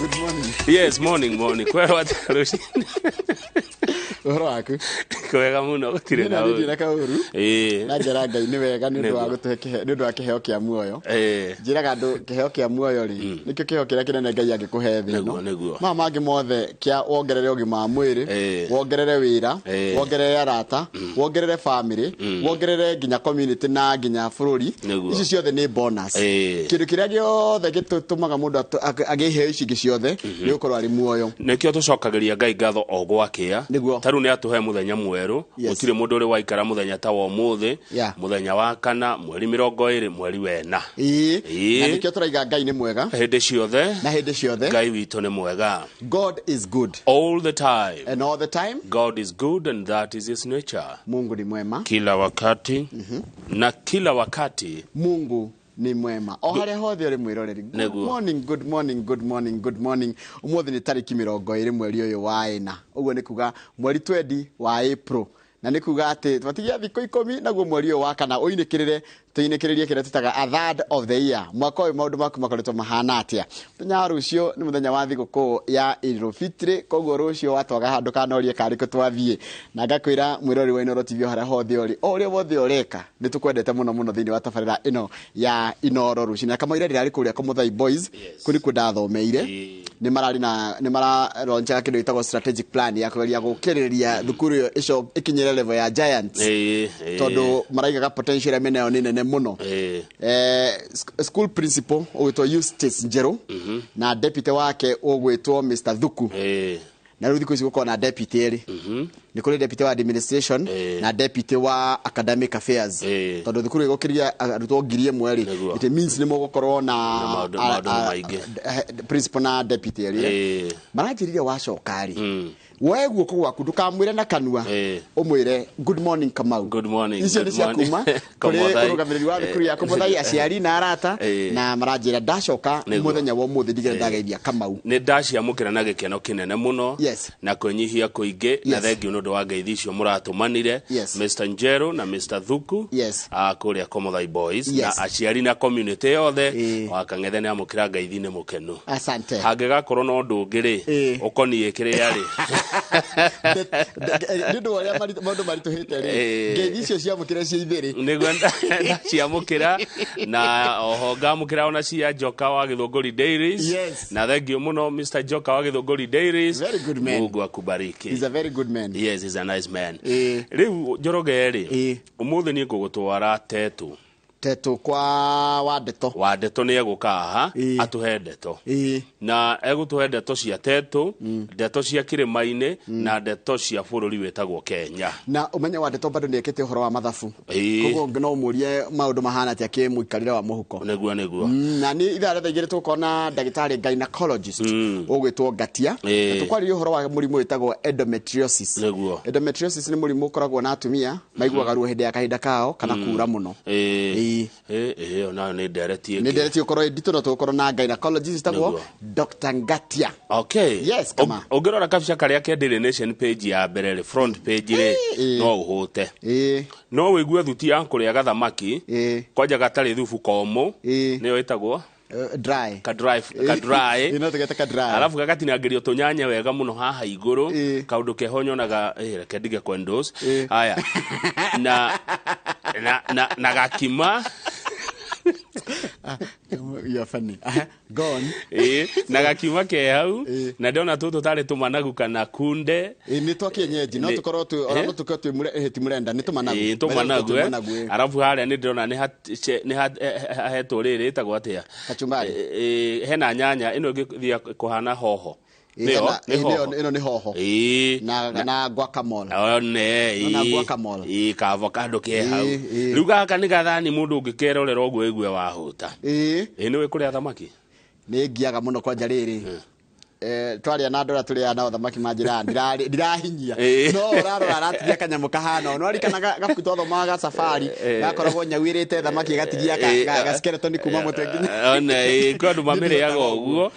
Good morning. Yes, morning, morning. Kwerwo atĩa rũcinĩ? Ũhoro waku? Kwega mũno, gũtirĩ Niĩ na na ũru. niĩ na kaũru. Na njĩra Ngai nĩ wega nĩ ũndũ wa gũtũhe nĩ ũndũ wa kĩheo kĩa muoyo. Njĩraga andũ kĩheo kĩa muoyo rĩ, nĩkĩo kĩheo kĩrĩa kĩnene Ngai angĩkũhe thĩ ĩno. Nĩguo, nĩguo. Maya mangĩ mothe kĩa wongerere ũgima wa mwĩrĩ, wongerere wĩra, wongerere arata, wongerere family, wongerere nginya community na nginya bũrũri. Ici ciothe nĩ bonus. Kĩndũ kĩrĩa gĩothe gĩtũmaga mũndũ agĩe iheo ici ingĩ ciothe nĩ gũkorwo arĩ muoyo. Nĩkĩo tũcokagĩria Ngai ngatho o gwakĩa. Nĩguo. Ta rĩu nĩ atũhe mũthenya mwerũ. Gũtirĩ mũndũ ũrĩ waikara mũthenya ta wa ũmũthĩ. Mũthenya wa kana, mweri 20, mweri wena. Na nĩkĩo tũraiga Ngai nĩ mwega. Hĩndĩ ciothe. Na hĩndĩ ciothe. Ngai witũ nĩ mwega. God is good. All the time. And all the time. God is good and that is his nature. Mungu ni mwema. Kila wakati. Na kila wakati. Mungu ni mwema. O harĩa hothe ũrĩ mwĩroreri. Good morning, good morning, good morning, good morning. Ũmũthĩ nĩ tarĩki 20 mweri ũyũ wa ĩna. Ũguo nĩ kuga mweri 20 wa April. Na nĩ kuga atĩ twatigia thikũ 10 naguo mweri ũyũ wa kana ũinĩkĩrĩre, tũinĩkĩrĩrie kĩrĩa tũtaga a third of the year. Mwaka ũyũ maũndũ maku makoretwo mahana atĩa? Mũthenya wa rũciũ nĩ mũthenya wa thigũkũ ya Eid Fitri, koguo rũciũ watwaga handũ kana ũrie karĩ kũ twathiĩ. Na ngakwĩra mwĩroreri wa Inooro TV o harĩa hothe ũrĩ, o ũrĩa wothe ũreka, nĩ tũkwendete mũno mũno thĩinĩ wa tabarĩra ĩno ya Inooro rũcinĩ. Na kamũira ndĩrarĩ kũrĩa Kũmũthai Boys, kũu nĩkuo ndathomeire. Nĩ mararĩ na, nĩ mararonjaga kĩndũ gĩtagwo strategic plan ya kũgeria gũkĩrĩria thukuru ĩyo ĩkinyĩre level ya Giants. Tondũ maraigaga potential ĩrĩa menayo nĩ nene mũno. School principal ũgwĩtwo Eustace Njerũ na deputy wake ũgwĩtwo Mr Thuku. Na rĩu thikũ ici gũkorwo na deputy erĩ. Nĩ kũrĩ deputy wa administration na deputy wa academic affairs. Tondũ thukuru ĩgũkĩria arutwo 1,000 rĩ, it means nĩ mũgũkorwo na maũndũ maingĩ. Principal na deputy erĩ. Maranjĩrire wacoka rĩ, woe guoko gwaku ndũkamwĩre na kanua, ũmwĩre good morning Kamau. Good morning, Icio nĩ good cia morning. kuma kũrĩ Kamũthai. ũrũgamĩrĩri wa thukuru ya Kamũthai, aciari na arata, na maranjĩra ndacoka mũthenya wa ũmũthĩ ndigĩre ndageithia Kamau. Nĩ ndaciamũkĩra na gĩkeno kĩnene mũno na kwĩnyihia kũingĩ, na thengiũ nĩ ũndũ wa ngeithi icio mũratũmanire. Mr Njeru na Mr Thuku, kũrĩa Kamũthai Boys, na aciari na community yothe wa Kang'ethe nĩ amũkĩra ngeithi nĩ mũkenu. Asante. Hangĩgakorwo na ũndũ ũngĩ rĩ, ũkoniĩ kĩrĩa rĩ. Nĩ ũndũ wa ũrĩa maũndũ maritũhĩte rĩ, ngeithi icio ciamũkĩre cia igĩrĩ. Nĩguo ndaciamũkĩra, na oho ngamũkĩra ona cia Njoka wa Gĩthũngũri Dairies. Na thengiũ mũno Mr Njoka wa Gĩthũngũri Dairies. Very good man. Mungu akubariki. He's a very good man. Yes, he's a nice man. Rĩu Njoroge rĩ, ũmũthĩ niĩ ngũgũtwara Tetu. Tetu kwa wa ndeto. Wa ndeto nĩ egũka haha, atũhe ndeto. Na egũtũhe ndeto cia Tetu, ndeto cia kĩrĩma-inĩ, na ndeto cia bũrũri wĩtagwo Kenya. Na ũmenye wa ndeto bado nĩ ekĩte ũhoro wa mathabu. Koguo no ũmũrie maũndũ mahana atĩa kĩ mũikarĩre wa mũhuko. Nĩguo, nĩguo. Na nĩ ithaa rĩa thaa igĩrĩ tũgũkorwo na ndagĩtarĩ gynecologist ũgwĩtwo Ngatia. Na tũkwarĩria ũhoro wa mũrimũ wĩtagwo endometriosis. Endometriosis nĩ mũrimũ ũkoragwo na atumia maiguaga ruo hĩndĩ ya kahinda kao kana kura mũno. Onayo nĩ ndereti ĩngĩ. Nĩ ndereti ũkorwo ĩ nditũ, no tũgũkorwo na gynecologist wĩtagwo Dr Ngatia. Yes, kama. Ũngĩrora kabica karĩa ke Daily Nation page ya mbere rĩ, front page rĩ, no ũhũte. No ũigue thuti ya kũrĩa gathamaki, kwanja gatarĩ thubu komũ, nĩyo ĩtagwo? Dry. Ka dry, ka dry. Ĩno tũgete ka dry. Alafu gagatinangĩrio tũnyanya wega mũno haha igũrũ. Kaũndũ keho nyonaga, reke ndige kwendos. Haya. Na gakima. You are funny. Go on. Na gakima ke hau. Na ndona tũtũ tarĩ tũmanagu kana kunde. Nĩ twa kienyeji, no tũkorwo twĩ, ona no tũkorwo twĩ ti mũrenda, nĩ tũmanagu. Tũmanagu, Tũmanagu, Arabu harĩa nĩ ndĩrona nĩ hahetwo rĩrĩ, ĩtagwo atĩa? Kachumbari. Hena nyanya, ĩno ĩngĩthiĩ kũhana hoho. Nĩyo, nĩ hoho. Ĩno nĩ hoho. Na guacamole. One, Na guacamole. Ka avocado ke hau. Rĩu gaka nĩ gathani mũndũ ũngĩkerorera ũguo ĩgue wahũta. Nĩũĩ kũrĩa thamaki? Nĩ ngiaga mũno kwanja rĩrĩ. Twaria na andũ arĩa tũrĩaga nao thamaki manjĩraga ndirahinyia. No ũrarora aratigia kanyamũ kahana. No arikana gabuku twathomaga ga safari, gakoragwo nyau ĩrĩte thamaki ĩgatigia ga skeleton kuma mũtwe nginya. One, kwĩ andũ mamĩrĩaga Nĩ ũguo.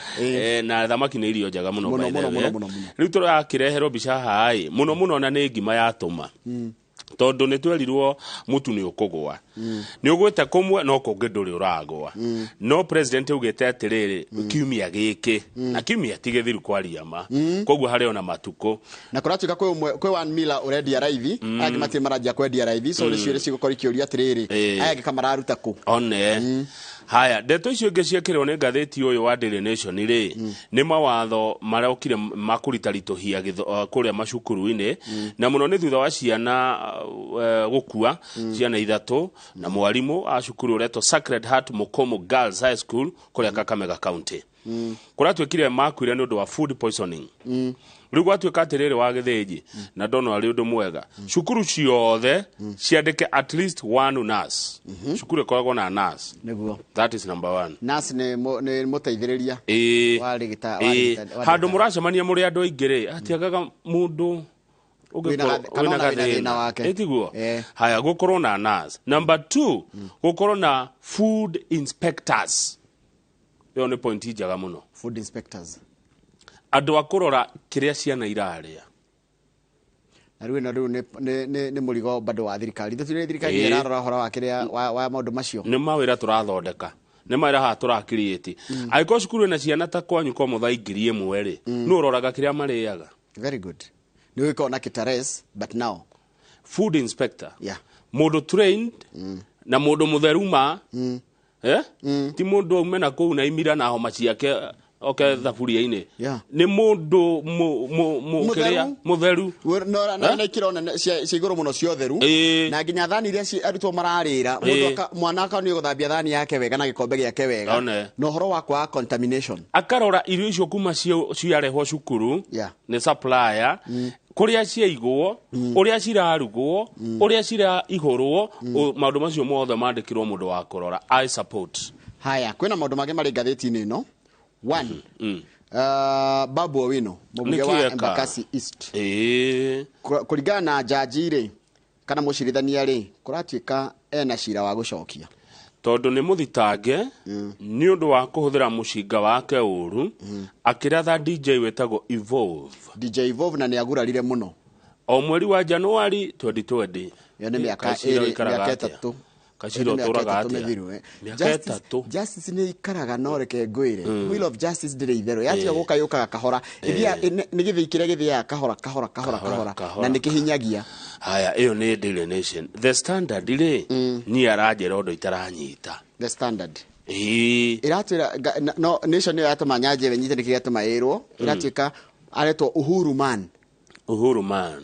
Na thamaki nĩ irio njega mũno, Mũno, by the mũno, way. mũno, mũno, mũno. Rĩu tũrakĩreherwo mbica haha ĩ, mũno mũno na nĩ ngima ya tũma. Tondũ nĩ twerirwo mũtu nĩ ũkũgwa, nĩ ũgwĩte kũmwe no kũngĩ ndũrĩ ũragwa. No president augĩte atĩrĩrĩ, kiumia gĩkĩ na kiumia ti gĩthiru kwaria ma, koguo harĩ ona matukũ. Na kũratuĩka kwĩ ũmwe, kwĩ one miller ũrendia raithi, aya angĩ matirĩ maranjia kwendia raithi, so nĩ ciũria cigũkorwo ikĩũria atĩrĩrĩ, aya angĩ kamararuta kũ? One haya, ndeto icio ingĩ ciekĩrwo nĩ ngathĩti ũyũ wa Daily Nation rĩ, nĩ mawatho marokire ma kũritaritũhia kũrĩa macukuru-inĩ, na mũno nĩ thutha wa ciana gũkua, ciana 3 na mwarimũ a cukuru ũretwo Sacred Heart Mukomo Girls High School kũrĩa Kakamega County. Kũratuĩkire makuire nĩ ũndũ wa food poisoning. Rĩu gwatuĩka atĩrĩrĩ, wa gĩthĩnji na ndona arĩ ũndũ mwega, cukuru ciothe ciandĩke at least one nurse. Cukuru ĩkoragwo na nurse. Nĩguo. That is number one. Nurse nĩ mũteithĩrĩria wa rĩgĩta- wa Handũ mũracemania mũrĩ andũ aingĩ rĩ, hatiagaga mũndũ Wĩna kana wĩna ona wĩna gathĩna. thĩna wake. Ĩtiguo? Haya, gũkorwo na nurse. Number 2, gũkorwo na food inspectors. Ĩyo nĩ point njega mũno. Food inspectors. Andũ a kũrora kĩrĩa ciana irarĩa. Na rĩu ĩno rĩu nĩ mũrigo bado wa thirikari. Ithuĩ nĩ thirikari ĩrarora ũhoro wa kĩrĩa wa maũndũ macio. Nĩ mawĩra tũrathondeka. Nĩ mawĩra haha tũra-create. Angĩkorwo cukuru ĩna ciana ta kwanyu kwa mũthai 1000 rĩ, nũ ũroraga kĩrĩa marĩaga? Very good. Nĩ ũgĩkorwo na kĩtares, but now. Food inspector. Mũndũ trained na mũndũ mũtheru ma. Ti mũndũ aume na kũu na imira na homa ciake oke thaburia-inĩ. Nĩ mũndũ Mũtheru. kĩrĩa mũtheru. We, no, na, na ikĩro nene cia igũrũ mũno cia ũtheru. Na nginya thani iria arutwo mararĩra, mũndũ mwana aka nĩ gũthambia thani yake wega na gĩkombe gĩake wega. Na ũhoro wa kwaga contamination. Akarora irio icio kuma ciarehwo cukuru, nĩ supplier, kũrĩa ciaigwo, ũrĩa cirarugwo, ũrĩa ciraihũrwo, maũndũ macio mothe mandĩkirwo mũndũ wa kũrora. I support. Haya, kwĩna maũndũ mangĩ marĩ ngathĩti-inĩ ĩno. One, Babu Owino, mũmbunge Nĩkĩ wa eka? Embakasi East. Kũringana na jaji rĩ, kana mũcirithania rĩ, kũratuĩka ena cira wa gũcokia. Tondũ nĩ mũthitange, nĩ ũndũ wa kũhũthĩra mũcinga wake ũru, akĩratha DJ wĩtagwo Evolve. DJ Evolve na nĩ agurarire mũno. O mweri wa Januari 2020. Ĩyo nĩ mĩaka Kacira ĩrĩ, ũikaraga mĩaka atĩa? ĩtatũ. Kacira Ĩyo nĩ mĩaka ũtũraga ĩtatũ atĩa? mĩthiru, eh. Mĩaka ĩtatũ. Justice nĩ ikaraga no reke ngwĩre. Wheel of justice ndĩrĩ itherũ. Yatiga gũka yũkaga kahora. Ĩthiaga, nĩ gĩthĩi kĩrĩa gĩthiaga kahora, kahora, kahora, Kahora, kahora. kahora. Na nĩ kĩhinyagia. Haya, ĩyo nĩ Daily Nation. The Standard rĩ, niĩ aranjĩra ũndũ itaranyita. The Standard. Ĩratwĩra, no, Nation nĩyo yatũma nyanjie nyite nĩkĩ gĩatũma ĩrwo. Ĩratuĩka aretwo Uhuru Man. Uhuru Man.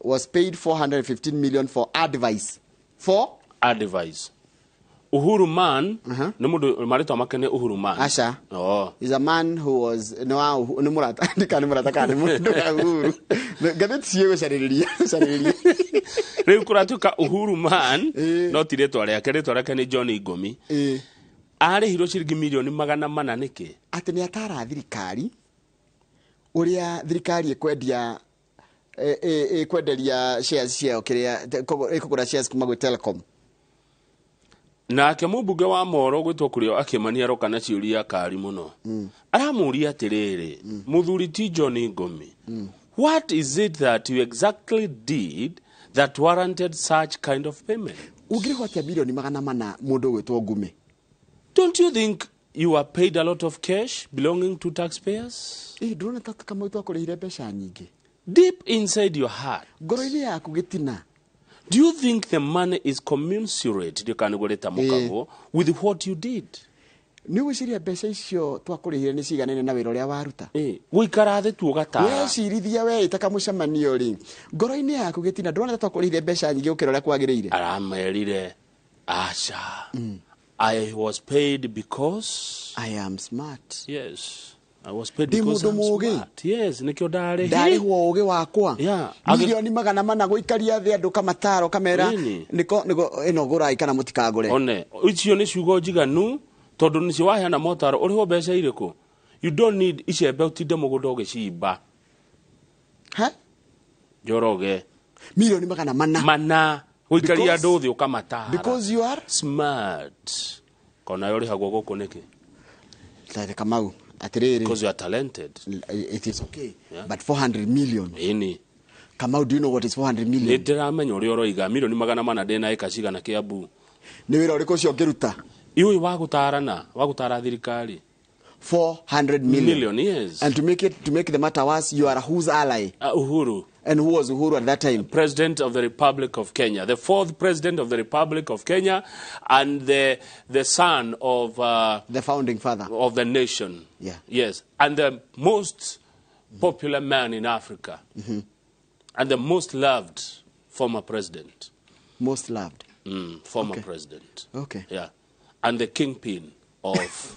Was paid 415 million for advice. For advice. Uhuru Man, nĩ mũndũ marĩtwa make nĩ Uhuru Man. Aca. Is a man who was, no, wa Uhu-, nĩ mũrata, nĩ kana nĩ mũrata kana nĩ mũndũ wa Uhuru. Ngathĩti ciĩgũcarĩrĩria, gũcarĩrĩria. Rĩu kũratuĩka Uhuru Man, no ti rĩtwa rĩake, rĩtwa rĩake nĩ John Ngumi. Arĩhirwo ciringi mirioni magana mana nĩkĩ? Atĩ nĩ atara thirikari, ũrĩa thirikari ĩkwendia, ĩkwenderia shares ciayo kĩrĩa, ĩkũgũra shares kuma gwĩ Telecom. Nake mũmbunge wa Moro gwĩtwo kũrĩa akĩmania aroka na ciũria kari mũno. Aramũria atĩrĩrĩ, mũthuri ti John Ngumi, what is it that you exactly did that warranted such kind of payment? Ũngĩrĩhwo atĩa mirioni magana mana mũndũ ũgwĩtwo Ngumi? Don't you think you are paid a lot of cash belonging to taxpayers? Ndũrona ta Kamau twakũrĩhire mbeca nyingĩ? Deep inside your heart, ngoro-inĩ yaku gĩtina. Do you think the money is commensurate, you can go later, Mokagwo, with what you did? Nĩ ũgwĩciria mbeca icio twakũrĩhire nĩ ciganaine na wĩra ũrĩa waruta? Gũikara thĩ tu ũgatara. Wecirithia we ĩta kamũcemanio rĩ, ngoro-inĩ yaku gĩtina, ndũrona ta twakũrĩhire mbeca nyingĩ gũkĩra ũrĩa kwagĩrĩire? Aramerire, aca. I was paid because I am smart. Yes. I was paid Ndi because mũndũ I'm mũũgĩ. smart. Yes, nĩkĩo ndarĩhi. Ndarĩhwo ũũgĩ wakwa. Yeah. Milioni magana mana gũikaria thĩ andũ kamataro kamera. Nini? Niko ĩno gũrai kana mũtikagũre. One, icio nĩ ciugo njiganu tondũ nĩcio waheana motaro ũrĩhwo mbeca irĩkũ? You don't need icembe ũtinde mũgũnda ũgĩcimba. Ha? Njoroge. Milioni magana mana. Mana. Gũikaria Because andũ thĩ ũkamatara. Because you are smart. Kona yo ũrĩhagwo gũkũ nĩkĩ? Tare Kamau. Atĩrĩrĩ. Because you are talented. It is okay. Yeah. But 400 million. Ĩni. Kamau, do you know what is 400 million? Nĩ ndĩramenya ũrĩa ũroiga milioni 400 ndĩna ĩka cigana Kiambu. Nĩ wĩra ũrĩkũ ũcio ũngĩruta? Iũĩ wa gũtarana, wa gũtara thirikari. 400 million. Million, yes. And to make the matter worse, you are whose ally? Uhuru. And who was Uhuru at that time? President of the Republic of Kenya, the fourth president of the Republic of Kenya, and the son of the founding father of the nation. Yeah. Yes, and the most popular man in Africa, and the most loved former president. Most loved. Former president. Okay. Yeah, and the kingpin of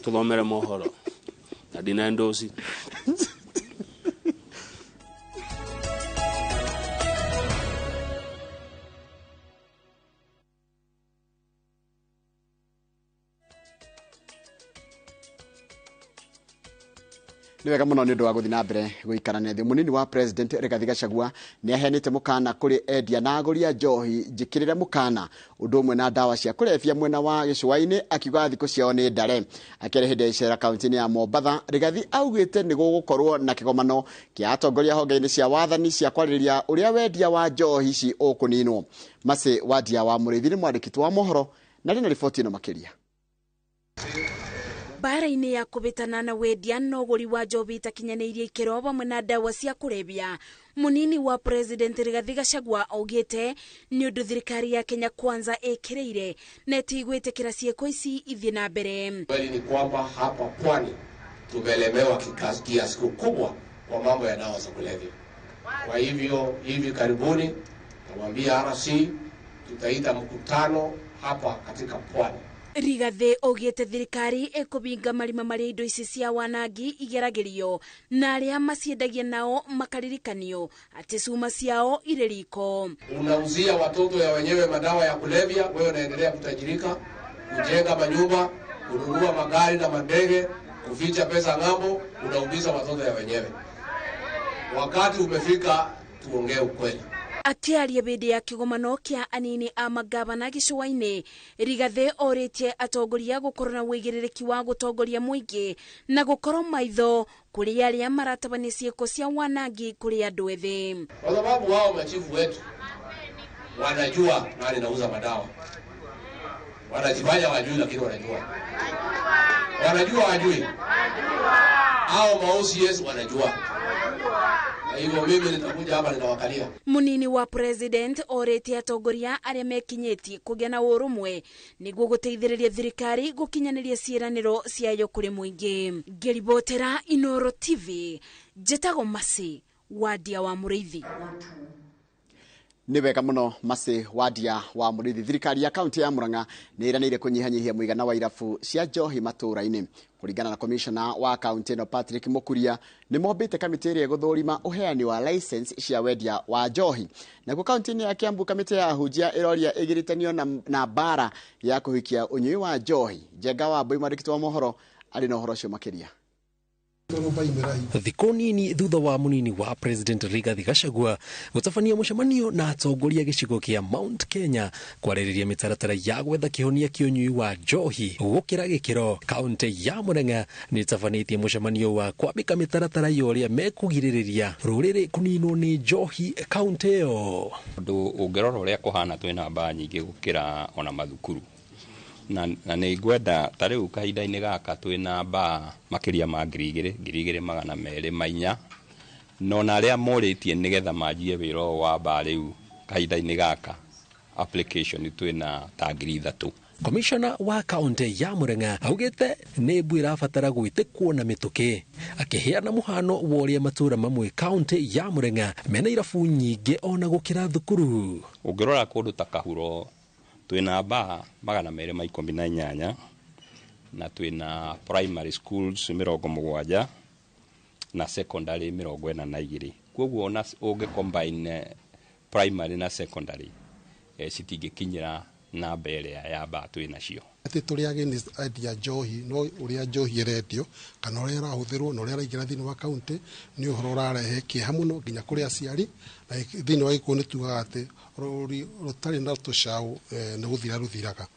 Tuthomere mohoro na ndina ndoci. Nĩ wega mũno nĩ ũndũ wa gũthiĩ na mbere gũikarania thĩ. Mũnini wa President Rigathi Gachagua nĩ aheanĩte mũkana kũrĩ endia na agũri a njohi njĩkĩrĩre mũkana ũndũ ũmwe na ndawa cia kũrebia mwena wa gĩcũa-inĩ, akiuga thikũ ciao nĩ ndare. Akĩaria hĩndĩ ya icera kaunti-inĩ ya Mombatha, Rigathi augĩte nĩ gũgũkorwo na kĩgomano kĩa atongoria honge-inĩ cia wathani cia kwarĩrĩria ũrĩa wendia wa njohi ici ũkũninwo. Macĩ Wandia wa Mũrĩithi nĩ mwandĩki wa mohoro na rĩ na riboti ĩno makĩria. Mbara-inĩ ya kũbĩtana na wendia na ũgũri wa njohi itakinyanĩirie ikĩro hamwe na ndawa cia kũrebia, mũnini wa President Rigathi Gachagua augĩte nĩ ũndũ thirikari ya Kenya Kwanza ĩkĩrĩire na ĩtigwĩtĩkĩra ciĩko ici ithiĩ na mbere. Kweli ni kwamba hapa pwani tumelemewa kiasi kikubwa kwa mambo ya dawa za kulevya. Kwa hivyo hivi karibuni namwambia RC tutaita mkutano hapa katika pwani. Rigathi augĩte thirikari ĩkũbinga marima marĩa indo ici cia wanangi igeragĩrio na arĩa maciendagia nao makaririkanio atĩ cuma ciao irĩ riko. Unauzia watoto ya wenyewe madawa ya kulevya, wewe unaendelea kutajirika, kujenga manyumba, kununua magari na mandege, kuficha pesa ng'ambo, unaumiza watoto ya wenyewe. Wakati umefika tuongee ukweli. Akĩaria hĩndĩ ya kĩgomano kĩa anini a magavana gĩcũa-inĩ, Rigathi orĩtie atongoria gũkorwo na wĩigĩrĩrĩki wa gũtongoria mũingĩ na gũkorwo maitho kũrĩ arĩa maratabania ciĩko cia wanangi kũrĩ andũ ethĩ. Kwa sababu wao machifu wetu wanajua nani nauza madawa, wanajifanya wajui, lakini wanajua, wanajua wajui, hao ma OCS wanajua. Hivyo mimi nitakuja hapa ninawakalia. Munini wa President orĩtie atongoria arĩa mekinyĩtie kũgĩa na ũrũmwe nĩguo gũteithĩrĩria thirikari gũkinyanĩria ciĩranĩro ciayo kũrĩ mũingĩ. Ngĩribotera Inoro TV, njĩtagwo Macĩ Wandia wa Mũrĩithi. Nĩ wega mũno Macĩ Wandia wa Mũrĩithi. Thirikari ya kaunti ya Murang'a nĩ ĩranĩire kũnyihanyihia mũigana wa irabu cia njohi matũũra-inĩ. Kũringana na commissioner wa kaunti ĩno Patrick Mukuria, nĩ mombĩte kamĩtĩ ĩrĩa ĩgũthũrima ũheani wa license cia wendia wa njohi. Nakuo kaunti-inĩ ya Kiambu, kamĩtĩ ya ahunjia ĩroria ĩgiritanio na mbara ya kũhikia ũnyui wa njohi. Njenga wa Mbui, mwandĩki wa mohoro, arĩ na ũhoro ũcio makĩria. Thikũ nini thutha wa munini wa President Rigathi Gachagua gũtabania mũcemanio na atongoria gĩcigo kĩa Mount Kenya kwarĩrĩria mĩtaratara ya gwetha kĩhonia kĩa ũnyui wa njohi gũkĩra gĩkĩro, kaunti ya Murang'a nĩ ĩtabanĩtie mũcemanio wa kwambĩka mĩtaratara ya ũrĩa mekũgirĩrĩria rũrĩrĩ kũninwo nĩ njohi kaunti ĩyo. Ũndũ ũngĩrora ũrĩa kũhana twĩna mbaa nyingĩ gũkĩra ona mathukuru, na nĩ ngwenda ta rĩu kahinda-inĩ gaka twĩna mbaa makĩria ma 2,000 2,204, no na arĩa morĩtie nĩgetha manjie wĩra ũyũ wa mbaa rĩu kahinda-inĩ gaka application twĩna ta 3,000. Commissioner wa kaunti ya Murang'a augĩte nĩ mbu ĩrabatara gwĩtĩkwo na mĩtũkĩ, akĩheana mũhano wa ũrĩa matũũra mamwe kaunti ya Murang'a mena irabu nyingĩ ona gũkĩra thukuru. Ũngĩrora kũndũ ta Kahuro twĩna mbaa 218 na twĩna primary schools 70 na secondary 42. Koguo ona ũngĩ combine primary na secondary citingĩkinyĩra namba ĩrĩa ya mbaa twĩnacio. Atĩ tũrĩ against endia njohi, no ũrĩa njohi ĩrendio kana ũrĩa ĩrahũthĩrwo na ũrĩa ĩraingĩra thĩinĩ wa kaunti nĩ ũhoro ũrarehe kĩeha mũno nginya kũrĩ aciari, na thĩinĩ wa gĩkũyũ nĩ tugaga atĩ rũri rũtarĩ na tũcaũ nĩ gũthira rũthiraga.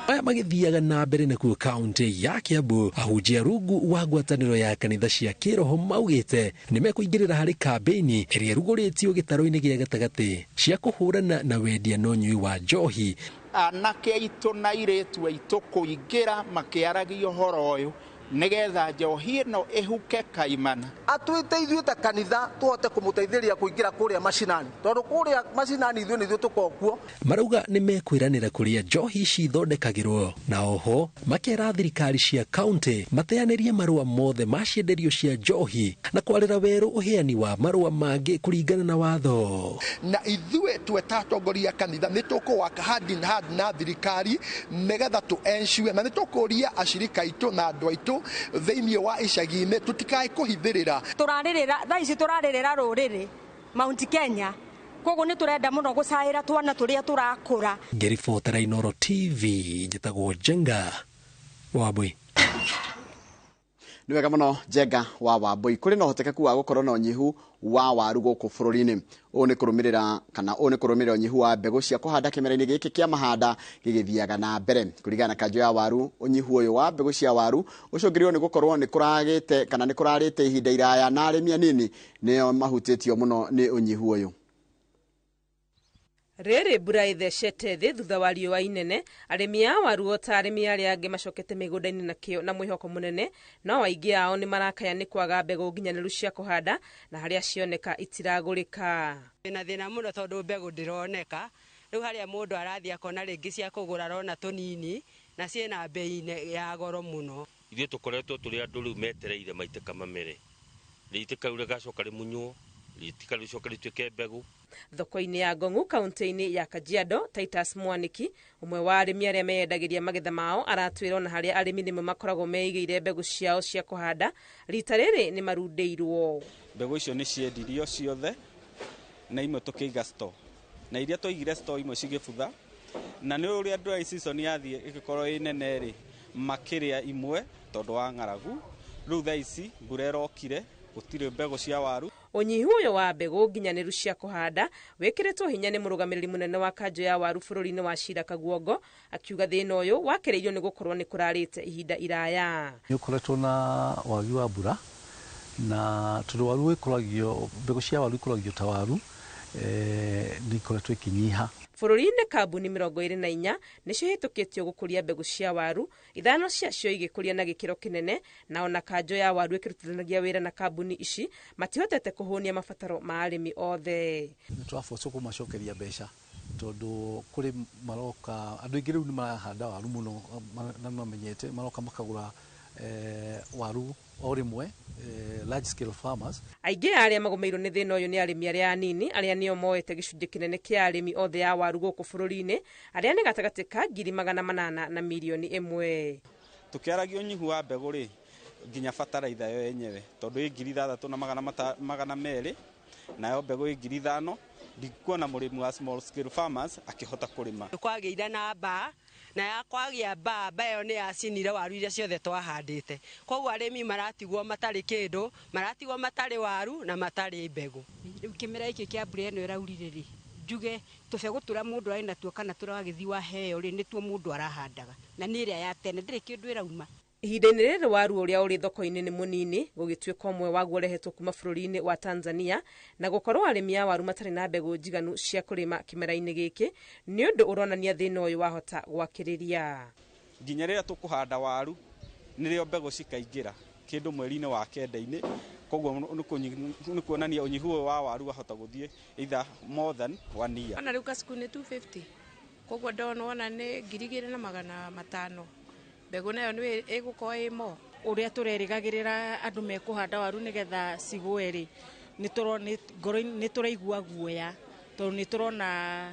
Aya magĩthiaga na mbere nakuo kaunti ya Kiambu, ahunjia rungu wa ngwatanĩro ya kanitha cia kĩroho maugĩte nĩ mekũingĩrĩra harĩ kambĩini ĩrĩa ĩrugũrĩtio gĩtaro-inĩ gĩa gatagatĩ cia kũhũrana na wendia na ũnyui wa njohi. Anake aitũ na airĩtu aitũ kũingĩra makĩaragia ũhoro ũyũ nĩgetha njohi ĩno ĩhuke kaimana. Atwĩte ithuĩ ta kanitha tũhote kũmũteithĩrĩria kũingĩra kũrĩa macinani, tondũ kũrĩa macinani ithuĩ nĩithuĩ tũkoragwo kuo. Marauga nĩ mekwĩranĩra kũrĩa njohi cithondekagĩrwo, na oho makera thirikari cia kaunti mateanĩrie marũa mothe ma cienderio cia njohi na kwarĩra werũ ũheani wa marũa mangĩ kũringana na watho. Na ithuĩ tweta atongoria kanitha nĩ tũkũwaka hand in hand na thirikari nĩgetha tũ ensure, na nĩ tũkũria acirika aitũ na andũ aitũ thĩinĩ wa icagi-inĩ tũtikae kũhithĩrĩra. Tũrarĩrĩra thaa ici, tũrarĩrĩra rũrĩrĩ Mount Kenya, koguo nĩ tũrenda mũno gũcaĩra twana tũrĩa tũrakũra. Ngĩribotera Inooro TV, njĩtagwo Njenga Wambui. Nĩ wega mũno Njenga wa Wambui. Kũrĩ na ũhotekeku wa gũkorwo na ũnyihu wa waru gũkũ bũrũri-inĩ. Ũũ nĩ kũrũmĩrĩra kana ũũ nĩ kũrũmĩrĩra ũnyihu wa mbegũ cia kũhanda kĩmera-inĩ gĩkĩ kĩa mahanda gĩgĩthiaga na mbere. Kũringana na kanjũ ya waru, ũnyihu ũyũ wa mbegũ cia waru ũcũngĩrĩirwo nĩ gũkorwo nĩ kũragĩte kana nĩ kũrarĩte ihinda iraya na arĩmi anini nĩo mahutĩtio mũno nĩ ũnyihu ũyũ. Rĩrĩ mbura ĩthecete thĩ thutha wa riũa inene, arĩmi a waru o ta arĩmi arĩa angĩ macokete mĩgũnda-inĩ na kĩo na mwĩhoko mũnene, no aingĩ ao nĩ marakaya nĩ kwaga mbegũ nginyanĩru cia kũhanda na harĩa cioneka itiragũrĩka. Wĩna thĩna mũno tondũ mbegũ ndĩroneka, rĩu harĩa mũndũ arathiĩ akona rĩngĩ cia kũgũra arona tũnini na ciĩna bei ya goro mũno. Ithuĩ tũkoretwo tũrĩ andũ rĩu metereire maitĩka mamere, rĩitĩka rĩu rĩgacoka rĩmunywo, rĩitĩka rĩcoke rĩtuĩke mbegũ. Thoko-inĩ ya Ngong'u kaunti-inĩ ya Kajiado, Titus Mwaniki ũmwe wa arĩmi arĩa meyendagĩria magetha mao aratwĩra ona harĩa arĩmi nĩmo makoragwo meigĩire mbegũ ciao cia kũhanda, rita rĩrĩ nĩ marundĩirwo. Mbegũ icio nĩ ciendirio ciothe na imwe tũkĩiga store, na iria twaigire store imwe cigĩbutha, na nĩ ũrĩa dry season yathiĩ ĩgĩkorwo ĩ nene rĩ, makĩrĩa imwe tondũ wa ng'aragu. Rĩu thaa ici mbura ĩrokire, gũtirĩ mbegũ cia waru. Ũnyihu ũyũ wa mbegũ nginyanĩru cia kũhanda wĩkĩrĩtwo hinya nĩ mũrũgamĩrĩri mũnene wa kanjũ ya waru bũrũri-inĩ wa Shira Kaguongo, akiuga thĩna ũyũ wakĩrĩirio nĩ gũkorwo nĩ kũrarĩte ihinda iraya. Nĩ ũkoretwo na wagi wa mbura, na tondũ waru ĩkũragio, mbegũ cia waru ikũragio ta waru, nĩ ikoretwo ikinyiha. Bũrũri-inĩ kambuni 24 nĩcio ihĩtũkĩtio gũkũria mbegũ cia waru, 5 ciacio igĩkũria na gĩkĩro kĩnene, na ona kanjũ ya waru ĩkĩrutithanagia wĩra na kambuni ici matihotete kũhũnia mabataro ma arĩmi othe. Nĩ tũrabocwo kũmacokeria mbeca tondũ kũrĩ maroka andũ aingĩ rĩu nĩ marahanda waru mũno na nĩmamenyete, maroka makagũra waru o rĩmwe, large scale farmers. Aingĩ a arĩa magũmĩirwo nĩ thĩna ũyũ nĩ arĩmi arĩa anini, arĩa nĩo moete gĩcunjĩ kĩnene kĩa arĩmi othe a waru gũkũ bũrũri-inĩ, arĩa nĩ gatagatĩ ka 800,000 na mirioni 1. Tũkĩaragia ũnyihu wa mbegũ rĩ, nginya bataraitha yo yenyewe tondũ ĩ 6,200 nayo mbegũ ĩ 5,000, ndikuona mũrĩmi wa small scale farmers akĩhota kũrĩma. Kwagĩire na mbaa, na ya kwagĩa mbaa, mbaa ĩyo nĩ yacinire waru iria ciothe twahandĩte, koguo arĩmi maratigwo matarĩ kĩndũ, maratigwo matarĩ waru na matarĩ mbegũ. Rĩu kĩmera gĩkĩ kĩa mbura ĩno ĩraurire rĩ, njuge tũbegũ tũrĩa mũndũ arĩ natuo kana tũrĩa wagĩthiĩ waheo rĩ, nĩtuo mũndũ arahandaga, na nĩ ĩrĩa ya tene ndĩrĩ kĩndũ ĩrauma. Ihinda-inĩ rĩrĩ waru ũrĩa ũrĩ thoko-inĩ nĩ mũnini, gũgĩtuĩka ũmwe waguo ũrehetwo kuma bũrũri-inĩ wa Tanzania, na gũkorwo arĩmi a waru matarĩ na mbegũ njiganu cia kũrĩma kĩmera-inĩ gĩkĩ nĩ ũndũ ũronania thĩna ũyũ wahota gwakĩrĩria. Nginya rĩrĩa tũkũhanda waru nĩrĩo mbegũ cikaingĩra kĩndũ mweri-inĩ wa 9, koguo nĩ kuonania ũnyihu ũyũ wa waru wahota gũthiĩ either more than 1 year. Ona rĩu kasuku nĩ 250, koguo ndona wona nĩ 2,500. Mbegũ nayo nĩ ĩgũkorwo ĩ mo. Ũrĩa tũrerĩgagĩrĩra andũ mekũhanda waru nĩgetha cigũe rĩ, nĩ tũraigua guoya tondũ nĩ tũrona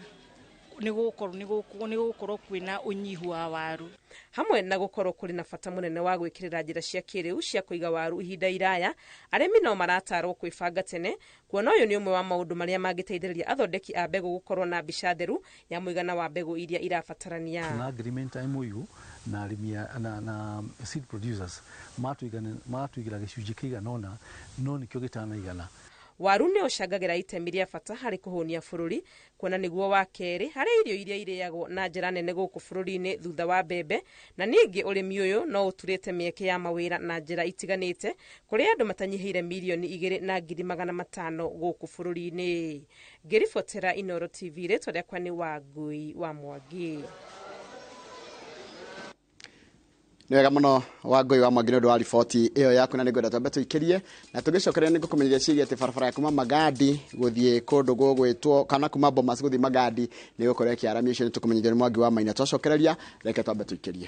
nĩ gũgũkorwo kwĩna ũnyihu wa waru. Hamwe na gũkorwo kũrĩ na bata mũnene wa gwĩkĩrĩra njĩra cia kĩrĩu cia kũiga waru ihinda iraya, arĩmi no maratarwo kwĩbanga tene, kuona ũyũ nĩ ũmwe wa maũndũ marĩa mangĩteithĩrĩria athondeki a mbegũ gũkorwo na mbica theru ya mũigana wa mbegũ iria irabatarania. Na agreement MOU na arĩmi na seed producers matũigĩra gĩcunjĩ kĩigana ũna, no nĩkĩo gĩtanaigana. Waru nĩ ũcangagĩra itemi rĩa bata harĩ kũhũnia bũrũri, kuona nĩguo wa kerĩ harĩ irio iria irĩagwo na njĩra nene gũkũ bũrũri-inĩ thutha wa mbembe, na ningĩ ũrĩmi ũyũ no ũturĩte mĩeke ya mawĩra na njĩra itiganĩte kũrĩ andũ matanyihĩire 2,500,000 gũkũ bũrũri-inĩ. Ngĩribotera Inooro TV, rĩtwa rĩakwa nĩ Wangui wa Mwangi. Nĩ wega mũno Wangui wa Mwangi nĩ ũndũ wa riboti ĩyo yaku, na nĩngwenda twambe tũikĩrie na tũgĩcokeria nĩ ngũkũmenyithia ciĩgiĩ atĩ barabara ya kuma Magadi gũthiĩ kũndũ gũgwĩtwo kana kuma Bomas gũthiĩ Magadi nĩ gũkorwo ĩkĩaramio. Icio nĩ tũkũmenyithio nĩ Mwangi wa Maina. Twacokereria, reke twambe tũikĩrie.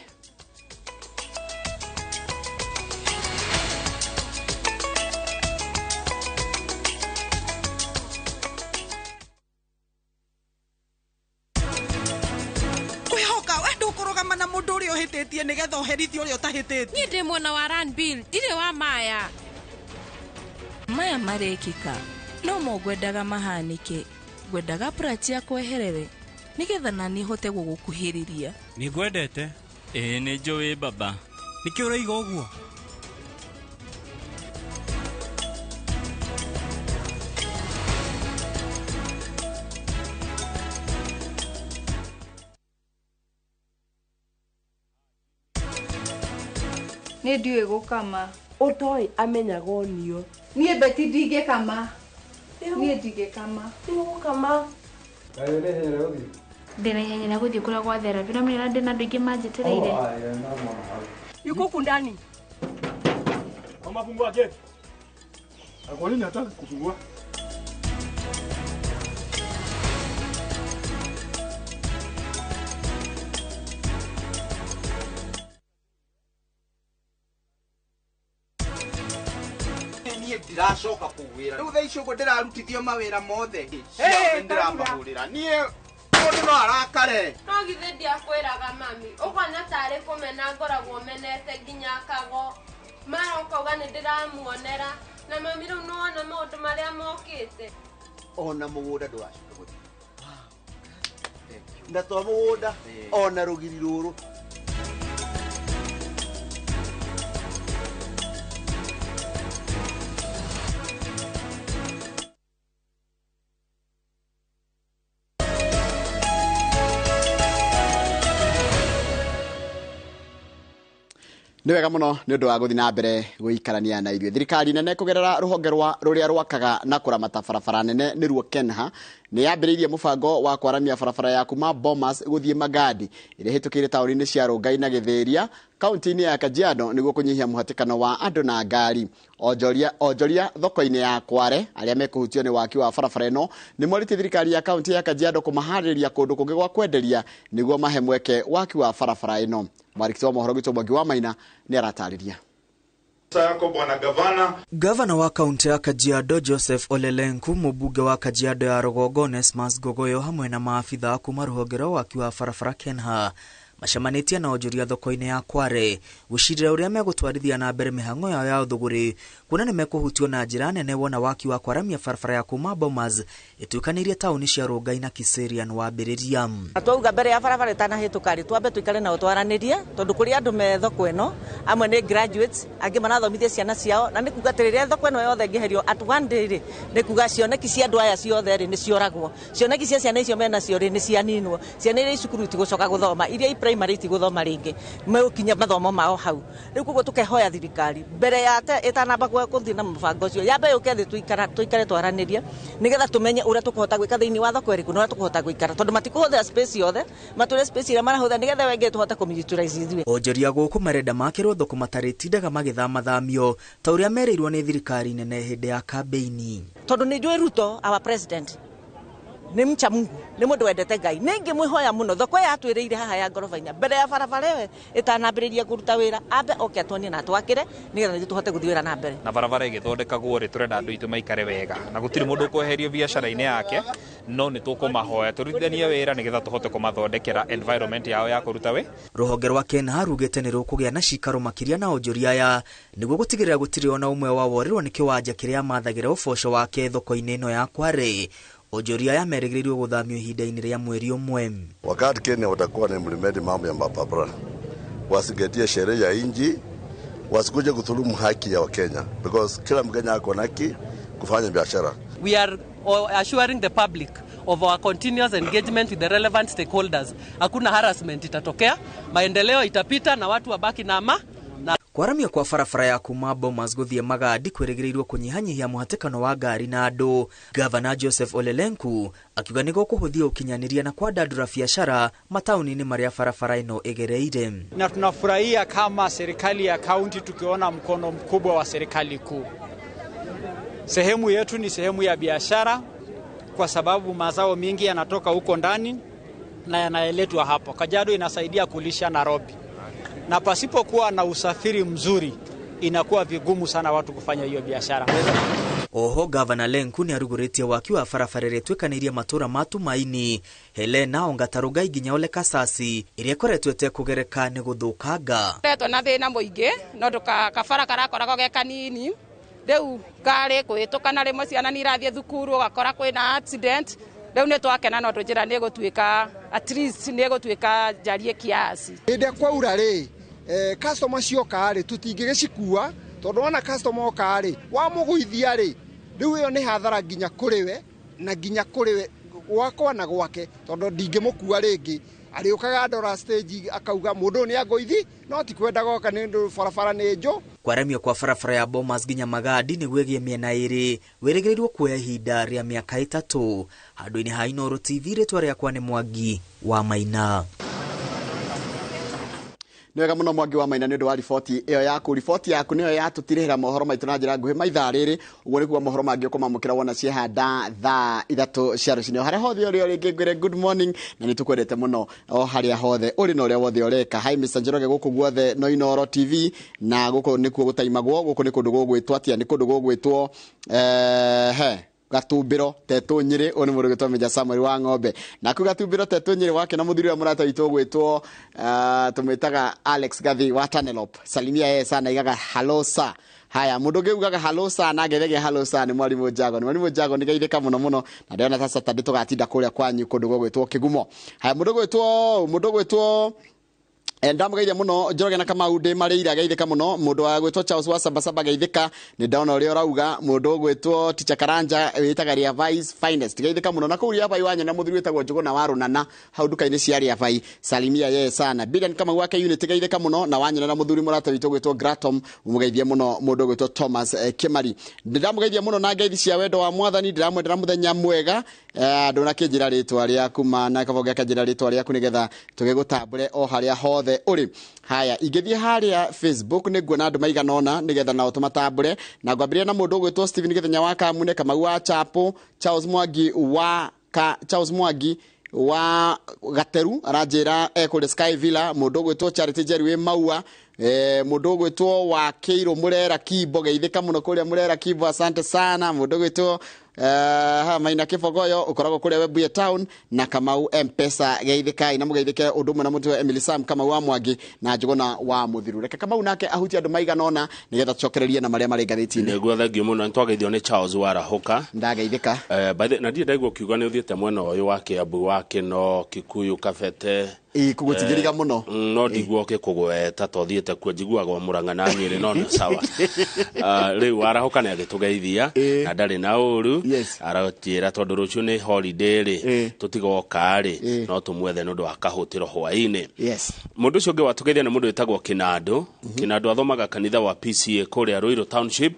Ũhĩtĩtie nĩgetha ũherithie ũrĩa ũtahĩtĩtie. Niĩ ndĩ mwena wa Ranbill, ndirĩ wa maya. Maya marekĩka no mo ngwendaga mahanĩke. Ngwendaga Prati akweherere nĩgetha naniĩ hote gũgũkuhĩrĩria. Nĩ ngwendete. Ĩĩ nĩ njũĩ baba. Nĩkĩ ũroiga ũguo? Nĩ ndiũĩ gũkama. Ũtoĩ amenyaga onio. Niĩ Beti ndingĩkama. Niĩ ndingĩkama. Nĩũgũkama. Ndĩna ihenya rĩa gũthiĩ kũrĩa gwa therapy no menya ndĩna andũ aingĩ manjetereire. Yuko huku ndani. Mama, fungua gate. Kwa nini hataki kufungua? Ndiracoka kũwĩra rĩu thaa ici ũguo ndĩrarutithio mawĩra mothe ciothe ndĩramahũrĩra niĩ mũndũ no arakare. No githĩ ndiakwĩraga mami ũkona tarĩ kũmena ngoragwo menete nginya kago mara ũkauga nĩ ndĩramuonera na mami rĩu nĩwona maũndũ marĩa mokĩte. Ona mũgũnda ndũracoka gũthiĩ na to mũgũnda ona rũgiri rũrũ. Nĩ wega mũno nĩ ũndũ wa gũthiĩ na mbere gũikarania na ithuĩ. Thirikari nene kũgerera rũhonge rwa rũrĩa rwakaga na kũramata barabara nene nĩruo KENHA nĩ yambĩrĩirie mũbango wa kwaramia barabara ya kuma Bomas gũthiĩ Magadi ĩrĩa ĩhĩtũkĩire taũni-inĩ cia Rongai na Gĩthĩria kaunti-inĩ ya Kajiado nĩguo kũnyihia mũhatĩkano wa andũ na ngari. Onjoria thoko-inĩ ya Kware arĩa mekũhutio nĩ waki wa barabara ĩno nĩ morĩtie thirikari ya kaunti ya Kajiado kũmaharĩrĩria kũndũ kũngĩ gwa kwenderia nĩguo mahe mweke waki wa barabara ĩno. Mwarĩki wa mohoro gwitũ Mwangi wa Maina nĩ aratarĩria. Gavana wa kaunti ya Kajiado Joseph Ole Lenku, mũmbunge wa Kajiado ya Rũgongo Onesmus Gogoyo hamwe na maabitha kuma rũhonge rwa waki wa barabara KENHA macemanĩtie na onjoria thoko-inĩ ya Kware gũcirĩra ũrĩa megũtwarithia na mbere mĩhang'o yao ya ũthũgũri kuona nĩ mekũhutio na njĩra nene wona waki wa kwaramia barabara ya kuma Bomas ĩtuĩkanĩirie taũni cia Rongai na Kiserian wambĩrĩria. Twauga mbere ya barabara ĩtanahĩtũka rĩ, twambe tũikare nao twaranĩrie tondũ kũrĩ andũ me thoko ĩno amwe nĩ graduates angĩ marathomithia ciana ciao na nĩ kuga atĩ rĩrĩa thoko ĩno yothe ĩngĩherio at one day rĩ, nĩ kuga cioneki cia andũ aya ciothe rĩ nĩ cioragwo, cioneki cia ciana icio menacio rĩ nĩ cianinwo, ciana iria i cukuru itigũcoka gũthoma, iria i primary itigũthoma rĩngĩ, megũkinya mathomo mao hau. Rĩu koguo tũkehoya thirikari mbere ya ĩtanamba gũthiĩ na mũbango ũcio yambe yũke thĩ tũikare twaranĩrie nĩgetha tũmenye ũrĩa tũkũhota gwĩka thĩinĩ wa thoko ĩrĩkũ na ũrĩa tũkũhota gũikara tondũ matikũhũthĩra space yothe, matũre space ĩrĩa marahũthĩra nĩgetha wengĩ tũhote kũmĩ-utilize ithuĩ. Onjoria gũkũ marenda makĩrwo thoko matarĩtindaga magĩthamathamio ta ũrĩa merĩirwo nĩ thirikari nene hĩndĩ ya kambĩini. Tondũ nĩ njũĩ Ruto our president nĩ mcha Mungu, nĩ mũndũ wendete Ngai, nĩ ingĩmwĩhoya mũno thoko ĩyo atwĩrĩire haha ya ngoroba inya mbere ya barabara ĩyo ĩtanambĩrĩria kũruta wĩra ambe oke atuonie na atwakĩre nĩgetha ithuĩ tũhote gũthiĩ wĩra na mbere. Na barabara ĩgĩthondekagwo rĩ, tũrenda andũ aitũ maikare wega na gũtirĩ mũndũ ũkweherio biacara-inĩ yake, no nĩ tũkũmahoya tũrutithanie wĩra nĩgetha tũhote kũmathondekera environment yao ya kũruta wĩ. Rũhonge rwa KENHA rugĩte nĩ rũkũgĩa na cikaro makĩria na onjoria aya nĩguo gũtigĩrĩra gũtirĩ ona ũmwe wao worĩrwo nĩ kĩwanja kĩrĩa mathagĩra ũboco wake thoko-inĩ ĩno ya Kware. Onjoria aya merĩgĩrĩirwo gũthamio ihinda-inĩ rĩa mweri ũmwe. Wakati Kenya watakuwa na implement mambo ya mabarabara, wasigetie sheria ya nchi, wasikuje kudhulumu haki ya Wakenya, because kila Mkenya ako na haki kufanya biashara. We are assuring the public of our continuous engagement with the relevant stakeholders. Hakuna harassment itatokea, maendeleo itapita na watu wabaki na ama na Kwaramio kwa barabara ya kuma Bomas guthie Magadi kwĩrĩgĩrĩirwo kũnyihanyihia mũhatĩkano wa ngari na andũ. Gavana Joseph Ole Lenku akiuga nĩ gũkũhũthia ũkinyanĩria na kwandandũra biacara mataũni-inĩ marĩa barabara ĩno ĩgereire. Na tunafurahia kama serikali ya kaunti tukiona mkono mkubwa wa serikali kuu. Sehemu yetu ni sehemu ya biashara kwa sababu mazao mingi yanatoka huko ndani na yanaletwa hapo. Kajiado inasaidia kulisha Nairobi. Na pasipokuwa na usafiri mzuri inakuwa vigumu sana watu kufanya hiyo biashara. Oho Gavana Lenku nĩ arugũrĩtie waki wa barabara ĩrĩa ĩtuĩkanĩirie matũra ma Tumaini, Helena, Ongata Rongai nginya Ole Kasasi ĩrĩa ĩkoretwo ĩtekũgereka nĩ gũthũkanga. Retwo na thĩna mũingĩ no kabara karakoragwo ge kanini rĩu ngari kũhĩtũka na rĩmwe ciana nĩ irathiĩ thukuru ũgakora kwĩna accident. Rĩu nĩ twakena no njĩra nĩ ĩgũtuĩka at least nĩ ĩgũtuĩka njarie kiasi. Hĩndĩ kwaura rĩ customer cioka rĩ tũtingĩgĩcikua tondũ wona customer oka rĩ wamũgũithia rĩ rĩu ĩyo nĩ hathara nginya kũrĩ we na nginya kũrĩ we gwakwa na gwake tondũ ndingĩmũkua rĩngĩ. Arĩũkaga ndora stage akauga mũndũ nĩ angũithi no ti kwenda goka nĩ ũndũ barabara nĩ njũ. Kwaramio kwa barabara ya Bomas nginya Magadi nĩguo ĩgĩe mĩena ĩrĩ wĩrĩgĩrĩirwo kuoya ihinda rĩa mĩaka 3. Handũ-inĩ ha Inooro TV rĩtwa rĩakwa nĩ Mwangi wa Maina. Nĩ wega mũno Mwangi wa Maina nĩ ũndũ wa riboti ĩyo yaku. Riboti yaku nĩyo yatũtirĩhĩra mohoro maitũ na njĩra nguhĩ maithaa rĩrĩ. Ũguo nĩ kuga mohoro mangĩ ũkũmamũkĩra wona ciehanda thaa 3 cia rũcinĩ. O harĩa hothe ũrĩ rĩngĩ ngwĩre good morning na nĩ tũkwendete mũno o harĩa hothe ũrĩ na ũrĩa wothe ũreka. Hi Mr Njoroge gũkũ guothe no Inooro TV na gũkũ nĩkuo gũtaimagwo. Gũkũ nĩ kũndũ gũgwĩtwo atĩa? Nĩ kũndũ gũgwĩtwo Gatumbiro Tetũ Nyĩrĩ. Ũyũ nĩ mũndũ ũgwĩtwo Meja Samuel wa Ng'ombe. Naku Gatumbiro Tetũ Nyĩrĩ wake na mũthuri wa mũrata witũ ũgwĩtwo tũmwĩtaga Alex Gathi wa Tanelop. Salimia yeye sana igaga hello sir. Haya mũndũ ũngĩ ugaga hello sir na ngethegia hello sir nĩ Mwalimu Jago. Mwalimu Jago nĩ geithĩka mũno mũno na ndĩrona ta Saturday tũgatinda kũrĩa kwanyu kũndũ gũgwĩtwo Kĩgumo. Haya mũndũ ũgwĩtwo ndamũgeithia mũno Njoroge na Kamau ndĩ marĩire geithĩka mũno. Mũndũ wa gwĩtwo Charles wa Sabasaba geithĩka nĩ ndona ũrĩa ũrauga. Mũndũ ũgwĩtwo Teacher Karanja wĩtaga Riavai's finest geithĩka mũno. Na kũu Riavai wanya na mũthuri wĩtagwo Njũgũna wa Rũnana hau nduka-inĩ cia Riavai salimia yeye sana. Bidan Kamau wake unit geithĩka mũno na wanyona na mũthuri mũrata witũ ũgwĩtwo Gratom mũgeithie mũno. Mũndũ ũgwĩtwo Thomas Kimari ndĩramũgeithia mũno na ngeithi cia wendo wa mwathani. Ndĩramwendera mũthenya mwega. Ndũnakĩnjĩra rĩtwa rĩaku mana kabonge akanjĩra rĩtwa rĩaku nĩgetha tũgĩgũtambũre o harĩa hothe ũrĩ. Haya ingĩthiĩ harĩa Facebook nĩ nguona andũ maigana ũna nĩgetha nao tũmatambũre na ngwambĩrĩria na mũndũ ũgwĩtwo Stephen Gĩthenya wa Kamune, Kamau wa Chapo, Charles Mwangi wa Gateru aranjĩra ekũrĩ Sky Villa. Mũndũ ũgwĩtwo Charity Jerry wĩ Maua, mũndũ ũgwĩtwo wa Kĩirũ Mũrera Kimbo geithĩka mũno kũrĩa Mũrera Kimbo, asante sana. Mũndũ ũgwĩtwo Maina Kĩbogoyo ũkoragwo kũrĩa Webuye Town na Kamau M-Pesa geithĩkai na mũgeithĩke ũndũ ũmwe na mũtwe Emily Sam Kamau wa Mwangi na Njũgũna wa Mũthiru. Reke Kamau nake ahutie andũ maigana ũna nĩgetha tũcokererie na marĩa marĩ ngathĩti-inĩ. Nĩguo thengiũ mũno nĩtwageithio nĩ Charles Warahũka. Ndageithĩka. Na ndirĩ ndaigua ũkiuga nĩ ũthiĩte mwena ũyũ wa Kiambu wa Kĩno Kikuyu Kabete kũgũtigĩriga mũno no ndiguo ũkĩkũgweta to thiĩte kuo njiguaga o Mũrang'a na Nyĩrĩ no nĩ sawa. Rĩu Warahũka nĩ agĩtũgeithia na ndarĩ na ũru aratwĩra tondũ rũciũ nĩ holiday rĩ tũtigoka rĩ no tũmwethe nĩ ũndũ wa kahũtĩro hwaĩ-inĩ. Mũndũ ũcio ũngĩ watũgeithia nĩ mũndũ wĩtagwo Kĩnandũ. Kĩnandũ athomaga kanitha wa PCA kũrĩa Ruiru Township,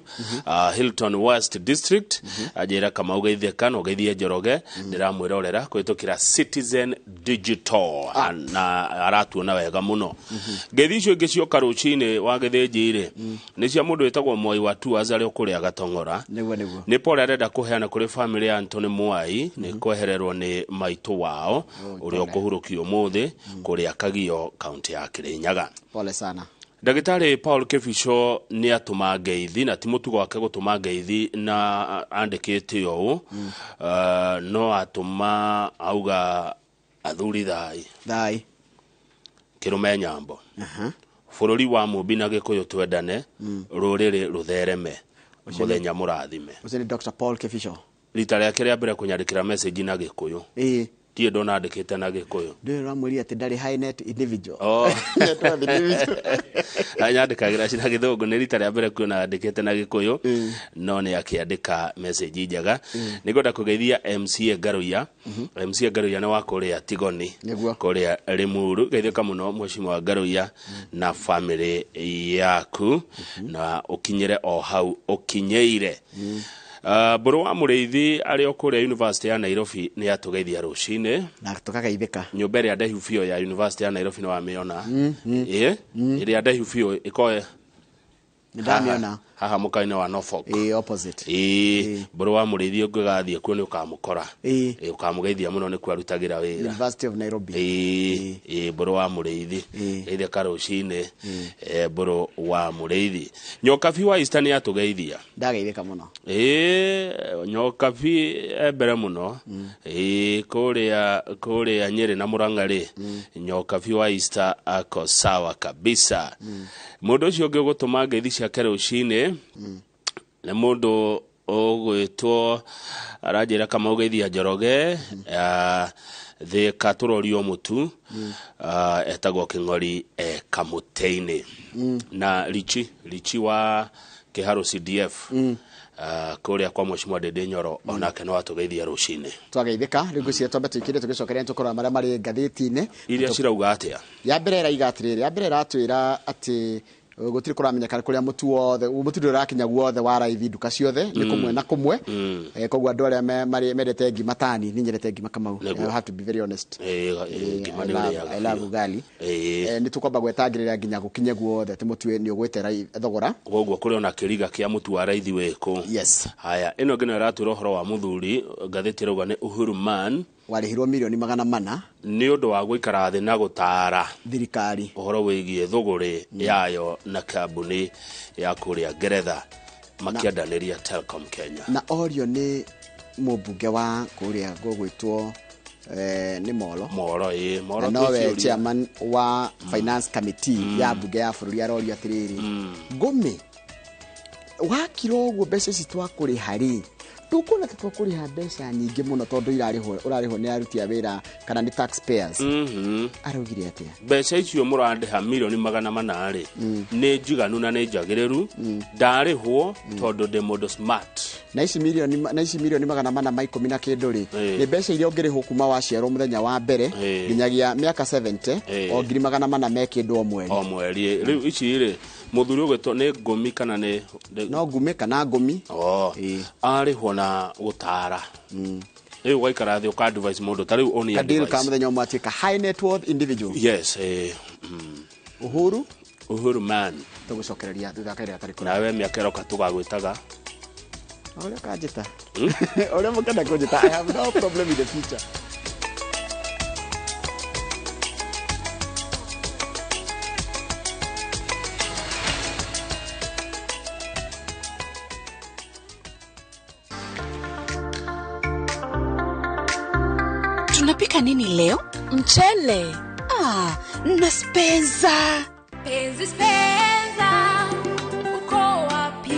Hilton West District. Anjĩra Kamau geithĩka na ũgeithie Njoroge ndĩramwĩrorera kũhĩtũkĩra Citizen Digital na aratuona wega mũno. Ngeithi icio ingĩ cioka rũcinĩ wa Gĩthĩnji rĩ nĩ cia mũndũ wĩtagwo Moi wa Tours arĩa ũkũrĩa Gatong'ora. Nĩ pole arenda kũheana kũrĩ family ya Anthony Mwai nĩ kwehererwo nĩ maitũ wao ũrĩa ũkũhurũkio ũmũthĩ kũrĩa Kagio kaunti ya Kĩrĩnyaga. Pole sana. Ndagĩtarĩ Paul Kĩbico nĩ atũma ngeithi na ti mũtugo wake gũtũma ngeithi na andĩkĩte ũũ no atũma auga athuri thai thai kĩrũme nyambo bũrũri wa Mũmbi na Gĩkũyũ twendane rũrĩrĩ rũthereme mũthenya mũrathime. Ũcio nĩ Dr. Paul Kĩbico rita rĩake rĩa mbere kũnyandĩkĩra message na Gĩkũyũ. Ndiĩ ndona andĩkĩte na Gĩkũyũ. Ndũĩ ũramwĩrire atĩ ndarĩ high net individual. Oh. Net worth individual. Anyandĩkagĩra na Gĩthũngũ, nĩ rita rĩa mbere kuona andĩkĩte na Gĩkũyũ, no nĩ akĩandĩka message njega. Nĩngwenda kũgeithia MCA Ngaruiya. MCA Ngaruiya nĩ wa kũrĩa Tigoni, kũrĩa Limuru. Geithĩka mũno mheshimiwa Ngaruiya na family yaku, na ũkinyĩre o hau ũkinyĩire. Mbũrũ wa Mũrĩithi arĩ o kũrĩa University ya Nairobi nĩ atũgeithia rũcinĩ. Na tũkageithĩka. Nyũmba ĩrĩa ndaihu biũ ya University ya Nairobi nĩ wamĩona? Ĩĩ, ĩrĩa ndaihu biũ ĩkoe Nĩ ndamĩona. Haha mũkawa-inĩ wa Norfolk. Ĩĩ, opposite. Ĩĩ, Mbũrũ wa Mũrĩithi ũngĩgathiĩ kuo nĩ ũkamũkora. Ĩĩ, ũkamũgeithia mũno nĩkuo arutagĩra wĩra. University of Nairobi. Ĩĩ, ĩĩ, Mbũrũ wa Mũrĩithi. Geithĩka rũcinĩ, Mbũrũ wa Mũrĩithi. Nyokabi wa Easter nĩ atũgeithia. Ndageithĩka mũno. Ĩĩ, Nyokabi e mbere mũno. Ĩĩ, kũrĩa Nyĩrĩ na Mũrang'a rĩ, Nyokabi wa Easter ako sawa kabisa. Mũndũ ũcio ũngĩ ũgũtũma ngeithi ciake rũcinĩ nĩ mũndũ ũgwĩtwo aranjĩra kama ũgeithia Njoroge, Thĩka tũrorio mũtu, etagwo Kĩng'ori Kamũtĩ-inĩ. Na Richi wa Kĩharũ CDF, kũrĩa kwa Mheshimiwa Ndĩndĩ Nyoro, onake no atũgeithia rũcinĩ. Twageithĩka, rĩu ngwĩciria twambe tũikĩre tũgĩcokeria nĩtũkũrora marĩa marĩ ngathĩti-inĩ. Iria cirauga atĩa? Ya mbere ĩraiga atĩrĩrĩ, ya mbere ĩratwĩra atĩ gũtirĩ kũramenyeka kũrĩa mũtu wothe, mũtu ndũrakinya guothe wa raithi nduka ciothe, nĩ kũmwe na kũmwe. Koguo andũ arĩa mendete ngima tani, niĩ nyendete ngima Kamau. I have to be very honest. Ngima nĩ ũrĩaga I love biũ. ugali. Nĩ tũkwamba gwetangĩrĩra nginya gũkinye guothe atĩ mũtu nĩ ũgwĩte thogora. Koguo kũrĩ ona kĩriga kĩa mũtu wa raithi wĩkũ. Yes. Haya, ĩno ĩngĩ nayo ĩratwĩra ũhoro wa mũthuri, ngathĩti ĩrauga nĩ Uhuru Man. Warĩhirwo mirioni 400 nĩ ũndũ wa gũikara thĩ na gũtara thirikari ũhoro wĩgiĩ thũgũrĩ yayo na kambuni ya kũrĩa Ngeretha makĩendanĩria Telcom Kenya. Na orio nĩ mũmbunge wa kũrĩa gũgwĩtwo nĩ Molo. Molo, ĩĩ, Molo Na nowe twĩciũria. chairman wa Finance Committee ya mbunge ya bũrũri arorio atĩrĩrĩ, Ngũmĩ wakira ũguo mbeca ici twakũrĩha rĩ, ndũkuona ta twakũrĩha mbeca nyingĩ mũno tondũ ũrarĩhwo nĩ aruti a wĩra kana nĩ taxpayers. Araugire atĩa? Mbeca icio mũrandĩha mirioni 400 rĩ, nĩ njiganu na nĩ njagĩrĩru. Ndarĩhwo tondũ ndĩ mũndũ smart. Na ici mirioni na ici mirioni 410 na kĩndũ rĩ, nĩ mbeca iria ũngĩrĩhwo kuma waciarwo mũthenya wa mbere nginyagia mĩaka 70, o ngiri 400 me kĩndũ o mweri. O mweri. Rĩu ici rĩ, mũthuri ũgwĩtwo nĩ Ngũmi kana nĩ No Ngũmi kana Ngũmi. Oh. Arĩhwo na gũtara. Rĩu ũgaikara thĩ ũka advise mũndũ ta rĩu oni Kadiri ka advice. mũthenya ũmwe atuĩka high net worth individual. Yes, Uhuru? Uhuru man. Tũgũcokereria thutha wa kahinda gatarĩ kũraihu. Nawe mĩaka ĩroka tũgagwĩtaga. Ũrĩa ũkanjĩta. Ũrĩa mũkenda kũnjĩta, I have no problem with the future. Tunapika nini leo? Mchele. Na spenza. Penzi spenza, uko wapi?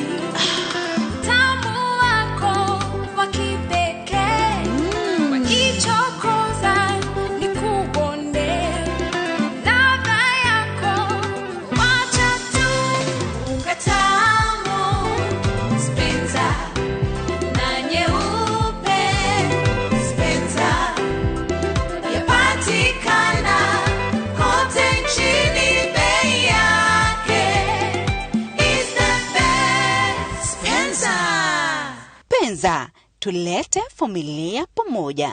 Utamu wako wa kipekee. Wakichokoza nikubonde. Ladha yako wacha tu. Unga tamu spenza na nyeupe spenza. Yapatikana kote nchini, bei yake is the best. Spenza. Penza, tulete familia pamoja.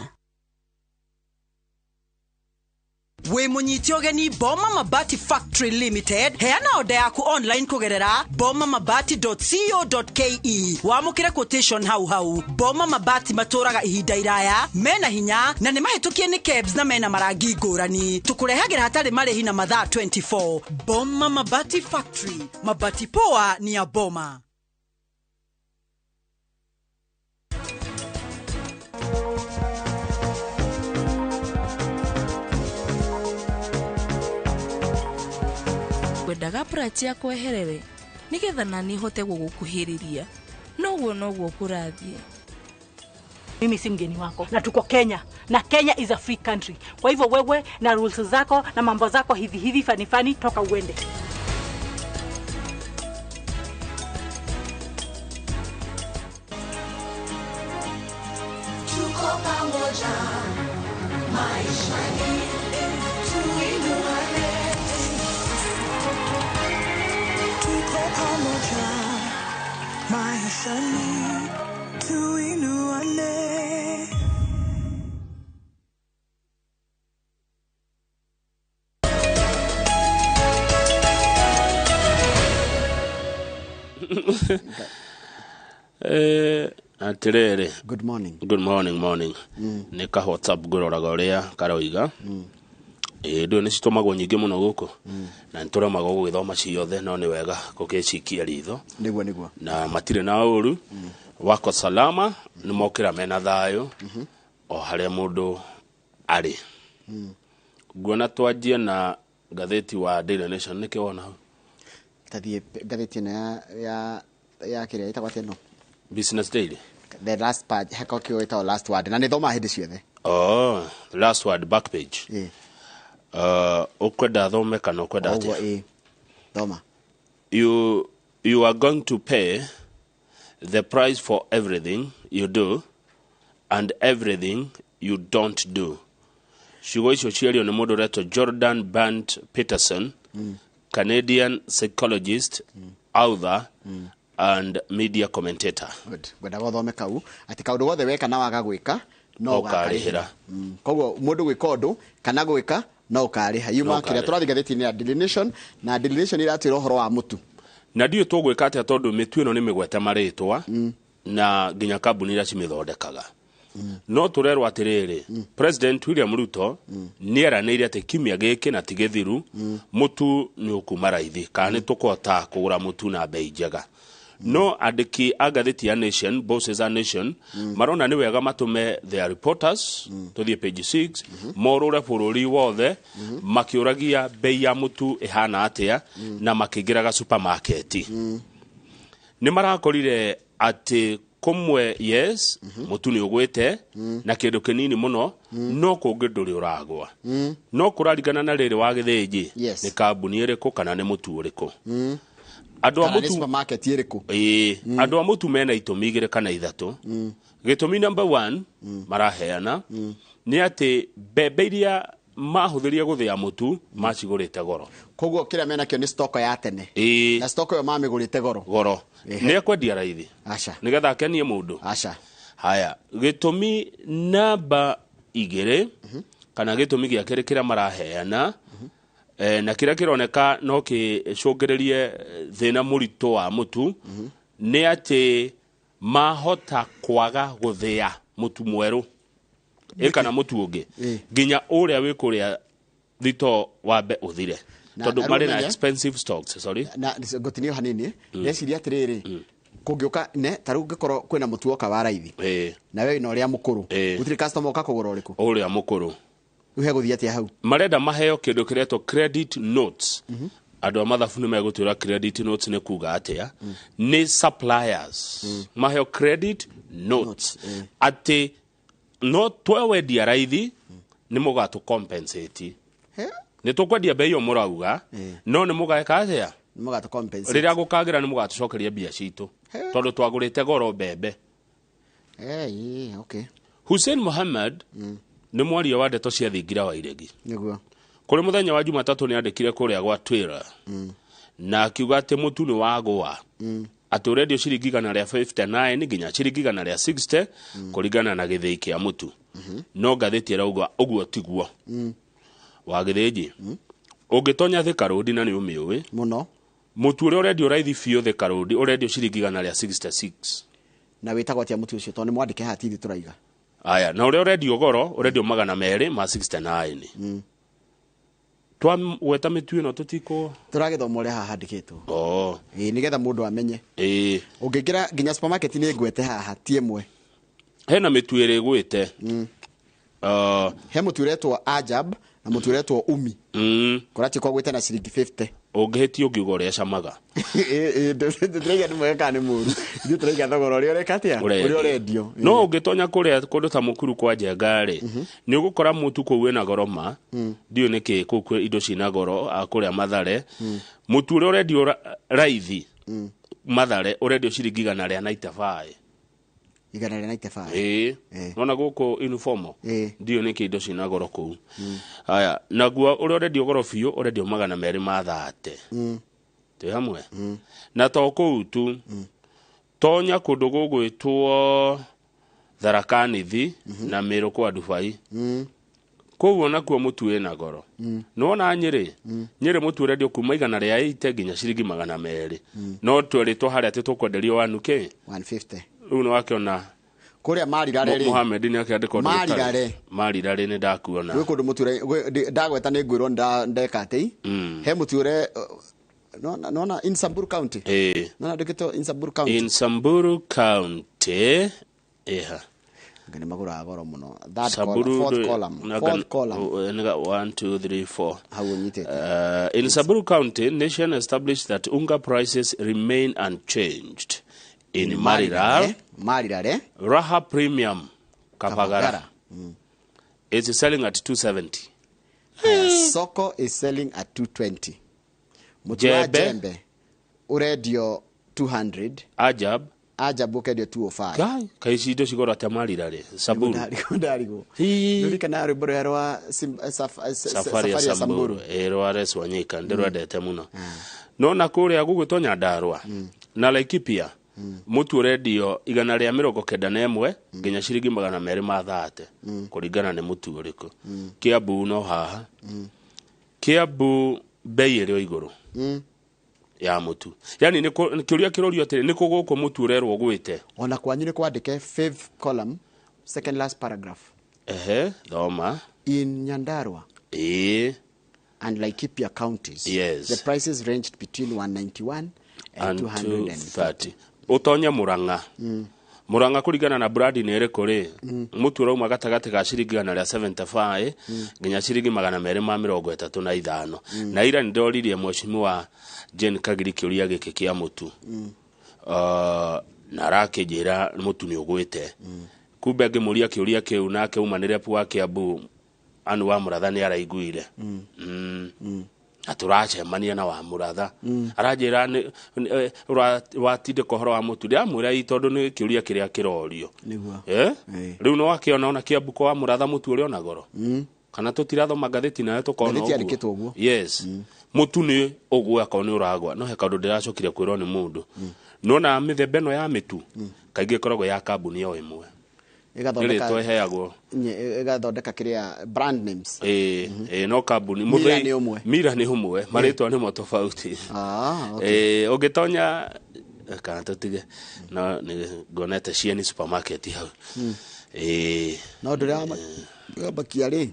Wĩ mũnyite ũgeni Boma Mabati Factory Limited, heana oda yaku online kũgerera bomamabati.co.ke. Wamũkĩre quotation hau hau. Boma Mabati matũraga ihinda iraya, mena hinya na nĩ mahĩtũkie nĩ KEBS na mena marangi ngũrani. Tũkũrehagĩra hatarĩ marĩhi na mathaa 24. Boma Mabati Factory, mabati poa ni ya Boma. Ngwendaga Prati akweherere nigetha nani hote gũgũkuhĩrĩria. Noguo noguo kũrathiĩ. Mimi si mgeni wako na tuko Kenya Na Kenya is a free country. Kwa hivyo wewe na rules zako na mambo zako hivi hivi fani fani, toka uende. Tuko pamoja maishani, tuinuane. Tuko pamoja maishani, tuinuane. Atiriri. Good morning. Good morning, morning. Nĩ ka WhatsApp ngũroraga ũrĩa karoiga. Ĩĩ ndũĩ nĩ citũmagwo nyingĩ mũno gũkũ. Na nĩ tũremagwo gũgĩthoma ciothe, no nĩ wega gũgĩcikia ritho. Nĩguo nĩguo. Na matirĩ na ũru. Wako salama, nĩ mokĩra mena thayũ o harĩa mũndũ arĩ. Nguona twanjie na ngathĩti wa Daily Nation, nĩkĩ wona hau? Tathiĩ ngathĩti ĩno ya kĩrĩa ĩtagwo atĩa ĩno? Business Daily. The last page, heko kĩo ĩtagwo last word, na nĩ thomaga hĩndĩ ciothe. Oh, the last word, back page. Ĩĩ. Ũkwenda thome kana ũkwenda Ũguo, atĩa? ĩĩ. Thoma. You are going to pay the price for everything you do and everything you don't do. Ciugo icio ciario nĩ mũndũ ũretwo Jordan Bant Peterson, Canadian psychologist, author and media commentator. Good. Ngwendaga ũthome kau atĩ kaũndũ gothe weka na waga gwĩka no ũkarĩhĩra. Koguo mũndũ gwĩka ũndũ kana gwĩka no ũkarĩha. Yuma No kĩrĩa ũkarĩha. tũrathiĩ ngathĩti-inĩ ya Daily Nation, na Daily Nation iratwĩra ũhoro wa mũtu. Na ndiũĩ tũgwĩka atĩa tondũ mĩtu ĩno nĩ mĩgwete marĩtwa na nginya kambuni iria cimĩthondekaga. No tũrerwo atĩrĩrĩ, President William Ruto nĩ eranĩire atĩ kiumia gĩkĩ na ti gĩthiru mũtu nĩ ũkuma raithi, kana nĩ tũkũhota kũgũra mũtu na bei njega. No andĩki a ngathĩti ya Nation, bosses a Nation, marona nĩ wega matũme their reporters, tũthiĩ page 6, morũre bũrũri wothe makĩũragia bei ya mũtu ĩhana atĩa, na makĩingĩraga supermarket. Nĩ marakorire atĩ kũmwe yes, mũtu nĩ ũgwĩte na kĩndũ kĩnini mũno, no kũngĩ ndũrĩ ũragwa. No kũraringana na rĩrĩ wa gĩthĩnji, nĩ kambuni ĩrĩkũ kana nĩ mũtu ũrĩkũ. Andũ a Kana nĩ mũtu supermarket ĩrĩkũ? Ĩĩ, andũ a mũtu mena itũmi igĩrĩ kana ithatũ. Gĩtũmi number 1 maraheana nĩ atĩ mbembe iria mahũthĩrire gũthĩa mũtu macigũrĩte goro. Koguo kĩrĩa menakĩo nĩ stock ya tene. Ĩĩ. Na stock ĩyo mamĩgũrĩte goro. Goro. Nĩ ekwendia raithi. Aca. Nĩgetha akenie mũndũ. Aca. Haya, gĩtũmi namba 2 kana gĩtũmi gĩa kerĩ kĩrĩa maraheana, na kĩrĩa kĩroneka no kĩcũngĩrĩrie thĩna mũritũ wa mũtu, nĩ atĩ mahota kwaga gũthĩa mũtu mwerũ kana mũtu ũngĩ nginya ũrĩa wĩ kũrĩa thito wambe ũthire, tondũ Na marĩ na rĩu ũmenye- expensive stocks. Sorry. Na ngũtinio hanini, ndeciria atĩrĩrĩ, kũngĩũka ne ta rĩu ũngĩkorwo kwĩna mũtu woka wa raithi na we wĩna ũrĩa mũkũrũ, gũtirĩ customer ũka kũgũra ũrĩkũ? Ũrĩa mũkũrũ. Rĩu hegũthiĩ atĩa hau? Marenda maheo kĩndũ kĩretwo credit notes. Andũ a mathabu nĩ megũtwĩra credit notes nĩ kuga atĩa. Nĩ suppliers maheo credit notes atĩ no twewendia raithi nĩ mũgatũ compensate. Nĩ tũkwendia bei ĩyo mũrauga, no nĩ mũgeka atĩa? Nĩ mũgatũ compensate. Rĩrĩa gũkagĩra nĩ mũgatũcokeria mbia citũ tondũ twagũrĩte goro mbembe. Okay. Hussein Mohammed nĩ mwaria wa ndeto cia thingira wa iregi. Nĩguo. Kũrĩ mũthenya wa Jumatatũ nĩ andĩkire kũrĩa gwa Twitter na akiuga atĩ mũtu nĩ wagũa, atĩ ũrendio ciringi 159 nginya ciringi 160 kũringana na gĩthĩi kĩa mũtu. No ngathĩti ĩrauga ũguo tiguo. Wa gĩthĩnji, ũngĩtonya Thika Road na nĩ ũmĩũĩ mũno, mũtu ũrĩa ũrendio raithi biũ Thika Road ũrendio ciringi 166. Na wĩtagwo atĩa mũtu ũcio? Tondũ nĩ mwandĩke haha ti ithuĩ tũraiga. Aya, na ũrĩa ũrendio goro ũrendio 269. Twagweta mĩtu ĩno tũtikũ Tũragĩthoma ũrĩa haha handĩkĩtwo. Oh. Ĩĩ, nĩgetha mũndũ amenye. Ĩĩ. Ũngĩingĩra nginya supermarket nĩ ngwete haha ti ĩmwe. Hena mĩtu ĩrĩ ĩgwĩte. He mũtu ũretwo Ajab na mũtu ũretwo Umi. Kũrati kwa gwĩte na ciringi 50. Ũngĩhĩtia ũngiuga ũrĩa camaga. Tũtiraiga nĩ mwega kana nĩ mũru, ithuĩ tũraiga thogora ũrĩa ũreka atĩa, ũrĩa ũrendio. No ũngĩtonya kũrĩa kũndũ ta Mũkuru kwa Njenga rĩ, nĩ ũgũkora mũtu kũu wĩna goro ma. Ndiũĩ nĩkĩ kũu kwĩ indo ciĩna goro kũrĩa Mathare. Mũtu ũrĩa ũrendio raithi Mathare ũrendio ciringi 195. 195. Ĩĩ. Nona gũkũ uniformo ndiũĩ nĩkĩ indo ciĩna goro kũu. Haya, naguo ũrĩa ũrendio goro biũ ũrendio 230. Twĩ hamwe. Na to kũu tu, tonya kũndũ gũgwĩtwo Tharaka-Nithi na Meru kwa Dubai. Kũu onakuo mũtu wĩna goro. Nĩwona Nyĩrĩ? Nyĩrĩ mũtu ũrendio kuma 180 nginya ciringi 200. No twerĩtwo harĩa atĩ tũkwenderio 1K. 150. Rĩu nĩwakĩona kũrĩa Marirare rĩ. Mohamed nĩakĩandĩka ũndũ ũtarĩ. Marirare. Marirare nĩ ndakuona. Gwĩ kũndũ mũtu ndagweta nĩ ngwĩrwo ndeka atĩ. He mũtu ũre nona in Samburu County. Nona ndĩkĩtwo in Samburu County. In Samburu County. Eha. Nĩ magũraga goro mũno. Third column, fourth column, fourth column. 1 2 3 4. Hau ũnyitĩte. In Samburu County, Nation established that unga prices remain unchanged. In Marirare, Marirare, Raha Premium Kapagara is selling at 270. Soko is selling at 220. Mũtu wa Jembe ũrendio 200. Ajab. Ajab ũkendio 205. Kai, kai ici indo cigoro atĩa Marirare? Samburu. Ndarigwo. Nĩũririkanaga rwĩmbo rũrĩa rwa Safari ya Samburu. Rwa Les Wanyika, ndĩrwendete mũno. No na kũrĩa gũgwĩtwo Nyandarua na Laikipia, mũtu ũrendio 191 nginya ciringi 230 kũringana nĩ mũtu ũrĩkũ. Kiambu no haha. Kiambu bei ĩrĩ o igũrũ ya mũtu. Yani nĩ kĩũria kĩrorio atĩrĩ, nĩ kũ gũkũ mũtu ũrerwo ũgwĩte? Ona kwanyu nĩ kwandĩke fifth column, second last paragraph. Ehe, thoma. In Nyandarua. And Laikipia counties. Yes. The prices ranged between 191 and 230. Ũtonye Murang'a. Murang'a kũringana na brandi nĩ ĩrĩkũ rĩ, mũtu ũrauma gatagatĩ ka ciringi 175 nginya ciringi 235. Na ira nĩndoririe mheshimiwa Jane Kagiri kĩũria gĩkĩ kĩa mũtu. Na arakĩnjĩra mũtu nĩ ũgwĩte. Kumbe ngĩmũria kĩũria kĩu nake uma nĩ rep wa Kiambu Anu wa Mũratha nĩ araiguire. Na tũracemania na wa Mũratha. Aranjĩra watindĩka ũhoro wa mũtu. Ndĩramwĩra ĩ tondũ nĩ kĩũria kĩrĩa kĩrorio. Nĩguo. Rĩu no akĩona ona Kiambu kwa wa Mũratha mũtu ũrĩ ona goro. Kana tũtirathoma ngathĩti nayo tũkona Ngathĩti yandĩkĩtwo ũguo. Yes. Mũtu nĩ ũguo akorwo nĩ ũragwa. No he kaũndũ ndĩracokire kwĩrwo nĩ mũndũ. Nĩwona mĩthemba ĩno ya mĩtu kaingĩ ĩkoragwo ya kambuni o ĩmwe. Ĩgathondeka Nĩ rĩtwa ĩheagwo. Ĩgathondeka kĩrĩa brand names. No kambuni. Mira nĩ ũmwe. Mira nĩ ũmwe, marĩtwa nĩmo tofauti. Ũngĩtonya kana tũtige, no nĩ ngonete Cieni supermarket hau. No ndũrĩa wambakia rĩ,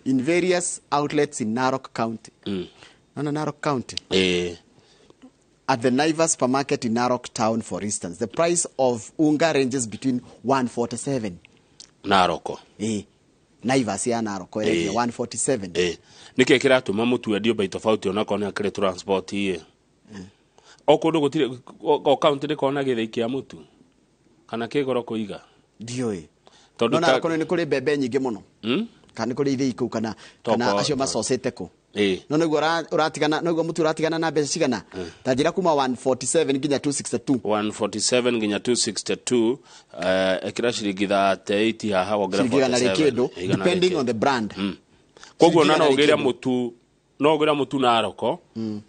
in various outlets in Narok County. Nona Narok County. At the Naivas supermarket in Narok town, for instance, the price of unga ranges between 147. Naroko. Naivas ya Narok ĩrendio 147. Nĩkĩ kĩratũma mũtu wendio bei tofauti onakorwo nĩ akĩrĩ transport ĩ? O kũndũ gũtirĩ, o county ndĩkoragwo na gĩthĩi kĩa mũtu kana kĩ goro kũiga? Ndiũĩ. Tondũ No Narok nĩ kũrĩ mbembe nyingĩ mũno. Kana nĩ kũrĩ ithĩi kũu kana acio macocete kũ? No nĩguo ũratigana, nĩguo mũtu ũratigana na mbeca cigana? Ta njĩra kuma 147 nginya 262. 147 nginya 262, ĩkĩra ciringi 38 haha wongerere Ciringi igana rĩ 47. kĩndũ, Igana rĩ depending kĩndũ. on the brand. Koguo Ciringi na no igana rĩ ũgĩre kĩndũ. mũtu, no ũgĩre mũtu Naroko,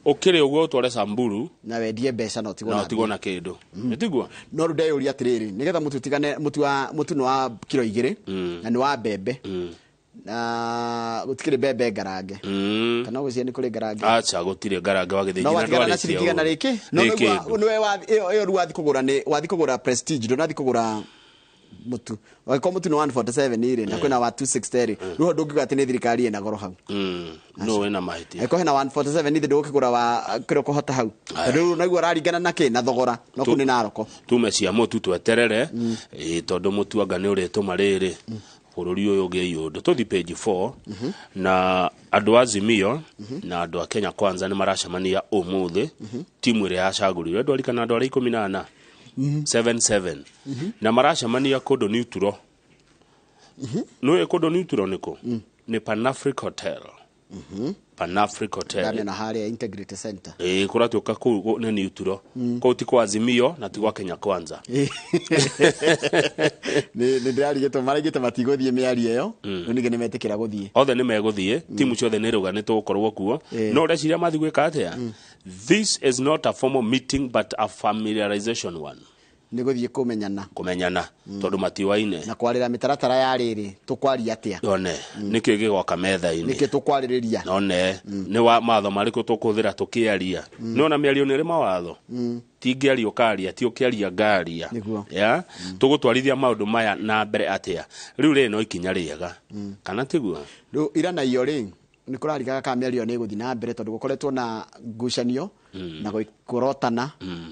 ũkĩrĩ ũguo ũtware Samburu na wendie mbeca na ũtigwo na na ũtigwo na kĩndũ. Nĩtiguo? No rĩu ndeyũria atĩrĩrĩ, nĩgetha mũtu ũtigane, mũtu nĩ wa kiro 2 na nĩ wa mbembe. Na gũtikĩrĩ mbembe ngarange. Kana ũgwĩciria nĩ kũrĩ ngarange? Acha, gũtirĩ ngarange wa gĩthĩnji No na watigana na ndwarĩtie ciringi igana ũguo. rĩkĩ? No Rĩ nĩguo kĩndũ. nĩwe ĩyo rĩu wathi kũgũra nĩ, wathi kũgũra Prestige, ndũnathi kũgũra mũtu. Angĩkorwo mũtu nĩ 147 rĩ, na kwĩna wa 260 rĩ, rĩu ndũngiuga atĩ nĩ thirikari ĩna goro hau. No wĩna mahĩtia. Angĩkorwo hena 147 ithe ndũgũkĩgũra wa kĩrĩa ũkũhota hau. Tondũ rĩu naguo ũraringana na kĩ? Na thogora. No kũu nĩ Naroko. Tume cia mũtu tweterere, tondũ mũtu anga nĩ ũrĩtũma rĩrĩ. Bũrũri ũyũ ũgĩe iũndũ. Tũthi page 4 na andũ a Azimio na andũ a Kenya Kwanza nĩ maracemania ũmũthĩ, timu ĩrĩa yacagũrirwo andũ arikana andũ arĩa 14 77 na maracemania kũndũ neutral. Nĩũĩ kũndũ neutral nĩkũ? Nĩ Panafric Hotel. Panafric Hotel. Ndamĩona harĩa Integrity Center. Ĩĩ, kũratuĩka kũu nĩ neutral. Kũu ti kwa Azimio na ti gwa Kenya Kwanza. Nĩ ndĩrarigĩtwo maraigĩte matigũthiĩ mĩario ĩyo, rĩu ningĩ nĩ metĩkĩra gũthiĩ. Othe nĩ megũthiĩ, timu ciothe nĩ rũga nĩ tũgũkorwo kuo. No ũreciria mathiĩ gwĩka atĩa? This is not a formal meeting but a familiarization one. Nĩ gũthiĩ kũmenyana. Kũmenyana tondũ matiwaine. Na kwarĩra mĩtaratara ya rĩrĩ tũkwaria atĩa. One nĩkĩ gĩgoka metha-inĩ. Nĩkĩ tũkwarĩrĩria. One nĩ wa mawatho marĩkũ tũkũhũthĩra tũkĩaria. Nĩwona mĩario nĩ ĩrĩ mawatho. Ti ngĩaria ũkaria, ti ũkĩaria ngaria. Ya tũgũtwarithia maũndũ maya na mbere atĩa. Rĩu rĩrĩ no ikinya rĩega. Kana tiguo? Rĩu ira na iyo rĩ nĩ kũrarikaga kana mĩario nĩ ĩgũthiĩ na mbere tondũ gũkoretwo na ngucanio na kũrotana,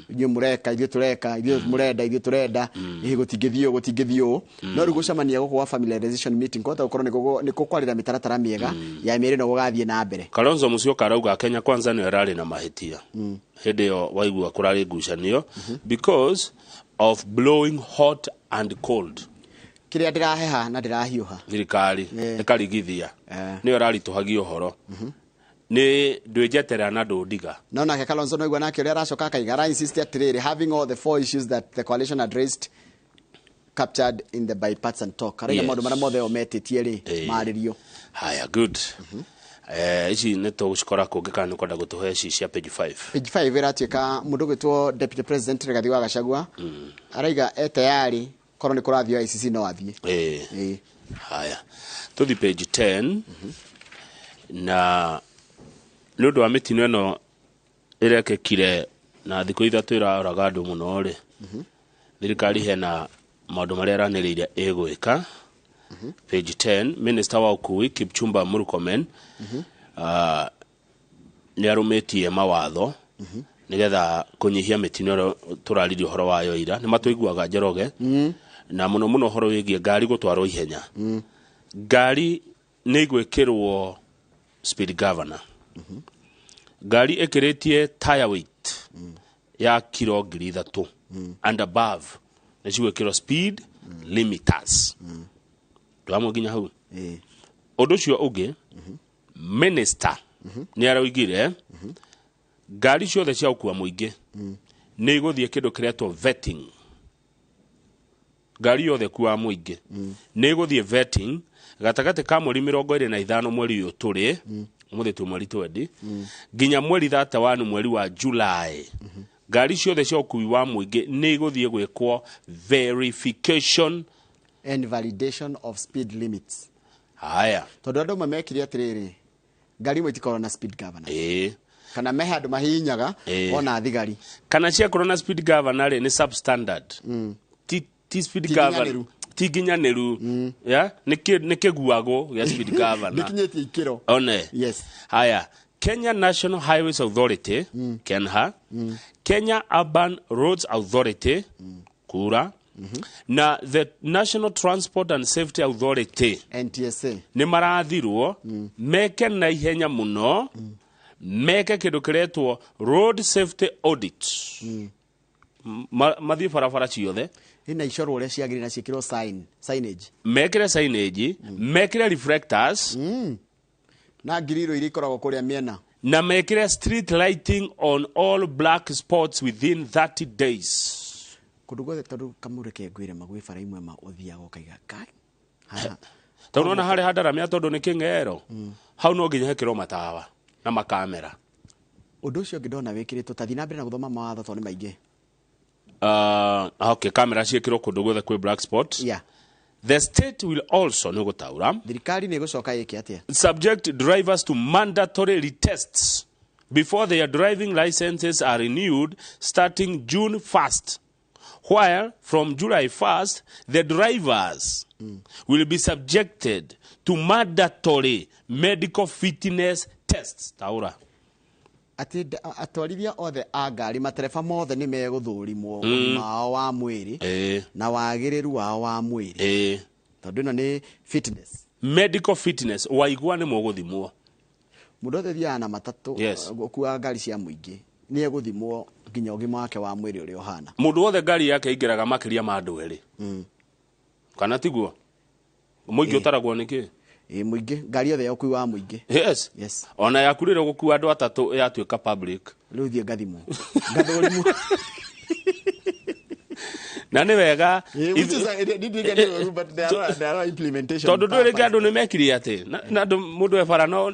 inyuĩ mũreka ithuĩ tũreka, ithuĩ mũrenda ithuĩ tũrenda, hihi gũtingĩthiĩ ũũ gũtingĩthiĩ ũũ. No rĩu gũcemania gũkũ gwa familiarization meeting kũhota gũkorwo nĩ kũkwarĩra mĩtaratara mĩega ya mĩario ĩno gũgathiĩ na mbere. Kalonzo Musyoka arauga Kenya Kwanza nĩyo ĩrarĩ na mahĩtia hĩndĩ ĩyo waigua kũrarĩ ngucanio because of blowing hot and cold. Kĩrĩa ndĩraheha na ndĩrahiũha. Thirikari ĩkarigithia nĩyo ĩraritũhagia ũhoro. Nĩ ndwĩnjetera na ndũndiga. No nake Kalonzo no igua nake ũrĩa aracoka akaiga ara insist atĩrĩrĩ, having all the four issues that the coalition had raised captured in the bipartisan talk. Araiga maũndũ marĩa mothe o metĩtie rĩ marĩrio. Haya, good. Ici nĩ tũgũcikora kũngĩ kana nĩ kwenda gũtũhe ici cia page 5. Page 5 ĩratuĩka mũndũ ũgwĩtwo Deputy President Rigathi wa Gachagua araiga e tayari korwo nĩ kũrathiĩ ICC no athiĩ. Haya, tũthi page 10 na nĩ ũndũ wa mĩtino ĩno ĩrekĩkire na thikũ 3 ĩraũraga andũ mũno rĩ, thirikari hena maũndũ marĩa ĩranĩrĩire ĩgwĩka. Page 10, Minister wa ũkui Kipchumba Murkomen nĩ arũmĩtie mawatho nĩgetha kũnyihia mĩtino ĩrĩa tũraririe ũhoro wayo ira. Nĩ matũiguaga Njoroge na mũno mũno ũhoro wĩgiĩ ngari gũtwarwo ihenya. Ngari nĩ igwĩkĩrwo speed governor. Ngari ĩkĩrĩtie tire weight ya kiro 3,000 and above nĩ cigwĩkĩrwo speed limiters. Ndwamwe nginya hau. Ũndũ ũcio ũngĩ, minister nĩ araugire ngari ciothe cia ũkua mũingĩ nĩ igũthiĩ kĩndũ kĩretwo vetting. Ngari yothe kuwa mũingĩ nĩ ĩgũthiĩ vetting gatagatĩ ka mweri 25 mweri ũyũ tũrĩ, ũmũthĩ twĩ mweri 20, nginya mweri 31 mweri wa July. Ngari ciothe cia ũkui wa mũingĩ nĩ igũthiĩ gwĩkwo verification and validation of speed limits. Haya, tondũ andũ amwe mekire atĩrĩrĩ, ngari imwe itikoragwo na speed governor. Kana me handũ mahihinyaga ona thigari. Kana ciakorwo na speed governor rĩ nĩ substandard. Ti speed governor ti nginyanĩru. Ya nĩ kĩguago gĩa speed governor. Nĩkinyĩtie ikĩro. One. Yes. Haya, Kenya National Highways Authority, KENHA, Kenya Urban Roads Authority, KURA, na the National Transport and Safety Authority, NTSA, nĩ marathirwo meke na ihenya mũno, meke kĩndũ kĩretwo road safety audit. Mathiĩ barabara ciothe ina icorwo ũrĩa ciagĩrĩire na ciĩkĩrwo signage. Mekĩre signage, mekĩre reflectors, na ngiriro iria ikoragwo kũrĩa mĩena, na mekĩre street lighting on all black spots within 30 days. Kũndũ guothe tondũ kamũreke ngwĩre magwĩ bara imwe ma ũthiaga ũkaiga kai. Tondũ ona harĩa handaramia tondũ nĩ kĩng'ero, hau no nginya hekĩrwo matawa na makamera. Ũndũ ũcio ũngĩ ndona wĩkĩrĩtwo, ta thiĩ na mbere na gũthoma mawatho tondũ nĩ maingĩ. Okay, kamera ciĩkĩrwo kũndũ guothe kwĩ black spot. Yeah. The state will also nĩ gũtaũra. Thirikari nĩ ĩgũcoka ĩke atĩa? Subject drivers to mandatory retests before their driving licenses are renewed starting June 1st. While from July 1st, the drivers will be subjected to mandatory medical fitness tests. Taura. Atĩ atwarithia othe a ngari matereba mothe nĩ megũthũrimwo ũgima wao wa mwĩrĩ na wagĩrĩru wao wa mwĩrĩ. Tondũ ĩno nĩ fitness. Medical fitness, waigua nĩ mũgũthimwo. Mũndũ wothe ũthiaga na matatũ, Yes. gũkuaga ngari cia mũingĩ, nĩ egũthimwo nginya ũgima wake wa mwĩrĩ ũrĩa ũhana. Mũndũ wothe ngari yake ĩingĩraga makĩria ma andũ erĩ, kana tiguo? Mũingĩ ũtaragwo nĩ kĩ? Ĩ, mũingĩ, ngari yothe ya ũkui wa mũingĩ. Yes. Yes. Ona yaku rĩrĩa ũgũkua andũ atatũ yatuĩka public. Rĩu thiĩ ngathimwo, ngathũrimwo. Na nĩ wega. Which is but there are implementation. Tondũ ndũĩ rĩngĩ andũ nĩ mekire atĩ na andũ mũndũ e bara no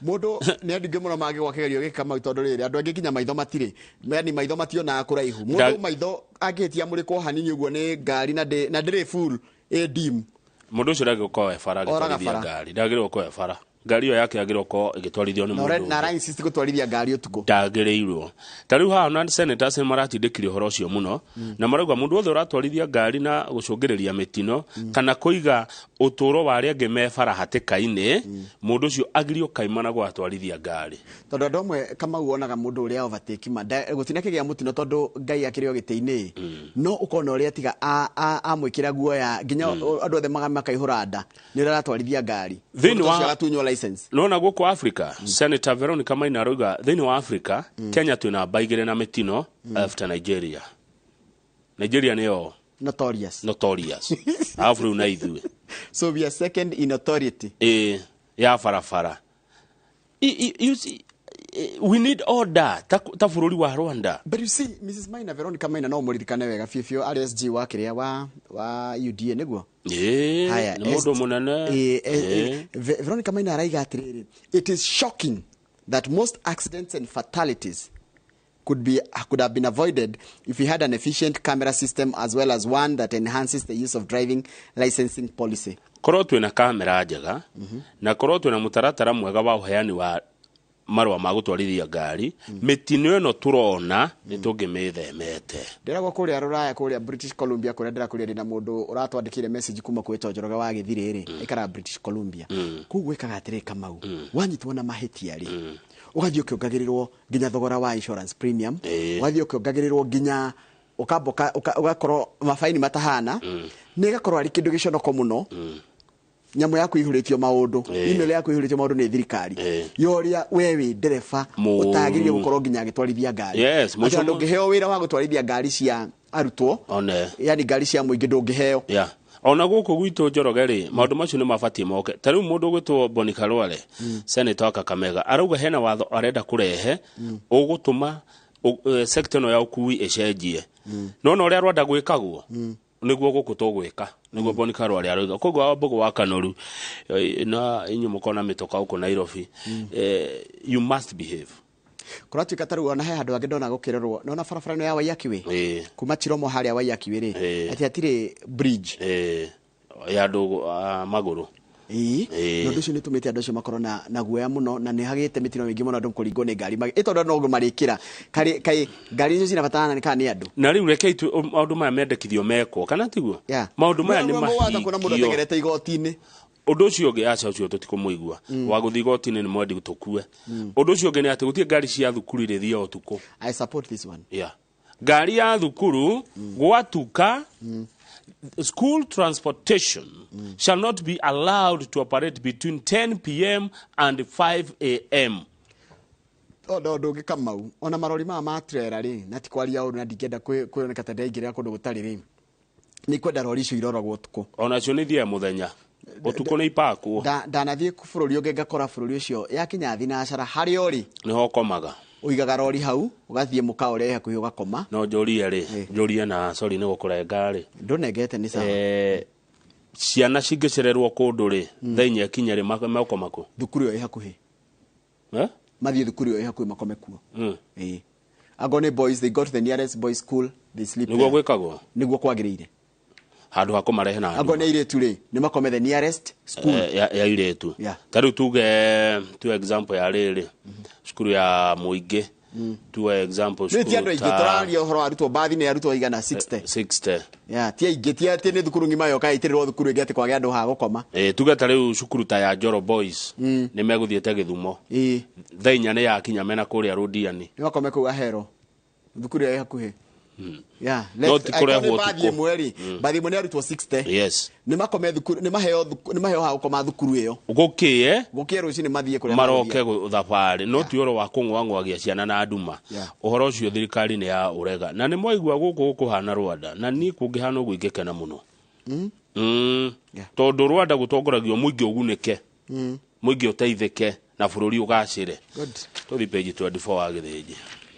Mũndũ nĩ andũ aingĩ mũno mangĩgwa kĩgerio gĩkĩ, Kamau, tondũ rĩrĩ, andũ aingĩ nginya maitho matirĩ, yani maitho mationaga kũraihu. Mũndũ maitho angĩhĩtia mũrĩkwo hanini ũguo nĩ ngari na ndĩrĩ full ĩ dim. Mũndũ ũcio ndagĩrĩirwo gũkorwo e bara Oraga agĩtwarithia bara. ngari, ndagĩrĩirwo gũkorwo e bara, ngari ĩyo yake yagĩrĩirwo gũkorwo ĩgĩtwarithio nĩ Na mũndũ na ũngĩ. ara insist gũtwarithia ngari ũtukũ. Ndagĩrĩirwo. Ta rĩu haha ona senators nĩ maratindĩkire ũhoro ũcio mũno, na marauga mũndũ wothe ũratwarithia ngari na gũcũngĩrĩria mĩtino kana kũiga ũtũũro wa arĩa angĩ me bara hatĩka-inĩ, mũndũ ũcio agirio kaimana gwatwarithia ngari. Tondũ andũ amwe, Kamau, wonaga mũndũ ũrĩa overtake ma gũtinakĩgĩa mũtino tondũ Ngai akĩrĩ o gĩtĩ-inĩ, no ũkona ũrĩa tiga amwĩkĩra guoya nginya andũ othe makaihũra nda nĩ ũrĩa aratwarithia ngari. Thĩinĩ Mũndũ wa ũcio agatunywo license. Nona gũkũ Africa, Senator Veronica Maina arauga thĩinĩ wa Africa, Kenya twĩ namba igĩrĩ na mĩtino after Nigeria. Nigeria nĩyo Notorious. Notorious, alafu rĩu na ithuĩ. So we are second in authority. Ĩ, ya barabara. You see, we need order ta bũrũri wa Rwanda. But you see, Mrs. Maina, Veronica Maina, no mũririkane wega biũ biũ, RSG wa kĩrĩa wa UDA nĩguo. Ĩ, Haya, nĩ mũndũ mũnene. Veronica Maina araiga atĩrĩrĩ, it is shocking that most accidents and fatalities could have been avoided if we had an efficient camera system as well as one that enhances the use of driving licensing policy. Korwo twĩna kamera njega na korwo twĩna mũtaratara mwega wa ũheani wa marũa ma gũtwarithia ngari, mĩtino ĩno tũrona nĩ tũngĩmĩthemete. Ndĩragwo kũrĩa rũraya, kũrĩa British Columbia, kũrĩa ndĩrakũrĩa ndĩna mũndũ ũratwandĩkĩire message kuma kwĩ Njoroge wa Gĩthirĩ rĩ, aikaraga British Columbia. Kũu gwĩkaga atĩrĩ, Kamau, wanyitwo na mahĩtia rĩ, ũgathiĩ ũkĩongagĩrĩrwo nginya thogora wa insurance premium, ũgathiĩ ũkĩongagĩrĩrwo nginya ũkamba ũgakorwo mabaini matahana, nĩ ĩgakorwo arĩ kĩndũ gĩconoko mũno. Nyamũ yaku ihũrĩtio maũndũ, email yaku ihũrĩtio maũndũ nĩ thirikari ya ũrĩa we wĩ ndereba Mũũru. ũtagĩrĩire gũkorwo nginya agĩtwarithia ngari. Yes, Atĩ mũico ona ndũngĩheo wĩra wa gũtwarithia ngari cia arutwo, one yani ngari cia mũingĩ ndũngĩheo. Yeah. Ona gũkũ gwitũ, Njoroge rĩ, maũndũ macio nĩ mabatiĩ moke. Ta rĩu mũndũ ũgwĩtwo Boni Khalwale, senator wa Kakamega, arauga hena watho arenda kũrehe ũgũtũma sector ĩno ya ũkui ĩcenjie. Nona ũrĩa Rwanda gwĩkagwo nĩguo gũkũ tũgwĩka, nĩguo Boni Khalwale arauga. Koguo wa Mbũgũ wa Kanoru, na inyuĩ mũkona mĩtoka gũkũ Nairobi, you must behave. Kũratuĩka ta rĩu ona he handũ hangĩ ndona gũkĩrorwo, nona barabara ĩno ya Waiyaki Way, kuma Chiromo harĩa Waiyaki Way rĩ, atĩ hatirĩ bridge. Ya andũ a magũrũ. Ĩĩ. Na ũndũ ũcio nĩ ũtũmĩte andũ acio makorwo na guoya mũno, na nĩ hagĩte mĩtino mĩingĩ mũno, andũ kũringwo nĩ ngari ĩ tondũ no marĩkĩra karĩ kaĩ ngari icio cinabatarana nĩ kana nĩ andũ. Na rĩu rekei maũndũ maya mendekithio mekwo, kana tiguo? Maũndũ maya nĩ Wahota kuona mũndũ mahingio. ategerete igoti-inĩ. Ũndũ ũcio ũngĩ, aca, ũcio tũtikũmũigua wa gũthiĩ igoti-inĩ nĩ mwendi tũkue. Ũndũ ũcio ũngĩ nĩ atĩ gũtirĩ ngari cia thukuru irĩthiaga ũtukũ. I support this one. Yeah. Ngari ya thukuru gwatuka, school transportation shall not be allowed to operate between 10 p.m. and 5 a.m. Tondũ ũndũ ũngĩ, Kamau, ona marori maya ma trailer rĩ, na ti kwaria ũru na ndingĩenda kwĩoneka ta ndaingĩrĩra kũndũ gũtarĩ rĩ, nĩ kwenda rori icio iroragwo ũtukũ. Onacio nĩ ithiaga mũthenya, ũtukũ nĩ ipakwo. Ndanathiĩ bũrũri ũngĩ ngakora bũrũri ũcio yakinya thinacara harĩa ũrĩ nĩho ũkomaga. Ũigaga rori hau, ũgathiĩ mũkawa ũrĩa wĩ hakuhĩ ũgakoma. No njũrie rĩ, njũrie na sorry nĩ gũkũrenga rĩ. Ndũnengete, nĩ sawa. Ciana cingĩcererwo kũndũ rĩ, thaa 4 ikinya rĩ, mekoma kũ? Thukuru ĩyo ĩ hakuhĩ. Eh? Mathiĩ thukuru ĩyo ĩ hakuhĩ makome kuo. Ĩĩ, angorwo nĩ boys, they go to the nearest boys school, they sleep Nĩguo there. gwĩkagwo. Nĩguo kwagĩrĩire. Handũ ha kũmarehe na Angorwo nĩ airĩtu rĩ, nĩ makome the nearest school. Ya irĩtu. Ta rĩu tuge tu example ya rĩrĩ, cukuru ya mũingĩ, tuwe example. Nĩ ti andũ aingĩ, tũraria ũhoro wa arutwo, bathi nĩ arutwo igana 60. 60. Yeah, ti aingĩ, ti atĩ nĩ thukuru ng'ima yoka ĩitĩrĩrwo thukuru ĩngĩ atĩ kwage andũ ha gũkoma. Tuge ta rĩu cukuru ta ya Njoro Boys nĩ megũthiĩte Gĩthumo, thaa 4 nĩ yakinya mena kũrĩa Rũndiani. Nĩ makome kũu Ahero, thukuru ĩrĩa ĩ hakuhĩ. Yeah, No ti kũrehwo angĩkorwo nĩ bathi ũtukũ. ĩmwe rĩ, bathi ĩmwe nĩ arutwo 60. Nĩ makome thukuru, nĩ maheo nĩ maheo ha gũkoma thukuru ĩyo. Gũkĩe. Gũkĩe rũcinĩ mathiĩ kũrĩa maroke magũthiĩ. thabarĩ no ti ũhoro wa kũng'oang'oagia ciana na nduma. Ũhoro ũcio thirikari nĩ ya ũrega na nĩ mwaigua gũkũ gũkũhana Rwanda, na niĩ kũngĩhana ũguo ingĩkena mũno. Tondũ Rwanda gũtongoragio mũingĩ ũgunĩke, mũingĩ ũteithĩke na bũrũri ũgacĩre. Good. Tũthiĩ page 24 wa Gĩthĩnji.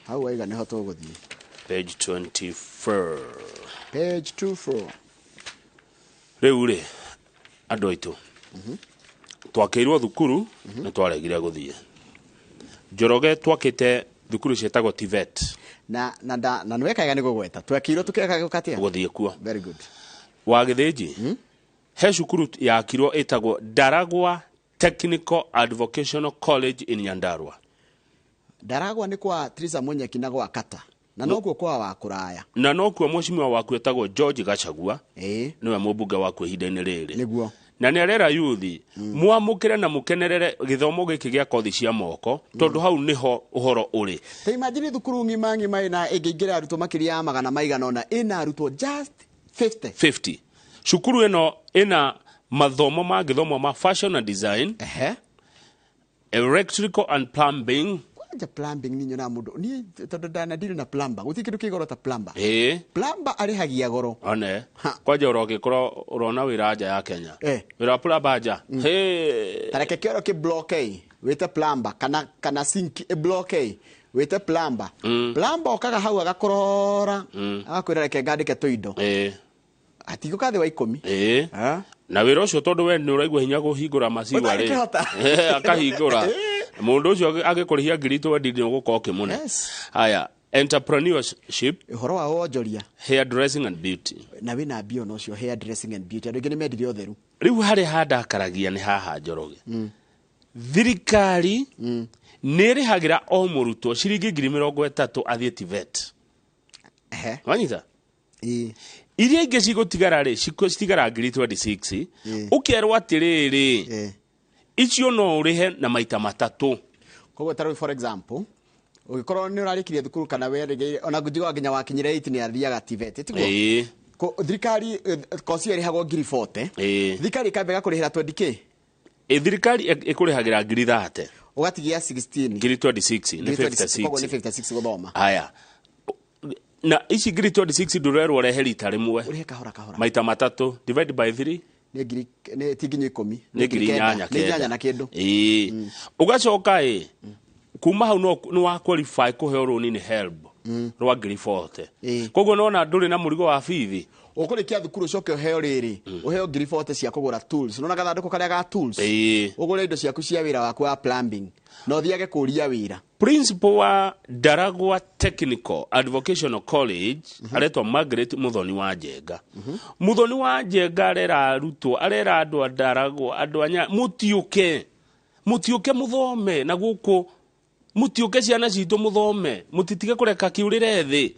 Hau waiga nĩho tũgũthiĩ. Page 24. Page 24. Rĩu rĩ, andũ aitũ, twakĩirwo thukuru nĩ twaregire gũthiĩ. Njoroge twakĩte thukuru ciĩtagwo TVET. Na na na nĩwekaga nĩ gũgweta twakĩirwo tũkĩreka gũkatia gũthiĩ kuo. Very good. Wa Gĩthĩnji, he cukuru yakirwo ĩtagwo Ndaragwa Technical and Vocational College in Nyandarua. Ndaragwa nĩ kwa Teresa Munyeki na gwa Kata, na nokuo kwa wa kũraya. Na nokuo mheshimiwa waku etagwo George Gachagua, nĩwe mũmbunge waku ihinda-inĩ rĩrĩ. Nĩguo. Na nĩ arera yuthi mwamũkĩre na mũkenerere gĩthomo gĩkĩ gĩa kothi cia moko, tondũ hau nĩho ũhoro ũrĩ. Ta imagine thukuru ng'ima ng'ima ĩna ĩngĩingĩra arutwo makĩria ya magana maigana ũna, ĩna arutwo just 50. 50. Cukuru ĩno ĩna mathomo mangĩthomwo ma fashion and design, electrical and plumbing. Kwanja plumbing ni nyonaga mũndũ niĩ tondũ ndana deal na plumber, gũtirĩ kĩndũ kĩ goro ta plumber. Plumber arĩhagia goro. One kwanja ũrogĩkorwo ũrona wĩra nja ya Kenya, wĩra wa plumber nja. Hey. Ta reke kĩoro kĩ block ĩ, wĩte plumber, kana sink ĩ block ĩ, wĩte plumber. Plumber okaga hau agakũrora, agakwĩra reke ngandĩke tũindo. Atigũka thĩ wa 10. Na wĩra ũcio tondũ we nĩ ũraigua hinya kũhingũra maciwa rĩ. Ũtangĩkĩhota. Akahingũra. Mũndũ ũcio agĩkũrĩhia ngiri twendi nĩ ũgũkorwo ũkĩmũne. Haya, entrepreneurship, ũhoro wa wonjoria, hair dressing and beauty. Na wĩna mbia ona ũcio hair dressing and beauty, andũ aingĩ nĩ mendire ũtheru. Rĩu harĩa handakaragia nĩ haha, Njoroge. Thirikari nĩ ĩrĩhagĩra o mũrutwo ciringi 30,000 athiĩ TVET. Wanyita? Iria ingĩ cigũtigara rĩ, citigara ngiri 26. Ũkerwo atĩrĩrĩ, icio no ũrĩhe na maita matatũ. Koguo ta rĩu for example, ũngĩkorwo nĩ ũrarĩkirie thukuru kana werĩgĩire ona njiguaga nginya wakinyire 8 nĩ athiaga TVET, tiguo? Thirikari kosi ĩyo ĩrĩhagwo ngiri 40. Thirikari ĩkamba ĩgakũrĩhĩra 20K. Thirikari ĩkũrĩhagĩra ngiri 30. Ũgatigia 16. Ngiri 26 nĩ Ngiri 26, koguo nĩ 56. 56 gũthoma. Haya. Na ici ngiri 26 ndũrerwo ũrehe rita rĩmwe. Ũrĩhe kahora kahora. Maita matatũ divide by 3. Nĩ ngiri, nĩ ti nginya 10. Nĩ ngiri kenda. inyanya Nĩ inyanya na kĩndũ. Ũgacoka ĩ, kuma hau no nĩ wa qualify kũheo rũni nĩ HELB rwa ngiri 40. Koguo nona ndũrĩ na mũrigo wa bithi. Ũkũrĩkia thukuru ũcoke ũheo rĩrĩ, ũheo ngiri 40 cia kũgũra tools. Nona gathandũkũ karĩa ga tools. Ũgũre indo ciaku cia wĩra waku wa plumbing. Na ũthiage kũria wĩra. Principal wa Ndaragwa Technical and Vocational College aretwo Margaret Muthoni wa Njenga. Muthoni wa Njenga arera arutwo, arera andũ a Ndaragwa, andũ a mũtiũke. Mũtiũke mũthome na gũkũ, mũtiũke ciana citũ mũthome, mũtitige kũreka kĩũrĩre thĩ.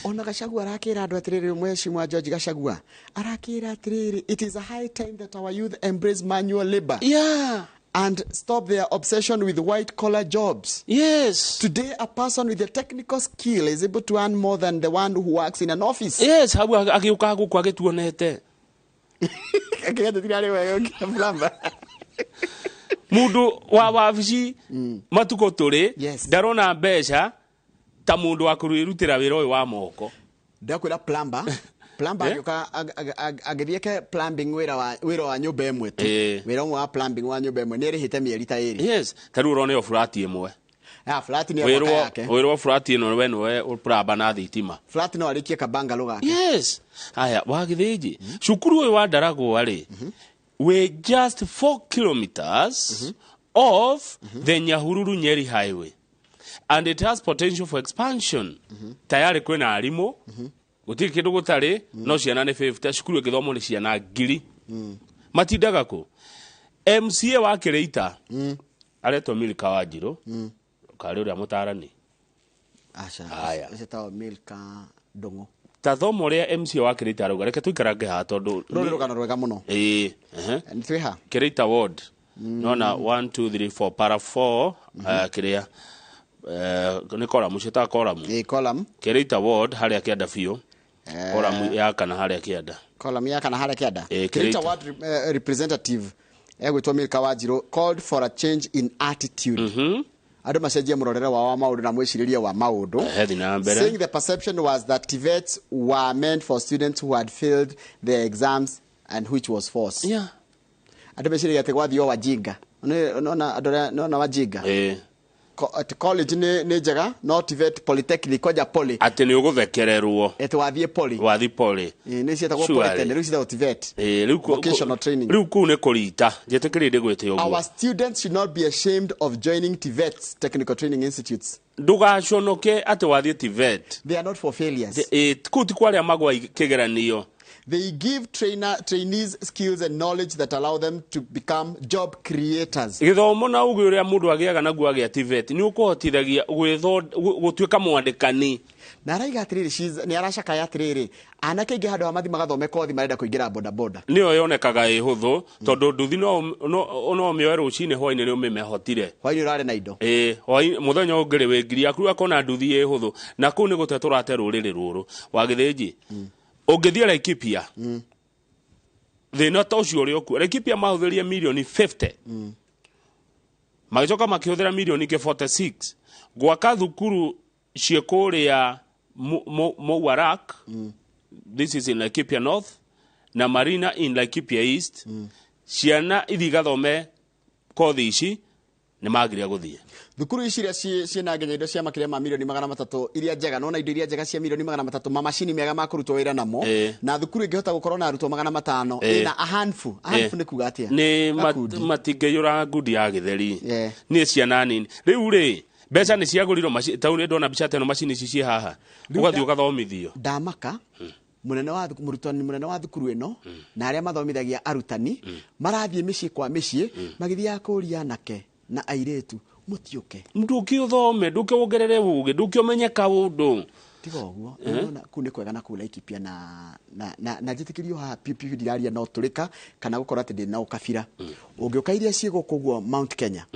Ona Gachagua arakĩra andũ atĩrĩrĩ, mheshimiwa George Gachagua arakĩra atĩrĩrĩ, it is a high time that our youth embrace manual labor. And stop their obsession with white collar jobs. Today a person with a technical skill is able to earn more than the one who works in an office. Yes, hau agĩũka gũkũ agĩtuonete. Akĩgatĩtira arĩ wega ũkĩra plumber. Mũndũ wa wabici matukũ tũrĩ ndarona mbeca ta mũndũ wa kwĩrutĩra wĩra ũyũ wa moko. Ndakwĩra plumber, plumber agĩũka agĩthiĩ ke plumbing wĩra wa nyũmba ĩmwe tu. Wĩra ũmwe wa plumbing wa nyũmba ĩmwe nĩ ĩrĩhĩte mĩeri ta ĩrĩ. Yes, ta rĩu ũrona ĩyo flat ĩmwe. Flat nĩ ĩgwaka yake. Wĩrwo flat ĩno we nĩwe ũplamba na thitima. Flat no arĩkie kabangalo gake. Yes. Haya, wa Gĩthĩnji. Cukuru ũyũ wa Ndaragwa rĩ, wĩ just 4 kilometers off the Nyahururu Nyeri Highway. And it has potential for expansion. Tayari kwĩna arimũ, gũtirĩ kĩndũ gũtarĩ, no ciana nĩ 50, cukuru ĩngĩthomwo nĩ ciana ngiri. Matindaga kũ? MCA wa Kĩrĩita, aretwo Milka Wanjirũ, karĩ ũrĩa mũtarani. Aca, Haya. ũcio etagwo Milka Ndũng'ũ. Ta thoma ũrĩa MCA wa Kĩrĩita arauga, reke tũikarange haha tondũ Rũrũ nĩ rũgano rwega mũno. Ĩĩ, Twĩ ha? Kĩrĩita ward. Nona 1 2 3 4 para 4, kĩrĩa Nĩ column ciĩtaga column. Ĩ column. Kereita ward harĩa kĩanda biũ. Column ya kana harĩa kĩanda. Column ya kana harĩa kĩanda. Ĩ, Kereita Kereita. ward representative egwĩtwo Milka Wanjiru called for a change in attitude. Andũ macenjie mũrorere wao wa maũndũ na mwĩcirĩrie wa maũndũ. Hethi na mbere. Saying the perception was that TVETs were meant for students who had failed their exams and which was false. Yeah. Andũ meciragia atĩ gwathio wajinga. Nona andũ arĩa nona wajinga. Atĩ college nĩ njega no TVET polytechnic kwanja poly. Atĩ nĩ ũgũthekererwo. Atĩ wathiĩ poly. Wathi poly. Ĩ, nĩ ciĩtagwo Surely. polytechnic, rĩu ciĩtagwo TVET. Ĩ, rĩu Vocational training. Rĩu kũu nĩ kũrita. Njĩtĩkĩrie ndĩgwĩte ũguo. Our students should not be ashamed of joining TVETs, technical training institutes. Ndũgaconoke atĩ wathiĩ TVET. They are not for failures. Kũu ti kwa arĩa magwa kĩgeranio. They give trainees skills and knowledge that allow them to become job creators. Gĩthomo na ũgĩ ũrĩa mũndũ agĩaga naguo agĩa TVET nĩ ũkũhotithagia gũtuĩka mwandĩkani. Na araiga atĩrĩrĩ, nĩ aracakaya atĩrĩrĩ, anake aingĩ handũ ha mathi magathome kothi marenda kũingĩra bodaboda. Nĩyo yonekaga ĩ hũthũ tondũ nduthi no ũmĩoe rũcinĩ hwainĩ nĩ ũmĩmehotire. Hwainĩ ũrarĩ na indo. Ĩ, mũthenya ũngĩ rĩ wĩ ngiri yaku akona nduthi ĩ hũthũ na kũu nĩ gũte tũrate rũrĩrĩ rũrũ wa Gĩthĩnji. Ũngĩthiĩ Laikipia, thĩna ta ũcio ũrĩ okuo. Laikipia mahũthĩrire mirioni 50. Magĩcoka makĩhũthĩra mirioni ingĩ 46 gwaka thukuru ciĩ kũrĩa Mouarak, this is in Laikipia North, na Marina in Laikipia East. Ciana ithiĩ igathome kothi ici nĩ magire gũthiĩ. Thukuru ici iria ciĩna nginya indo cia makĩria ma mirioni magana matatũ iria njega, nona indo iria njega cia mirioni magana matatũ, mamacini mega ma kũrutwo wĩra namo, na thukuru ĩngĩhota gũkorwo na arutwo magana matano, ĩna a handful. A handful nĩ kuga atĩa? Nĩ Gakundi. matingĩiyũra ngundi ya gĩtheri. Nĩ ciana nini. Rĩu rĩ, mbeca nĩ ciagũrirwo tau nĩ ndona mbica ta ĩno macini ici ciĩ haha. Ũgathiĩ ũgathomithio. Ndamaka, mũnene wa mũrutani mũnene wa thukuru ĩno, na arĩa mathomithagia arutani, marathiĩ mĩciĩ kwa mĩciĩ, magĩthiaga kũria anake na airĩtu, mũtiũke. Ndũke ũthome, ndũke wongerere ũgĩ, ndũke ũmenye kaũndũ. Tiga ũguo, nĩwona kũu nĩ kwega na kũu Laikipia na njĩtĩkĩrio haha piũ piũ ndiraria no tũrĩka kana gũkorwo atĩ ndĩna ũkabira. Ũngĩũka iria ciĩ gũkũ ũguo Mount Kenya,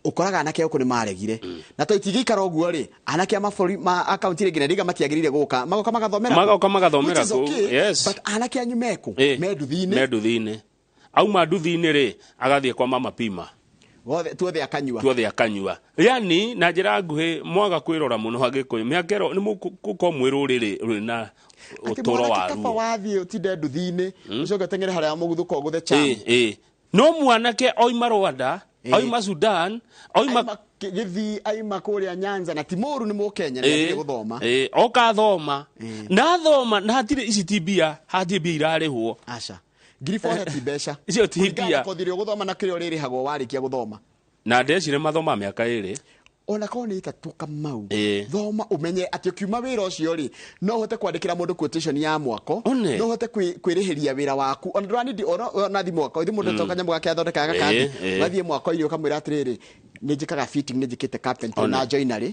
ũkoraga anake gũkũ nĩ maregire. Na to itingĩikara ũguo rĩ, anake a mabũrũri ma akaunti rĩngĩ na rĩngĩ matiagĩrĩire gũka, magoka magathomera kũ. Magoka magathomera Which is kũ, okay, yes. but anake anyu mekũ? Me nduthi-inĩ. Me nduthi-inĩ. Auma nduthi-inĩ rĩ, agathiĩ kwa mama pima. Gothe, tuothe akanyua. Tuothe akanyua. Yani na njĩra nguhĩ mwaga kwĩrora mũno Agĩkũyũ, mĩaka ĩro nĩ mũgũkorwo mwĩ rũrĩrĩ rwĩna Atĩ ũtũũro mwanake wa kaba ruo. wathiĩ ũtinde nduthi-inĩ, ũcoke ũteng'ere harĩa mũguthũko ũgũthe cham. No mwanake oima Rwanda, oima Sudan, oima Aima Gĩthii, aima kũrĩa Nyanza, na ti mũũru nĩ Mũkenya, nĩ athire gũthoma. Oka thoma. Na thoma, na hatirĩ ici ti mbia, hatirĩ mbia irarĩhwo. Aca. Ngiri four ti mbeca. Icio ti Kũringana na mbia. kothi ĩrĩa ũgũthoma na kĩrĩa ũrĩrĩhagwo warĩkia gũthoma. Na ndecire mathoma mĩaka ĩrĩ. Ona korwo nĩ ĩtatũ Kamau. Thoma ũmenye atĩ ũkiuma wĩra ũcio rĩ, no ũhote kwandĩkĩra mũndũ quotation ya mwako, no ũhote kwĩrĩhĩria wĩra waku. Ona ndũranindi, ona thi mwako, thi mũndũ etoka nyamũ gake athondekaga gakathi, ũgathiĩ mwako-inĩ ũkamwĩra atĩrĩrĩ, nĩ njĩkaga fitting, nĩ njĩkĩte carpentry na joinery.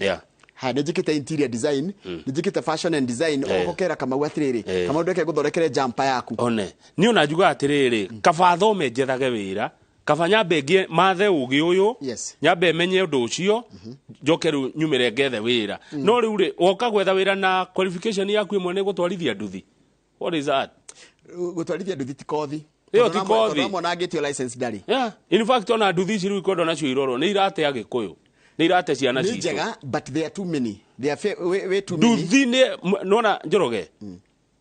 Ha, nĩ njĩkĩte interior design, nĩ njĩkĩte fashion and design, ũgokera Kamau atĩrĩrĩ, Kamau ndeke ngũthondekere jumper yaku. One, niĩ ona njugaga atĩrĩrĩ, kaba thome njethage wĩra, kaba nyambe ngĩe mathe ũgĩ ũyũ, nyambe menye ũndũ ũcio, njoke rĩu nyumĩre ngethe wĩra. No rĩu rĩ, woka gwetha wĩra na qualification yaku ĩmwe nĩ gũtwarithia nduthi. What is that? Gũtwarithia nduthi ti kothi. Ĩyo ti Tondũ kothi. amwe ona angĩtio license ndarĩ. Yeah. In fact ona nduthi ici rĩu ikwendwo nacio irorwo nĩ irate Agĩkũyũ. Nĩ irate ciana Nĩ citũ. njega, but they are too many. They are way too many. Nduthi nĩ nona Njoroge.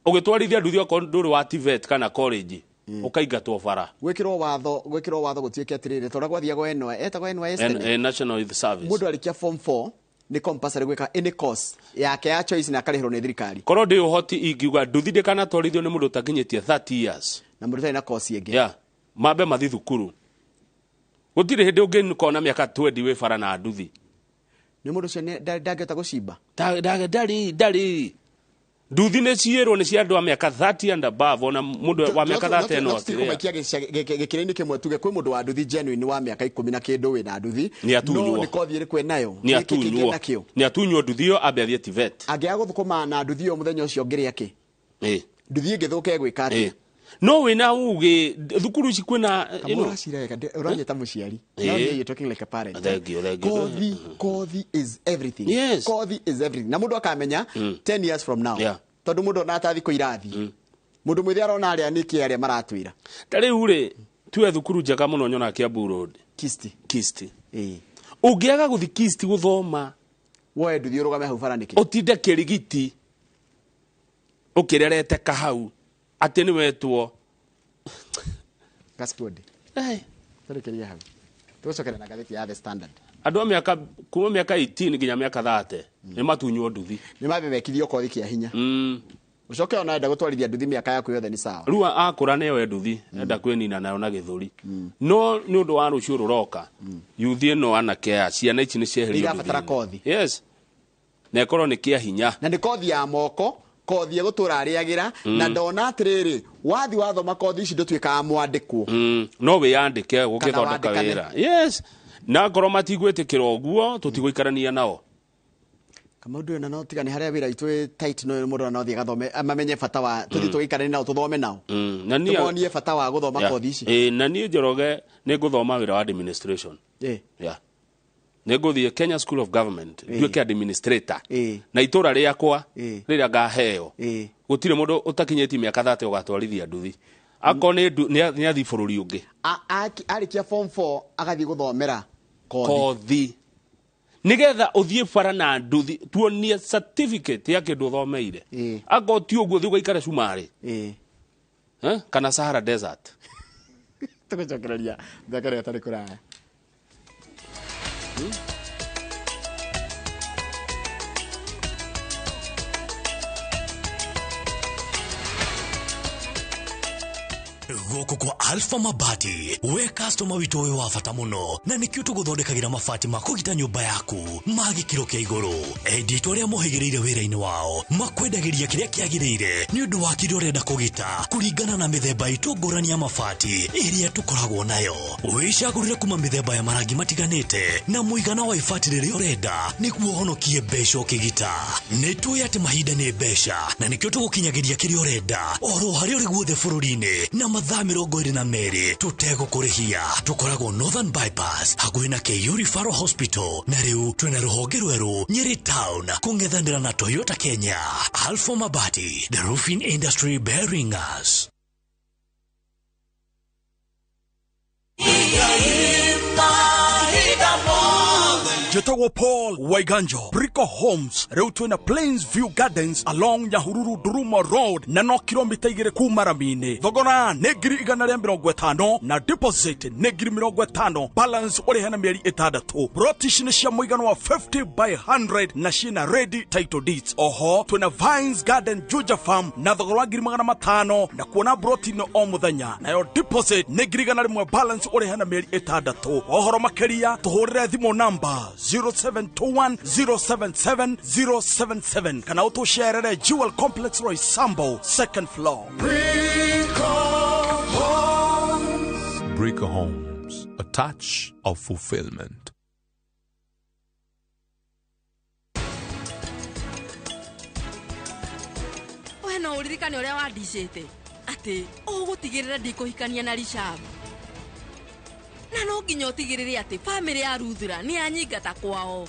Ũgĩtwarithia nduthi okorwo ndũrĩ wa TVET kana college, ũkaingatwo bara. Gwĩkĩrwo watho, gwĩkĩrwo watho gũtuĩke atĩrĩrĩ, tondũ gwathiagwo NYS, etagwo NYS tene. National Youth Service. Mũndũ arĩkia form 4 nĩ compulsory gwĩka any course yake ya choice na akarĩhĩrwo nĩ thirikari. Korwo ndĩ ũhoti ingiuga nduthi ndĩkanatwarithio nĩ mũndũ ũtakinyĩtie 30 years. Na mũndũ ũtarĩ na course ĩngĩ. Yeah. Mambe mathi thukuru. Gũtirĩ hĩndĩ ũngĩkona mĩaka 20 wĩ bara na nduthi. Nĩ mũndũ ũcio ndangĩhota gũcimba. Ndarĩ. Nduthi nĩ ciĩrwo nĩ cia andũ a mĩaka 30 and above, ona mũndũ wa mĩaka 30 no Tũtirĩ kũmaikia gĩkĩro-inĩ kĩmwe tuge kwĩ mũndũ wa nduthi genuine wa mĩaka ikũmi na kĩndũ wĩna nduthi. Nĩ atunywo. No nĩ kothi ĩrĩkũ enayo? Nĩ Nĩ kĩ kĩngĩ atunywo. enakĩo? Nĩ atunywo nduthi ĩyo ambe athiĩ TVET. Angĩaga gũthũkũma na nduthi ĩyo mũthenya ũcio ũngĩrĩa kĩ? Nduthi ĩngĩthũka ĩgwĩka atĩa? No wina uge thukuru ici kwina you know uranyita muciari. Now you're talking like a parent. Thank you, thank you. Kothi is everything. Yes. Kothi is everything. Na mundu akamenya 10 years from now. Yeah. Tondu mundu ona atathi ko irathi. Mundu mwithi arona aria niki aria maratwira. Ta riu ri tuwe thukuru njega muno nyona Kiambu Road. Kisti. Ungiaga guthi Kisti guthoma woe nduthi urugame hau bara niki. Utinde kirigiti ukirerete kahau ati ni wetwo Gascode. Turekeria hau. Tucokere na ngathĩti ya The Standard. Andũ a mĩaka kuma mĩaka 18 nginya mĩaka 30 nĩ matunywo nduthi. Nĩ mabebekithio kothi kĩa hinya. Ucoke ona enda gũtwarithia nduthi mĩaka yaku yothe nĩ sawa. Rĩu akũra nĩyo nduthi enda kwĩnina nayo na gĩthũri. No nĩ ũndũ wa rũciũ rũroka yuthi ĩno anake aya ciana ici nĩ cieherio. Irabatara kothi. Yes. Na ĩkorwo nĩ kĩa hinya. Na nĩ kothi ya moko. Kothi ya gutura ariagira na ndona atiriri wathi wathoma kothi ici ndutuikaga mwandikwo no wiyandike gukithondeka wira. Yes, na ngoro matigwitikira uguo tutigwikarania nao kama ndu na no tiga ni haria wira itu tight no mundu no thie gathome mamenye bata wa tuthi tugikarania nao tuthome nao na ni tumonie bata wa guthoma kothi ici. Na ni Njoroge ni nguthoma wira wa administration. Yeah, nĩngũthiĩ Kenya School of Government nduĩke administrator na itũra rĩakwa rĩrĩa ngaheo gũtirĩ mũndũ ũtakinyĩtie mĩaka 30 ũgatwarithia nduthi akorwo nĩ athiĩ bũrũri ũngĩ arĩkia form 4 agathiĩ gũthomera kothi nĩgetha ũthiĩ bara na nduthi tuonie certificate ya kĩndũ ũthomeire akorwo ti ũguo thiĩ ũgaikare cumarĩ kana Sahara Desert. Tũgũcokereria mĩaka ĩrĩa ĩtarĩ kũraya. Gũkũ kwa Alpha Mabati we customer witũ ũyũ wa bata mũno na nĩkĩo tũgũthondekagĩra mabati ma kũgita nyũmba yaku ma gĩkĩro kĩa igũrũ. Endi arĩa mohĩgĩrĩire wĩra-inĩ wao makwendagĩria kĩrĩa kĩagĩrĩire nĩ ũndũ wa kĩrĩa ũrenda kũgita kũringana na mĩthemba itũ ngũrani ya mabati ĩrĩa tũkoragwo nayo. Wĩcagũrĩre kuma mĩthemba ya marangi matiganĩte na mũigana wa ibati rĩrĩa ũrenda nĩguo ũhonokie mbeca ũkĩgita. Nĩ tũĩ atĩ mahinda nĩ mbeca na nĩkĩo tũgũkinyagĩria kĩrĩa ũrenda oro harĩa ũrĩ guothe bũrũri-inĩ na mathaa 22 tutegũkũrĩhia. Tũkoragwo Northern Bypass hakuhĩ na KU Referral Hospital na rĩu twĩna rũhonge rwerũ Nyeri Town kũng'ethanĩra na Toyota Kenya. Alpha Mabati, the roofing industry bearing us. Jetagwo Paul Waiganjo, Brico Homes, rĩu twĩna Plains View Gardens along Nyahururu Duruma Road na no kilomita 2 kuma rami-inĩ. Thogora nĩ 150,000 na deposit nĩ 50,000, balance ũrĩhe na mĩeri 6. Broti ici nĩ cia mũigana wa 50 by 100 na ciĩna ready title deeds. Oho twĩna Vines Garden Juja Farm na thogora wa 500,000 na kuona broti no o mũthenya, nayo deposit nĩ 100,000, balance ũrĩhe na mĩeri 6. Ũhoro makĩria tũhũrĩre thimũ namba 0721 077 077 kana ũtũcerere Jewel Complex Roysambu second floor. Brico Homes, a touch of fulfillment. We no ũririkane ũrĩa wandicĩte atĩ ũgũtigĩrĩra ndikũhikania na Rishab. Na no nginya ũtigĩrĩre atĩ bamĩrĩ ya Ruthura nĩ yanyingata kwao.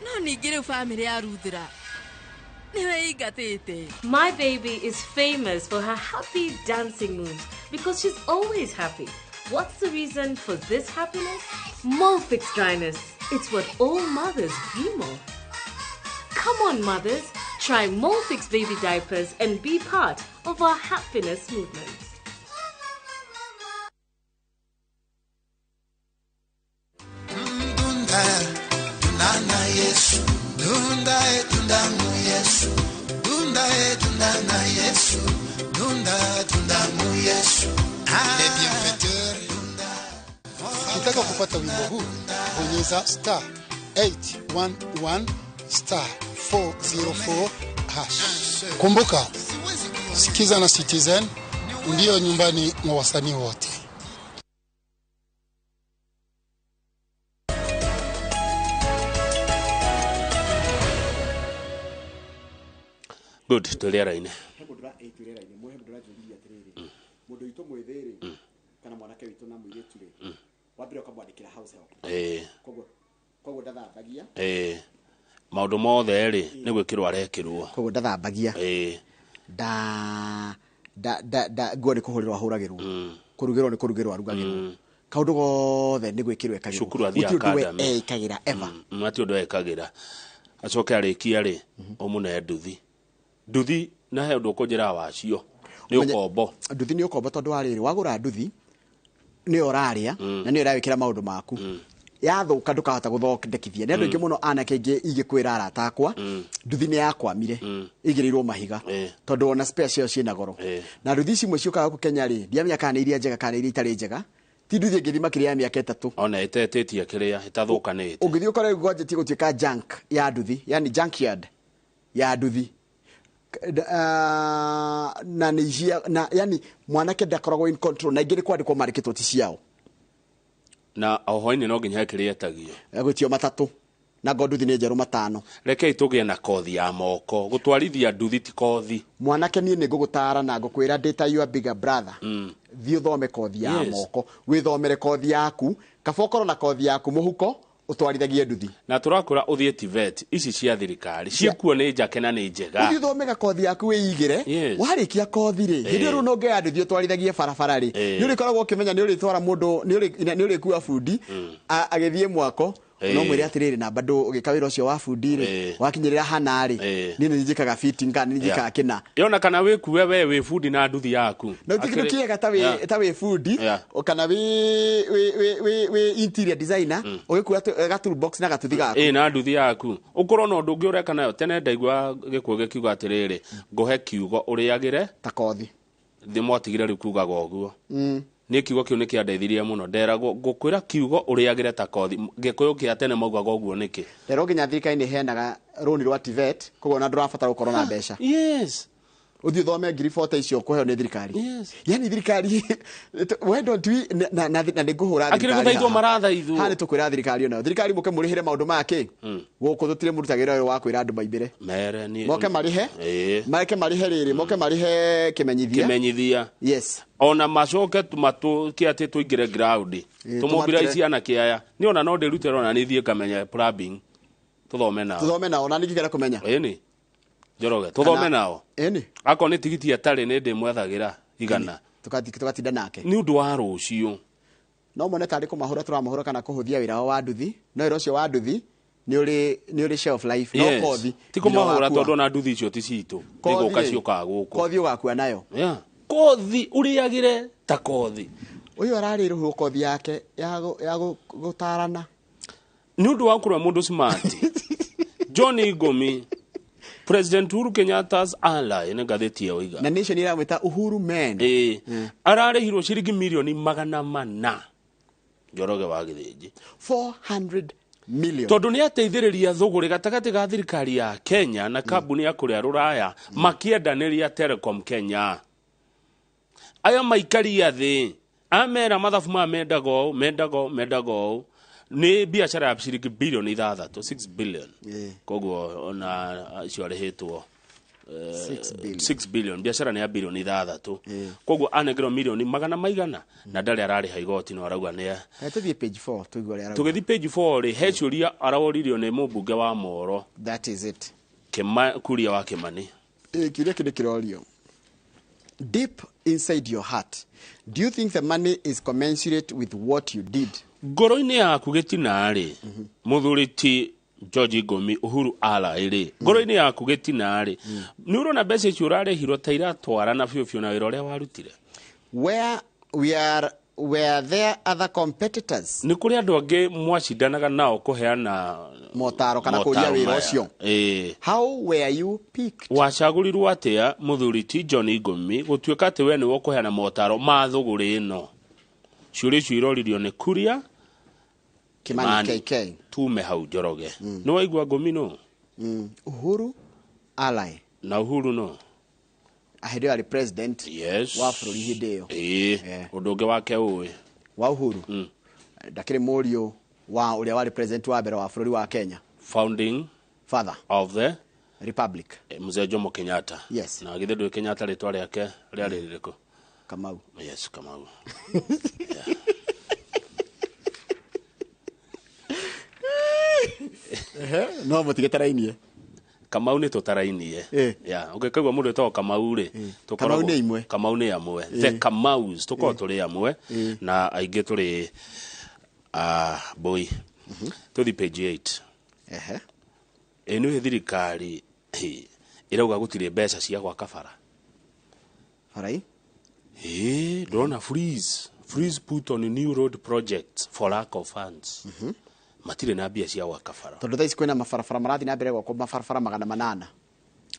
No ningĩ rĩu bamĩrĩ ya Ruthura nĩwe ingatĩte. My baby is famous for her happy dancing moves because she's always happy. What's the reason for this happiness? Molfix dryness. It's what all mothers dream of. Come on, mothers. Try Molfix baby diapers and be part of our happiness movement. Ukitaka kupata wimbo huu bonyeza star 811 star 404 hash. Kumbuka, sikiza na Citizen ndiyo nyumbani mwa wasanii wote. Good, tuliara ine. Mũndũ witũ mwĩthĩ rĩ, kana mwanake witũ na mũirĩtu rĩ, wambere ũkamwandĩkĩra house help. Koguo ndathambagia. Maũndũ mothe rĩ nĩ gwĩkĩrwo arekĩrwo. Koguo ndathambagia. Da da da da nguo nĩ kũhũrĩrwo ahũragĩrwo, kũrugĩrwo nĩ kũrugĩrwo arugagĩrwo, kaũndũ gothe nĩ gwĩkĩrwo ekagĩrwo. Cukuru athiaga Gũtirĩ ũndũ we academy. ekagĩra ever. Mati ũndũ ekagĩra acoke arĩkia rĩ ũmũne nduthi. Nduthi na he ũndũ ũkũnjĩra wacio nĩ ũkombo. Nduthi nĩ ũkombo tondũ wa rĩrĩ, wagũra nduthi nĩyo ũrarĩa na nĩyo ĩrawĩkĩra maũndũ maku, yathũka ndũkahota gũthondekithia. Nĩ andũ aingĩ mũno anake aingĩ ingĩkwĩra arata akwa, nduthi nĩ yakwamire, ĩigĩrĩirwo mahiga tondũ ona spare ciayo ciĩna goro. Na nduthi ici imwe ciũkaga gũkũ Kenya rĩ, ndiamenya kana nĩ iria njega kana nĩ iria itarĩ njega. Ti nduthi ĩngĩthiĩ makĩria ya mĩaka 3. Ona ĩtetĩtie kĩrĩa ĩtathũkanĩte. Ũngĩthiĩ ũkore gwanjĩtie gũtuĩka junk ya nduthi, yani junkyard ya nduthi. Na nĩ icia, na yani mwanake ndakoragwo in control, na ingĩ nĩ kwandĩkwo marĩkĩtwo ti ciao. Na o hwaĩ-inĩ no nginya he kĩrĩa etagio. Gwĩtio matatũ na ngo nduthi nĩ njerũ 5. Rekei tũgĩe na kothi ya moko, gũtwarithia nduthi ti kothi. Mwanake niĩ nĩ ngũgũtara na ngũkwĩra ndĩ ta your bigger brother. Thiĩ ũthome kothi ya moko, wĩthomere kothi yaku, kaba ũkorwo na kothi yaku mũhuko ũtwarithagie nduthi. Na tũrakwĩra ũthiĩ TVET ici cia thirikari ciĩkuo nĩ njake na nĩ njega. Ũthiĩ ũthome gakothi yaku wĩigĩre. Warĩkia kothi rĩ, hĩndĩ ĩyo rĩu no ũngĩoya nduthi ũtwarithagie barabara rĩ, nĩ ũrĩkoragwo ũkĩmenya nĩ ũrĩtwara mũndũ, nĩ ũrĩkua bundi, agĩthiĩ mwako. No mwĩre atĩrĩrĩ, na bado ũgĩka wĩra ũcio wa bundi rĩ, wakinyĩrĩra hana rĩ, niĩ nĩ njĩkaga fitting kana nĩ njĩkaga kĩna. Yona kana wĩkue we wĩ bundi na nduthi yaku. Na gũtirĩ kĩndũ kĩega ta wĩ bundi, kana wĩ interior designer, ũgĩkua ga toolbox na gatuthi gaku. Na nduthi yaku. Ũkorwo na ũndũ ũngĩ ũreka nayo, tene ndaigua gĩkuũ gĩkiuga atĩrĩrĩ, ngũhe kiugo ũrĩagĩre ta kothi. Thĩ mwatigire rĩu kugaga ũguo. Niĩ kiugo kĩu nĩ kĩandeithirie mũno. Nderagwo ngũkwĩra kiugo ũrĩagĩre ta kothi. Gĩkũyũ kĩa tene maugaga ũguo nĩkĩ? Rero nginya thirikari nĩ ĩheanaga rũni rwa TVET, koguo ona ndũrabatara gũkorwo na mbeca. Ũthiĩ ũthome ngiri 40 icio ũkũheo nĩ thirikari. Yani thirikari, why don't we, na nĩ ngũhũra Akĩrĩ thirikari gũthaithwo haha. marathaithwo. Haha nĩ tũkwĩra thirikari onayo. Thirikari mũke mũrĩhĩre maũndũ maya kĩ? Gũkũ tũtirĩ mũrutagĩra ũyũ wa kwĩra andũ maimbĩre. Mere ni Moke marĩhe. Moke marĩhe rĩrĩ, moke marĩhe kĩmenyithia. Kĩmenyithia. Ona macoke matũke atĩ tũingĩre ground. Tũmobilize ciana kĩaya. Niĩ ona no ndĩrutĩre ona nĩ thiĩ ngamenya plumbing. Tũthome nao. Tũthome nao, na ningĩ kũmenya. Ĩni. Njoroge, tũthome nao. Ĩni. Akorwo nĩ tigiti atarĩ nĩ ndĩmwethagĩra igana. Tũgatinda nake. Nĩ ũndũ wa rũciũ. No mone tarĩ kũmahũra tũramahũra kana kũhũthia wĩra wao wa nduthi. No wĩra ũcio wa nduthi nĩ ũrĩ shelf life. No kothi Ti kũmahũra nginya tondũ ona nduthi icio ti citũ. Kothi Nĩ gũka rĩ, ciũkaga gũkũ. Kothi ũgakua nayo. Kothi ũrĩagĩre ta kothi. Ũyũ ararĩ kothi yake ya gũtarana. Nĩ ũndũ wa kũrora mũndũ smart. John Ngumi, President Uhuru Kenyatta's ally, nĩ ngathĩti ĩyo iga. Na nation ĩramwĩta Uhuru man. Ararĩhirwo ciringi mirioni 400. Njoroge wa Gĩthĩnji. 400 million. Tondũ nĩ ateithĩrĩria thũgũrĩ gatagatĩ ga thirikari ya Kenya na kambuni ya kũrĩa Rũraya makĩendanĩria Telecom Kenya. Aya maikaria thĩ, amera mathabu maya mendaga ũũ, mendaga ũũ, mendaga ũũ. Nĩ biacara ya ciringi bilioni 6, 6 billion. Koguo ona icio arĩhĩtwo, 6 billion. 6 billion. Biacara nĩ ya bilioni 6. Koguo anengerwo milioni magana maigana na ndarĩ ararĩha igoti no arauga nĩ Tũthiĩ page 4 tũigue ũrĩa arauga. Tũgĩthiĩ page 4 rĩ, he ciũria araũririo nĩ mũmbunge wa Moro. That is it. Kuria wa Kimani. Kĩũria kĩu nĩ kĩrorio. Deep inside your heart, do you think the money is commensurate with what you did? Ngoro-inĩ yaku gĩtina rĩ, mũthuri ti George Ngumi Uhuru ally rĩ, ngoro-inĩ yaku gĩtina rĩ, nĩ ũrona mbeca icio ũrarĩhirwo ta iratwarana biũ biũ na wĩra ũrĩa warutire? Where we are, were there other competitors? Nĩ kũrĩ andũ angĩ mwacindanaga nao kũheana motaro kana kũria motaro wĩra maya. ũcio? How were you picked? Wacagũrirwo atĩa mũthuri ti John Ngumi gũtuĩka atĩ we nĩwe ũkũheana motaro ma thũgũrĩ ĩno? Ciũria icio iroririo nĩ Kuria Kimani Kimani. KK. Tume hau Njoroge. Nĩ waigua Ngumi nũ? Uhuru ally. Na Uhuru nũ? Hĩndĩ ĩyo arĩ president wa bũrũri hĩndĩ ĩyo. Ũndũ ũngĩ wake ũĩ? Wa Uhuru? Ndakĩrĩ mũriũ wa ũrĩa warĩ president wa mbere wa bũrũri wa Kenya. Founding father of the Republic. Mzee Jomo Kenyatta. Yes. Na githĩ ndũĩ Kenyatta rĩtwa rĩake rĩarĩ rĩrĩkũ? Kamau. Yes, Kamau. No mũtigetarainie. Kamau nĩ tũtarainie. Yeah, ũngĩkaigua mũndũ wĩtagwo Kamau rĩ, Kamau nĩ imwe. Kamau nĩ amwe. The Kamaus tũkoragwo tũrĩ amwe na aingĩ tũrĩ mbũi. Tũthiĩ page 8. Ehe. Ĩ nĩ thirikari ĩrauga gũtirĩ mbeca cia gwaka bara. Barai? Ĩ, ndĩrona freeze put on new road projects for lack of funds. Matirĩ na mbia cia gwaka bara. Tondũ thaa ici kwĩna mabarabara marathiĩ na mbere gwakwo mabarabara 800.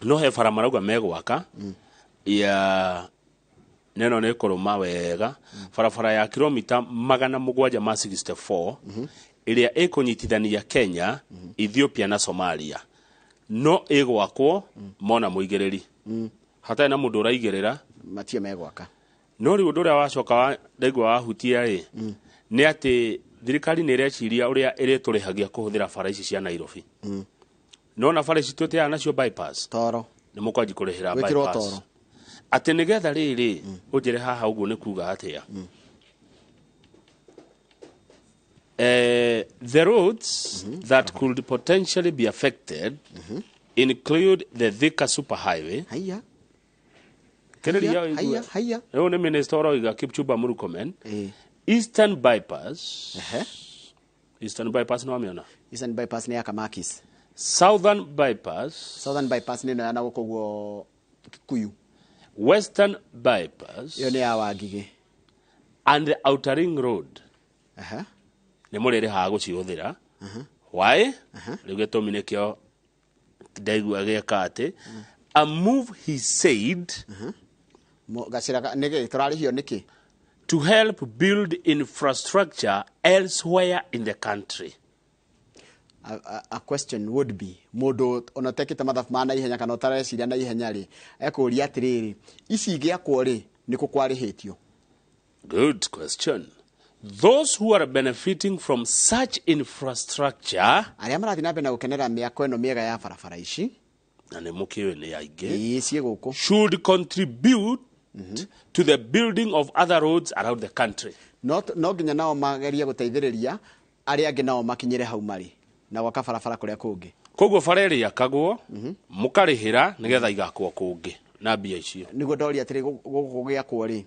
No he bara marauga megwaka ya neno nĩ kũrũma wega barabara ya kilomita 764 ĩrĩa ĩkũnyitithania Kenya, Ethiopia na Somalia no ĩgwakwo mona mũigĩrĩri hatarĩ na mũndũ ũraigĩrĩra matie megwaka. No rĩu ũndũ ũrĩa wacoka ndaigua wahutia rĩ nĩ atĩ thirikari nĩ ĩreciria ũrĩa ĩrĩtũrĩhagia kũhũthĩra bara ici cia Nairobi. No na bara ici twĩteaga nacio bypass toro nĩ mũkwanji kũrĩhĩra Gwĩkĩrwo bypass toro. Atĩ nĩgetha rĩrĩ ũnjĩre haha ũguo nĩ kuga atĩa. The roads that could potentially be affected include the Thika Superhighway. Haiya. Haiya, haiya, haiya. Rĩu nĩ minister ũroiga Kipchumba Murkomen. Eastern Bypass. Eastern Bypass no amĩona. Eastern Bypass nĩ ya Kamakis. Southern Bypass. Southern Bypass nĩ ĩno ya na gũkũ guo Kikuyu. Western Bypass. Ĩyo nĩ ya Wangigĩ. And the Outer Ring Road. Nĩ mũrĩrĩhaga gũcihũthĩra. Why? Rĩu gĩtũmi nĩkĩo ndaigua gĩeka atĩ a move he said Gacĩra nĩkĩ tũrarĩhio nĩkĩ? To help build infrastructure elsewhere in the country. A question would be mũndũ ona ũtekĩte mathabu ma naihenya kana ũtareciria na ihenya rĩ ekũria atĩrĩrĩ ici igĩakwo rĩ nĩkũ kwarĩhĩtio? Good question. Those who are benefiting from such infrastructure arĩa marathiĩ na mbere na gũkenera mĩako ĩno mĩega ya barabara ici na nĩ mũkĩũĩ nĩ aingĩ ĩĩ ciĩ gũkũ should contribute to the building of other roads around the country. No nginya nao magerie gũteithĩrĩria arĩa angĩ nao makinyĩre hau marĩ na gwaka barabara kũrĩa kũngĩ. Koguo bara ĩrĩa yakagwo mũkarĩhĩra nĩgetha igakwo kũngĩ na mbia icio. Nĩguo ndoria atĩrĩ gũkũ gũgĩakwo rĩ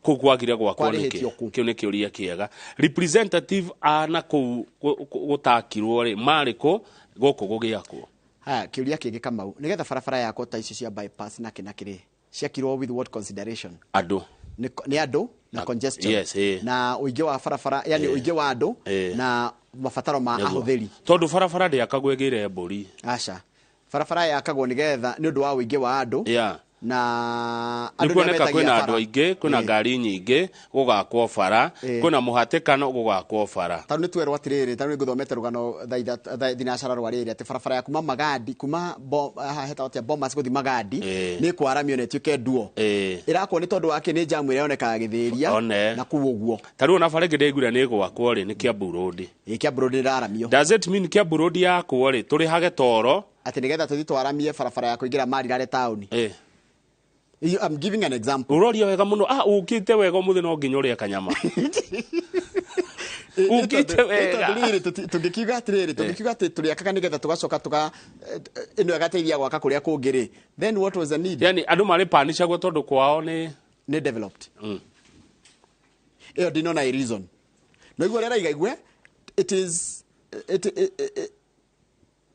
kũu kwagire gwakwo nĩkĩ? Kwarĩhĩtio kũ? Kĩu nĩ kĩũria kĩega. Representative a na kũu gũtakirwo rĩ marĩ kũ gũkũ gũgĩakwo? Haya, kĩũria kĩngĩ Kamau, nĩgetha barabara yakwo ta ici cia bypass na kĩ na kĩ rĩ ciakirwo with what consideration? Andũ. Nĩ andũ na congestion. Yes, na ũingĩ wa barabara, yani ũingĩ wa andũ na mabataro ma ahũthĩri. Tondũ barabara ndĩakagwo ĩgĩre mbũri. Aca. Barabara yakagwo nĩgetha nĩ ũndũ wa ũingĩ wa andũ. Na Nĩ andũ kuoneka nĩmetagia kwĩna bara. andũ aingĩ, kwĩna ngari nyingĩ, gũgakwo bara, kwĩna mũhatĩkano, gũgakwo bara. Tondũ nĩ twerwo atĩrĩrĩ, tondũ nĩ ngũthomete rũgano thaa thinacara rwa rĩrĩ atĩ barabara ya kuma Magadi, kuma haha hetagwo atĩa, Bomas gũthiĩ Magadi, nĩ ĩkwaramio na ĩtuĩke nduo. Ĩrakwo nĩ tondũ wa kĩ? Nĩ jamu ĩrĩa yonekaga Gĩthĩria na kũu ũguo. Ta rĩu ona bara ĩngĩ ndĩraiguire nĩ ĩgwakwo rĩ, nĩ Kiambu Road. Ĩ, Kiambu Road nĩ ĩraramio. Does it mean Kiambu Road yakwo rĩ, tũrĩhage toro? Atĩ nĩgetha tũthiĩ twaramie barabara ya kũingĩra Marirare taũni. I'm giving an example. Uroria wega muno. Ukite wega umuthi no nginya urie kanyama. Ukite wega. Tũngĩkiuga atĩrĩrĩ, tũngĩkiuga atĩ tũrĩakaga nĩgetha tũgacoka tũga ĩno ĩgateithia gwaka kũrĩa kũngĩ rĩ. Then what was the need? Yani andũ marĩ panicagwo tondũ kwao nĩ developed. Ĩyo ndinona a reason. No igua rĩrĩa igue it is it, it, it,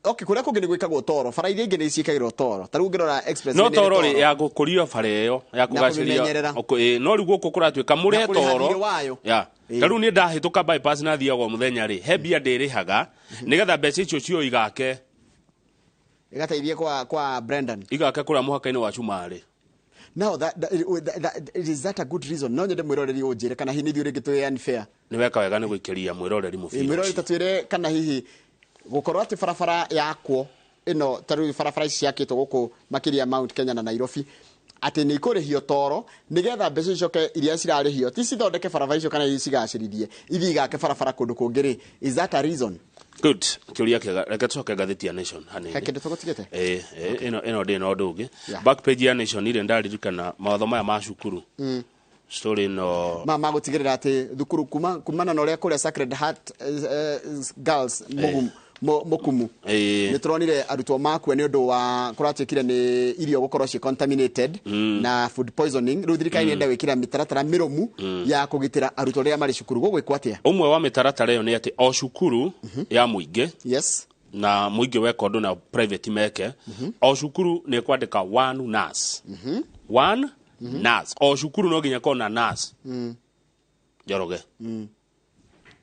okay, kũrĩa kũngĩ nĩ gwĩkagwo toro, bara iria ingĩ nĩ ciĩkagĩrwo toro. Ta rĩu ũngĩrora express No nĩ ĩrĩ toro rĩ ya gũkũrio bara ĩyo ya Na kũgacĩrio. kũmĩmenyerera. No rĩu gũkũ kũratuĩka mũrĩhe Na kũrĩha toro. thirĩ wayo. Ya. Ta rĩu niĩ ndahĩtũka bypass na thiaga o mũthenya rĩ, he mbia ndĩrĩhaga nĩgetha mbeca icio cio igake. Igateithie kwa Brendan. Igake kũrĩa mũhaka-inĩ wa Cumarĩ. Now that is that a good reason? No nyende mwĩroreri ũnjĩre kana hihi nĩ ithuĩ rĩngĩ twĩ unfair. Nĩ weka wega nĩ gũikĩria mwĩroreri mũbira. Mwĩroreri tatwĩre kana hihi gũkorwo atĩ barabara yakwo ĩno ta rĩu barabara ici ciakĩtwo gũkũ makĩria Mount Kenya na Nairobi atĩ nĩ ikũrĩhio toro nĩgetha mbeca icoke iria cirarĩhio ti cithondeke barabara icio kana cigacĩrithie ithiĩ igake barabara kũndũ kũngĩ rĩ, is that a reason? Good, kĩũria kĩega. Reke tũcoke ngathĩti ya Nation hanini. He kĩndũ tũgũtigĩte? Ĩĩ, ĩĩ, ĩno ndĩ na ũndũ ũngĩ. Back page ya Nation irĩ ndaririkana mawatho maya ma cukuru. Story ĩno Ma magũtigĩrĩra atĩ thukuru kuma kumana na ũrĩa kũrĩa Sacred Heart Girls Mũgumu Mũkumu nĩ tũronire arutwo makua nĩ ũndũ wa kũratuĩkire nĩ irio gũkorwo ciĩ contaminated na food poisoning. Rĩu thirikari nĩ ĩrenda gwĩkĩra mĩtaratara mĩrũmu ya kũgitĩra arutwo rĩrĩa marĩ cukuru. Gũgwĩkwo atĩa? Ũmwe wa mĩtaratara ĩyo nĩ atĩ o cukuru ya mũingĩ, yes, na mũingĩ weka ũndũ na private meke, o cukuru nĩ ĩkwandĩka one nurse, one nurse. O cukuru no nginya korwo na nurse. Njoroge,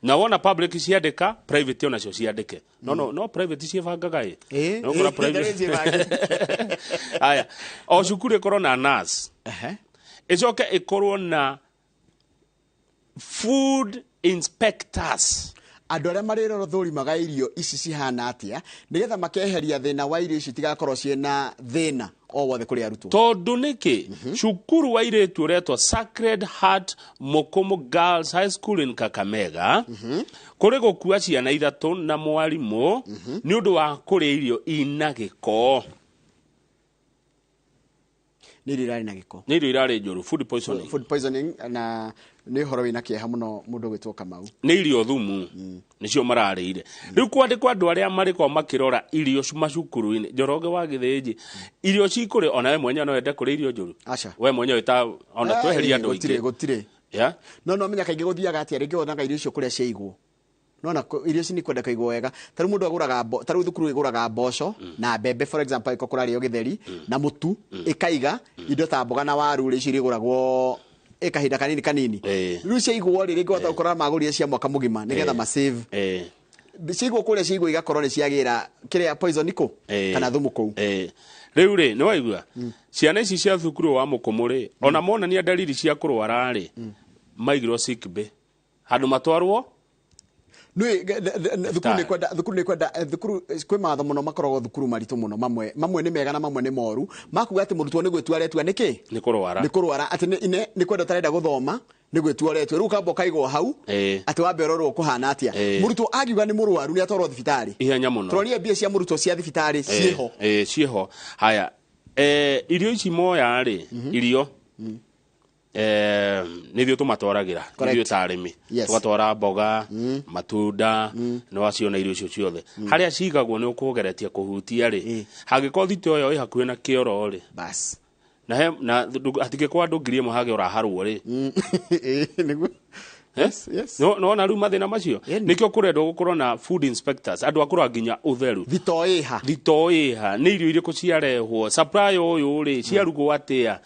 na wona public ciandĩka, private onacio ciandĩke. No no no private ciĩbangaga ĩ. No ũkora private. Aya, o cukuru ĩkorwo na nurse, ĩcoke ĩkorwo na food inspectors. Andũ arĩa marĩrora irio ici cihana atĩa, nĩgetha makeheria thĩna wa irio ici itigakorwo ciĩna thĩna o wothe kũrĩ arutwo. Tondũ nĩkĩ cukuru wa irĩtu ũretwo Sacred Heart Mukumu Girls High School in Kakamega, kũrĩ gũkua ciana 3 na mwarimũ nĩ ũndũ wa kũrĩa irio ina gĩko. Nĩ irio irarĩ na gĩko. Nĩ irio irarĩ njũru, food poisoning. Food poisoning, na nĩ ũhoro wĩna kĩeha mũno mũndũ ũgwĩtwo Kamau. Nĩ irio thumu nĩcio mararĩire. Rĩu kwandĩkwo andũ arĩa marĩkorwo makĩrora irio macukuru-inĩ. Njoroge wa Gĩthĩnji, irio cikũrĩ, ona we mwenyewe no wende kũrĩa irio njũru? Aca. We mwenyewe ta ona tweheria andũ Gũtirĩ, aingĩ. Gũtirĩ. Yeah? No no menya kaingĩ gũthiaga atĩa, rĩngĩ wonaga irio icio kũrĩa ciaigwo. Nona irio ici nĩ kwenda kũigwo wega. Ta rĩu mũndũ agũraga ta rĩu thukuru ĩgũraga mboco na mbembe, for example, angĩkorwo kũrarĩo gĩtheri na mũtu, ĩkaiga indo ta mboga na waru rĩ, icio irĩgũragwo ĩ kahinda kanini kanini. Rĩu ciaigwo rĩ, rĩngĩ wahota gũkora magũrire cia mwaka mũgima nĩgetha ma save. Ciaigwo kũrĩa ciaigwo igakorwo nĩ ciagĩra kĩrĩa poison kũ kana thumu kũu. Rĩu rĩ, nĩ waigua ciana ici cia thukuru wa Mũkũmũ rĩ, ona monania dalili cia kũrwara rĩ, maigirwo sick bay handũ matwarwo. Nĩ, thukuru nĩ kwenda, thukuru nĩ kwenda, thukuru kwĩ mawatho mũno makoragwo thukuru maritũ mũno, mamwe mamwe nĩ mega na mamwe nĩ moru, makuga atĩ mũrutwo nĩ gwĩtua aretua nĩkĩ? Nĩ kũrwara. Nĩ kũrwara, atĩ nĩ kwenda ũtarenda gũthoma, nĩ gwĩtua ũretua. Rĩu ũkamba ũkaigwo hau atĩ wambe ũrorwo kũhana atĩa. Mũrutwo angiuga nĩ mũrwaru nĩ atwarwo thibitarĩ ihenya mũno. Tũronire mbia cia mũrutwo cia thibitarĩ ciĩho. Ciĩho. Haya, irio ici moya rĩ, irio nĩ ithuĩ tũmatwaragĩra, ithuĩ ta arĩmi. Tũgatwara mboga, matunda, nĩ waciona irio icio ciothe harĩa cigagwo nĩ ũkũgeretie kũhutia rĩ, hangĩkorwo thito ĩyo ĩ hakuhĩ na kĩoro rĩ, bas na he na hatingĩkorwo andũ 1000 hage ũraharwo rĩ. Nĩguo. Yes, yes. No, no, na rĩu mathĩna macio nĩkĩo kũrendwo gũkorwo na food inspectors, andũ a kũrora nginya ũtheru. Thito ĩha. Thito ĩha, nĩ irio irĩkũ ciarehwo, supply ũyũ rĩ, ciarugwo atĩa?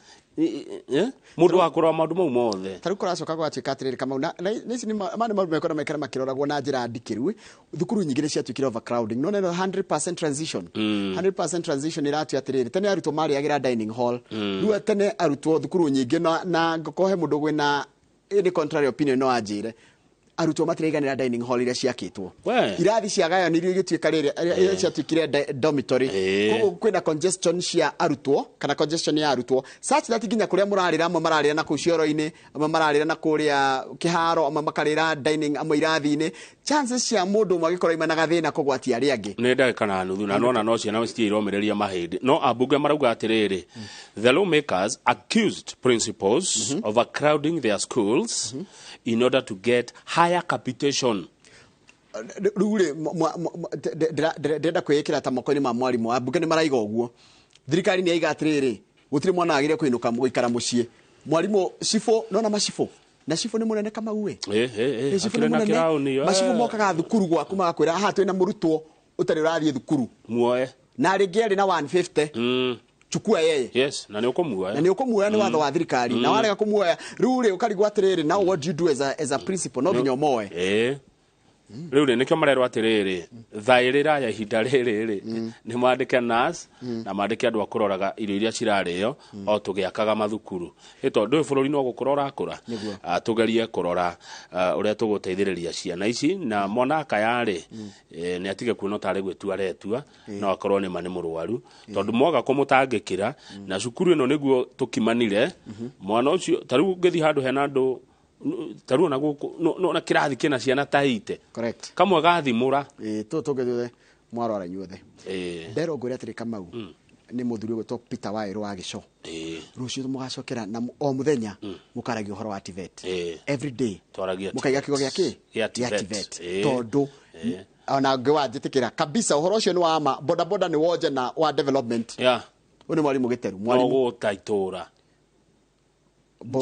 Mũndũ wa kũrora maũndũ mau mothe. Ta rĩu kũracoka gwatuĩka atĩrĩrĩ, Kamau, na ici nĩ ma nĩ maũndũ mekwenda maikare makĩroragwo na njĩra ndikĩru. Thukuru nyingĩ nĩ ciatuĩkire overcrowding. No neno 100% transition. 100% transition ĩratua atĩrĩrĩ, tene arutwo marĩagĩra dining hall. Rĩu tene arutwo thukuru nyingĩ na ngũkorwo he mũndũ wĩna any contrary opinion no anjĩre, arutwo matiraiganĩra dining hall iria ciakĩtwo. Irathi ciagayanirio igĩtuĩka rĩrĩ, iria ciatuĩkire dormitory. Koguo kwĩna congestion cia arutwo kana congestion ya arutwo such that nginya kũrĩa mũrarĩra, amwe mararĩra na kũu cioro-inĩ, amwe mararĩra na kũrĩa kĩharo, amwe makarĩra dining, amwe irathi-inĩ. Chances cia mũndũ ũmwe agĩkorwo aima na gathĩna kũgwatia arĩa angĩ. Nĩ ndagĩka na nuthu, na nona no ciana citirĩ iromĩrĩria mahĩndĩ. No ambunge marauga atĩrĩrĩ, the lawmakers accused principals of overcrowding their schools in order to get higher capitation. Rĩu rĩ, ndĩrenda kwĩĩkĩra ta moko-inĩ ma mwarimũ. Ambunge nĩ maraiga ũguo. Thirikari nĩ yaiga atĩrĩrĩ, gũtirĩ mwana wagĩrĩire kũinũka gũikara mũciĩ. Mwarimũ cibũ, nona macibũ? Na cibũ nĩ mũnene Kamau ĩ. Ĩ, cibũ nĩ Akĩrĩ na mũnene. kĩraũni, Macibũ mokaga thukuru gwaku magakwĩra, haha twĩna mũrutwo ũtarĩ ũrathiĩ thukuru. Muoe. Na rĩngĩ arĩ na 150. Chukua yeye. Yes, na nĩ ũkũmuoya. Na nĩ ũkũmuoya nĩ watho wa thirikari. Na warega kũmuoya, rĩu rĩ ũkarigwo atĩrĩrĩ, now what do you do as a principal? No nginya ũmoe. Rĩu rĩ, nĩkĩo marerwo atĩrĩrĩ, thaĩrĩra ya ihinda rĩrĩ rĩ, nĩ mandĩke nurse, na mandĩke andũ a kũroraga irio iria cirarĩo, o tũgĩakaga mathukuru. Ĩ tondũ ũyũ bũrũri no gũkũra ũrakũra. Tũgerie kũrora, ũrĩa tũgũteithĩrĩria ciana ici, na mwana akaya rĩ, nĩ atige kuona tarĩ gwĩtua aretua, no akorwo nĩ ma nĩ mũrwaru. Tondũ mwaga kũmũtangĩkĩra, na cukuru ĩno nĩguo tũkimanire, mwana ũcio, ta rĩu ũngĩthiĩ handũ hena andũ Ta rĩu ona gũkũ no na kĩrathi kĩna ciana ta 80. Correct. Kamwe gathimũra. Ĩĩ, tũngĩthiĩ mwarora inyuothe. Nderwo ngwĩre atĩrĩ Kamau, nĩ mũthuri ũgwĩtwo Peter Waĩrũ wa Gĩco. Rũciũ mũgacokera na o mũthenya mũkaragia ũhoro wa TVET. Every day. Twaragia Mũkaiga kiugo gĩa kĩ? Gĩa Gĩa TVET. TVET. Tondũ ona ngĩ wanjĩtĩkĩra kabisa ũhoro ũcio nĩ wa ma, boda boda nĩ wonje na wa development. Ũyũ nĩ mwarimũ Gĩteru. No gũta itũra.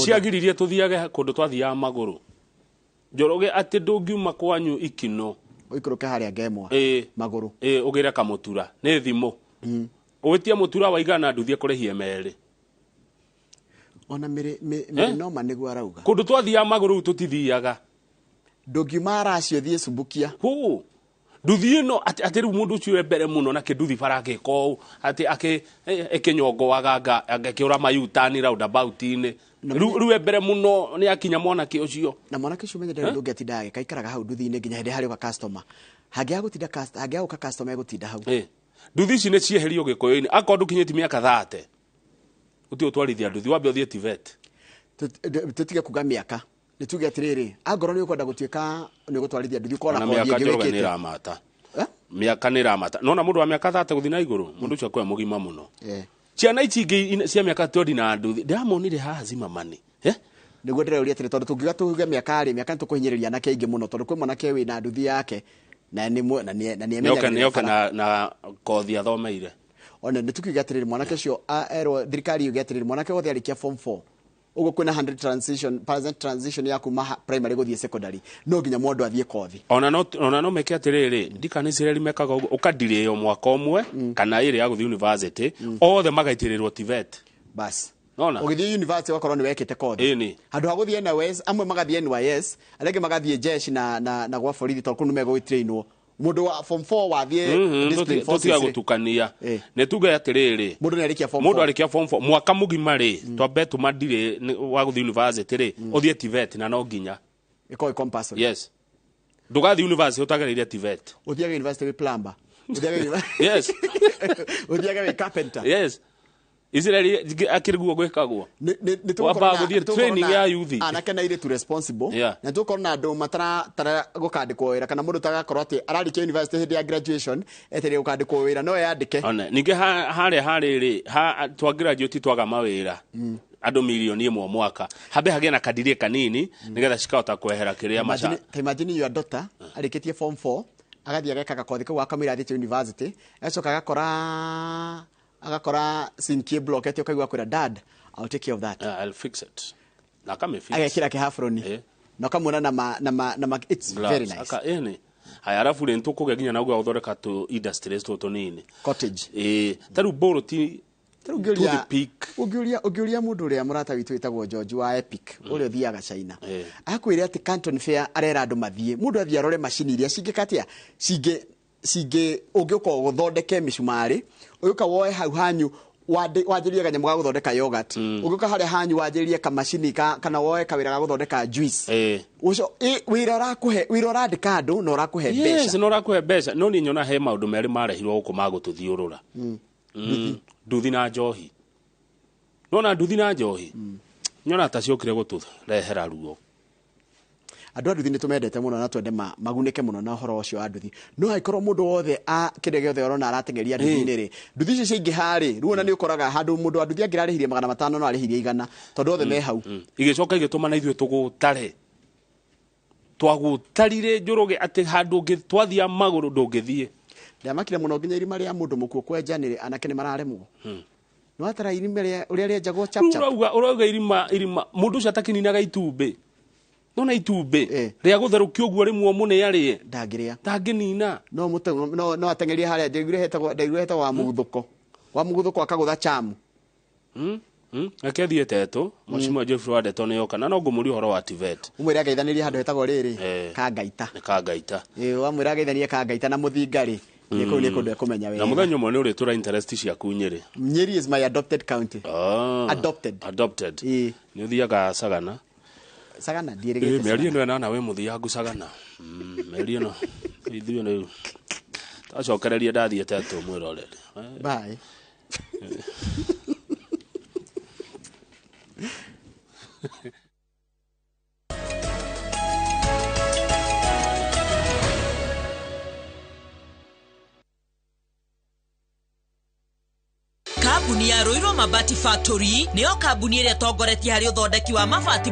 Ciagiririe tũthiage kũndũ twathiaga magũrũ. Njoroge atĩ ndũngiuma kwanyu Ikino. Ũikũrũke harĩa Ngemwa. Magũrũ. Ũgĩre kamũtura. Nĩ thimũ. Ũgĩtia mũtura wa igana nduthie kũrĩhia merĩ. Ona mĩrĩ noma nĩguo arauga. Kũndũ twathiaga magũrũ rĩu tũtithiaga. Ndũngiuma aracio thiĩ Subukia. Kũũ. Nduthi ĩno atĩ rĩu mũndũ ũcio e mbere mũno na kĩnduthi bara agĩka ũũ atĩ ĩkĩnyongoaga agĩkĩũra mayutani roundabout-inĩ. Rĩu e mbere mũno nĩ akinya mwanake ũcio. Na mwanake ũcio menye ndarĩ ndũngĩatinda agĩka, aikaraga hau nduthi-inĩ nginya hĩndĩ harĩoka customer. Hangĩaga gũtinda hangĩaga gũka customer egũtinda hau. Nduthi ici nĩ cieherio Gĩkũyũ-inĩ. Akorwo ndũkinyĩtie mĩaka 30. Ũtige ũtwarithia nduthi, wambe ũthiĩ TVET. Tũtige kuga mĩaka. Nĩ tuge atĩrĩrĩ, angorwo nĩ ũkwenda gũtuĩka nĩ ũgũtwarithia nduthi, ũkorwo na Ona kothi mĩaka ĩngĩ Njoroge wĩkĩte. nĩ ĩramata. Mĩaka nĩ ĩramata. Nona mũndũ wa mĩaka 30 gũthiĩ na igũrũ, mũndũ ũcio akoragwo mũgima mũno. Ciana ici ingĩ cia mĩaka 20 na nduthi, ndĩramonire haha Zimmerman. Nĩguo ndĩrauria atĩrĩ, tondũ tũngiuga tuge mĩaka rĩ, mĩaka nĩ tũkũhinyĩrĩria anake aingĩ mũno, tondũ kwĩ mwanake wĩna nduthi yake, na nĩ na nĩ na nĩ Nĩoke emenyagĩrĩra bara. na kothi athomeire. Ona nĩ tukiuga atĩrĩrĩ, mwanake ũcio erwo thirikari yuge atĩrĩrĩ, mwanake wothe arĩkia form 4 ũguo kwĩna 100 transition, percent transition ya kuma primary gũthiĩ secondary, no nginya mũndũ athiĩ kothi. Ona no meke atĩrĩrĩ, ndikana Isiraeli mekaga ũguo, ũkadirĩo mwaka ũmwe kana ĩrĩ ya gũthiĩ university, othe magaitĩrĩrwo TVET. Bas. Nona? Ũgĩthiĩ university ũgakorwo nĩ wekĩte kothi. Ĩni. Handũ ha gũthiĩ NYS, amwe magathiĩ NYS, arĩa angĩ magathiĩ jeshi na gwa borithi tondũ kũu nĩ megũgĩtrainwo. Mũndũ wa form 4 wathiĩ discipline forces. Tũtiga gũtukania. Nĩ tuge atĩrĩrĩ, mũndũ nĩ arĩkia form 4. Mũndũ 4. arĩkia form 4 mwaka mũgima rĩ, twambe tũmadire wa gũthiĩ university rĩ, ũthiĩ TVET na no nginya. Ĩkorwo ĩ compulsory. Yes. Ndũgathiĩ university ũtagereire TVET. Ũthiaga university wĩ plumber. Ũthiaga Yes. Ũthiaga wĩ carpenter. Yes. Isiraeli akĩriguo gwĩkagwo. Wambaga gũthiĩ training ya youth. Anake na airĩtu responsible. Na tũkorwo na andũ mataratara gũkandĩkwo wĩra, kana mũndũ tagakorwo atĩ ararĩkia university hĩndĩ ya graduation etereire gũkandĩkwo wĩra, no eyandĩke. One, ningĩ harĩa harĩrĩ, twa graduate twaga mawĩra. Andũ mirioni 1 mwaka. Hambe hagĩe na kadirie kanini nĩgetha cikahota kwehera kĩrĩa maca. Ta imagine your daughter arĩkĩtie form 4, agathiĩ ageka gakothi kau akamwĩra athiĩte university, agacoka agakora sinki blockete, ukaigua kwĩra dad, I'll take care of that. I'll fix it. Na kame fix. Agekĩra kĩhabroni. Na ũkamuona na it's gloves. Very nice. Aka ene. Haya arafu rĩ nĩtũkũgĩa nginya na ũguo gũthondeka tũ industries tũ tũnini. Cottage. Ta rĩu bũrũ ti Ta rĩu to the peak. Ũngĩũria mũndũ ũrĩa mũrata witũ wĩtagwo George wa Epic, ũrĩa ũthiaga China. Akwĩre atĩ Canton Fair arera andũ mathiĩ. Mũndũ athiĩ arore macini iria cingĩka atĩa? Cingĩ ũngĩũka ũthondeke mĩcumarĩ, ũgĩũka woe hau hanyu wanjĩrĩrie kanyamũ ga gũthondeka yogurt, ũgĩũka harĩa hanyu wanjĩrĩrie kamacini kana woe kawĩra ga gũthondeka juice. Ũcio wĩra ũrakũhe, wĩra ũrandĩka andũ na ũrakũhe mbeca. Yes, na ũrakũhe mbeca. No niĩ nyona he maũndũ merĩ marehirwo gũkũ ma gũtũthiũrũra. Nduthi na njohi. Nona nduthi na njohi. Nyona ta ciokire gũtũrehera ruo. Andũ a nduthi nĩ tũmendete mũno na twende magunĩke mũno na ũhoro ũcio wa nduthi. No angĩkorwo mũndũ wothe kĩrĩa gĩothe ũrona arateng'eria nduthi-inĩ rĩ, nduthi icio ciaingĩha rĩ, rĩu ona nĩ ũkoraga handũ mũndũ wa nduthi angĩrarĩhirie 500 no arĩhirie 100 tondũ othe me hau. Igĩcoka igĩtũma na ithuĩ tũgũtare. Twagũtarire Njoroge atĩ handũ ũngĩ twathiia magũrũ ndũngĩthiĩ. Ndiamakire mũno nginya irima rĩa mũndũ mũkuũ kwenja nĩ anake nĩ mararemwo. Nĩ watara irima rĩa ũrĩa rĩenjagwo chap chap. Ũrauga irima mũndũ ũcio atakĩninaga itumbĩ. Nona itumbĩ rĩa gũtherũkio ũguo rĩmwe mũne arĩe. Ndangĩrĩa. Ndangĩnina. No mũteng'o no ateng'erie harĩa ndaiguire hetagwo wa mũguthũko. Wa mũguthũko akagũtha chamu. Reke thiĩ Tetũ, Mheshimiwa Geoffrey wa Ndeto nĩoka na no ngũmũria ũhoro wa TVET. Ũmwĩre ageithanĩrie handũ hetagwo rĩrĩ, Kangaita. Nĩ Kangaita. Wamwĩra ageithanie Kangaita na Mũthinga rĩ, nĩ kũu nĩ kũndũ ekũmenya wega. Na mũthenya ũmwe nĩ ũrĩtũra interest ciaku Nyĩrĩ. Nyeri is my adopted county. Adopted. Adopted. Nĩ ũthiaga Sagana. Sagana ndiĩrĩgĩte. Mĩario ĩno ĩnana wĩ mũthiangu Sagana. Mĩario ĩno ithuĩ rĩu. Tacokereria ndathiĩ Tetũ mwĩrorere. Bye. Kambuni ya Ruiru Mabati Factory nĩyo kambuni ĩrĩa ĩtongoretie harĩ ũthondeki wa mabati.